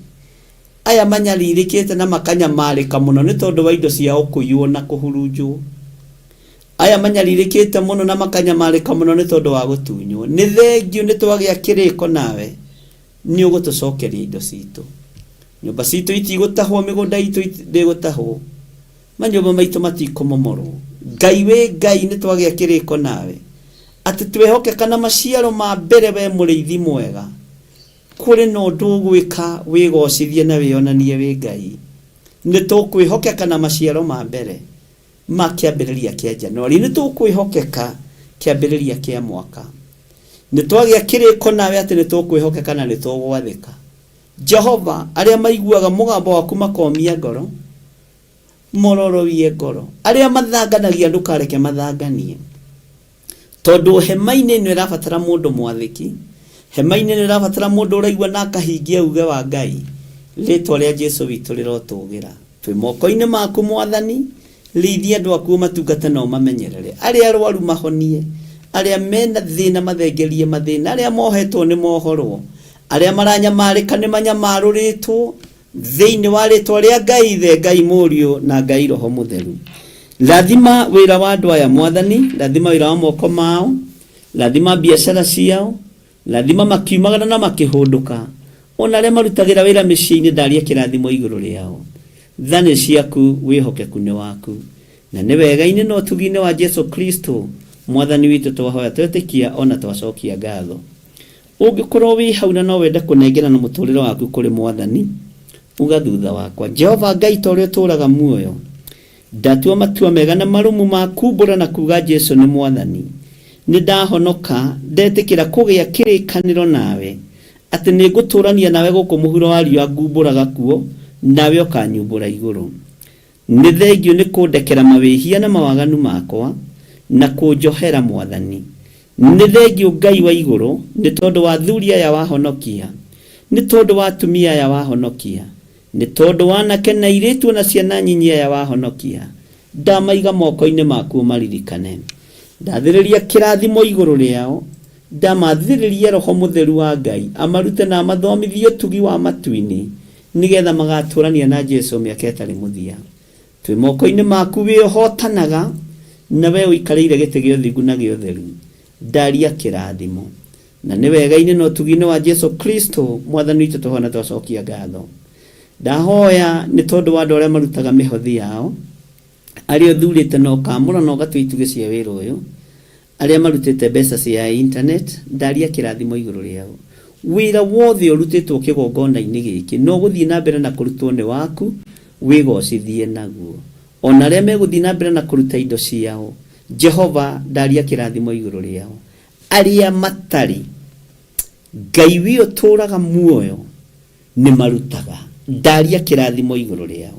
Aya manyarirĩkĩte na makanyamarĩka mũno nĩ tondũ wa indo ciao kũiywo na kũhurunjwo. Aya manyarirĩkĩte mũno na makanyamarĩka mũno nĩ tondũ wa gũtunywo. Nĩ thengiũ nĩ twagĩa kĩrĩko nawe. Nĩ ũgũtũcokeria indo citũ. Nyũmba citũ itigũtahwo, mĩgũnda itũ ndĩgũtahwo, manyũmba maitũ matikũmomorwo. Ngai wĩ Ngai, nĩ twagĩa kĩrĩko nawe atĩ twehokeka na maciaro ma mbere, we mũrĩithi mwega. Kũrĩ na ũndũ ũgwĩka wĩgocithie na wĩonanie wĩ Ngai. Nĩ tũkwĩhokeka na maciaro ma mbere ma kĩambĩrĩria kĩa Januari. Nĩ tũkwĩhokeka kĩambĩrĩria kĩa mwaka. Nĩ twagĩa kĩrĩko nawe atĩ nĩ tũkwĩhokeka na nĩ tũgwathĩka. Jehova, arĩa maiguaga mũgambo waku makomia ngoro, mororoie ngoro. Arĩa mathanganagia ndũkareke mathanganie. Tondũ hema-inĩ ĩno ĩrabatara mũndũ mwathĩki, hema-inĩ ĩno ĩrabatara mũndũ ũraigua na akahingia uge wa Ngai. Rĩtwa rĩa Jesu witũ rĩrotũgĩra. Twĩ moko-inĩ maku Mwathani, rĩithia andũ aku ũmatungate na ũmamenyerere. Arĩa arwaru mahonie, arĩa mena thĩna mathengerie mathĩna, arĩa mohetwo nĩ mohorwo, arĩa maranyamarĩka nĩ manyamarũrĩtwo, thĩinĩ wa rĩtwa rĩa Ngai Ithe, Ngai Mũriũ na Ngai Roho Mũtheru. Rathima wĩra wa andũ aya Mwathani, rathima wĩra wa moko mao, rathima biacara ciao, rathima makiumagara na makĩhũndũka. Ona arĩa marutagĩra wĩra mĩciĩ-inĩ ndaria kĩrathimo igũrũ rĩao. Tha nĩ ciaku, wĩhokeku nĩ waku, na nĩ wega-inĩ na ũtugi-inĩ wa Jesu Kristo mwathani witũ twahoya twetĩkia ona twacokia ngatho. Ũngĩkorwo wĩ hau na no wende kũnengerana mũtũrĩre waku kũrĩ mwathani, uga thutha wakwa, Jehova Ngai ta ũrĩa ũtũũraga muoyo, ndatua matua mega na marũmu ma kumbũra na kuga Jesu nĩ mwathani. Nĩ ndahonoka, ndetĩkĩra kũgĩa kĩrĩkanĩro nawe, atĩ nĩ ngũtũrania nawe gũkũ mũhuro wa riũa ngumbũraga kuo, nawe ũkanyumbũra igũrũ. Nĩ thengio nĩ kũndekera mawĩhia na mawaganu makwa, na kũnjohera mwathani. Nĩ thengio Ngai wa igũrũ, nĩ tondũ wa athuri aya wahonokia, nĩ tondũ wa atumia aya wahonokia, nĩ tondũ wa anake na airĩtu na ciana nyinyi aya wahonokia. Ndamaiga moko-inĩ maku ũmaririkane. Ndathĩrĩria kĩrathimo igũrũ rĩao, ndamathĩrĩria roho mũtheru wa Ngai amarute na amathomithie ũtugi wa matu-inĩ, nĩgetha magatũrania na Jesu mĩaka ĩtarĩ mũthia. Twĩ moko-inĩ maku wĩhotanaga, na we ũikarĩire gĩtĩ gĩa ũthingu na gĩa ũtheru. Ndaria kĩrathimo, na nĩ wega-inĩ na ũtugi-inĩ wa Jesu Kristo mwathani witũ tũhoya na twacokia ngatho. Ndahoya nĩ tondũ wa andũ arĩa marutaga mĩhothi yao, arĩa ũthurĩte na ũkamũra na ũgatua itugĩ cia wĩra ũyũ, arĩa marutĩte mbeca cia internet, ndaria kĩrathimo igũrũ rĩao. Wĩra wothe ũrutĩtwo kĩgongona-inĩ gĩkĩ no gũthiĩ na mbere na kũrutwo nĩ waku, wĩgocithie naguo. Ona arĩa megũthiĩ na mbere na kũruta indo ciao, Jehova ndaria kĩrathimo igũrũ rĩao. Arĩa matarĩ, Ngai wĩ ũtũũraga muoyo nĩ marutaga, ndaria kĩrathimo igũrũ rĩao.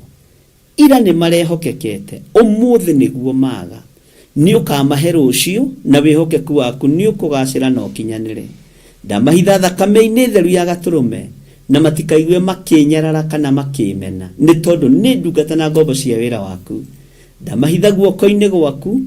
Ira nĩ marehokekete, ũmũthĩ nĩguo maga. Nĩ ũkamahe rũciũ na wĩhokeku waku nĩ ũkũgacĩra na ũkinyanĩre. Ndamahitha thakame-inĩ theru ya gatũrũme, na matikaigue makĩnyarara kana makĩmena, nĩ tondũ nĩ ndungata na ngombo cia wĩra waku. Ndamahitha guoko-inĩ gwaku,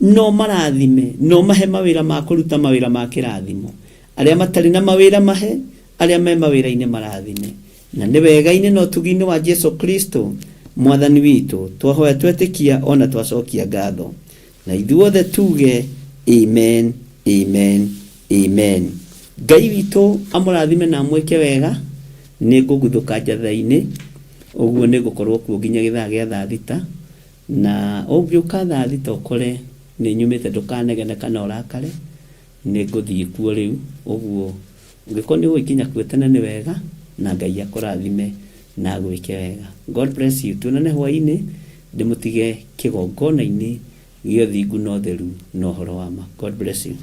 no marathime, no mahe mawĩra ma kũruta mawĩra ma kĩrathimo. Arĩa matarĩ na mawĩra mahe, arĩa me mawĩra-inĩ marathime. Na nĩ wega-inĩ na ũtugi-inĩ wa Jesu Kristo mwathani witũ twahoya twetĩkia ona twacokia ngatho. Na ithuothe tuge amen, amen, amen. Ngai witũ amũrathime na amwĩke wega. Nĩ ngũguthũka njatha-inĩ, ũguo nĩ ngũkorwo kuo nginya gĩthaa gĩa thaa thita, na ũngĩũka thaa thita ũkore nĩ nyumĩte, ndũkanegene kana ũrakare, nĩ ngũthiĩ kuo rĩu. Ũguo ũngĩkorwo nĩ ũgũikinya kuo tene nĩ wega, na Ngai akũrathime na agwĩke wega. God bless you. Tuonane hwaĩ-inĩ, ndĩmũtige kĩgongona-inĩ gĩa ũthingu na ũtheru na ũhoro wa ma. God bless you.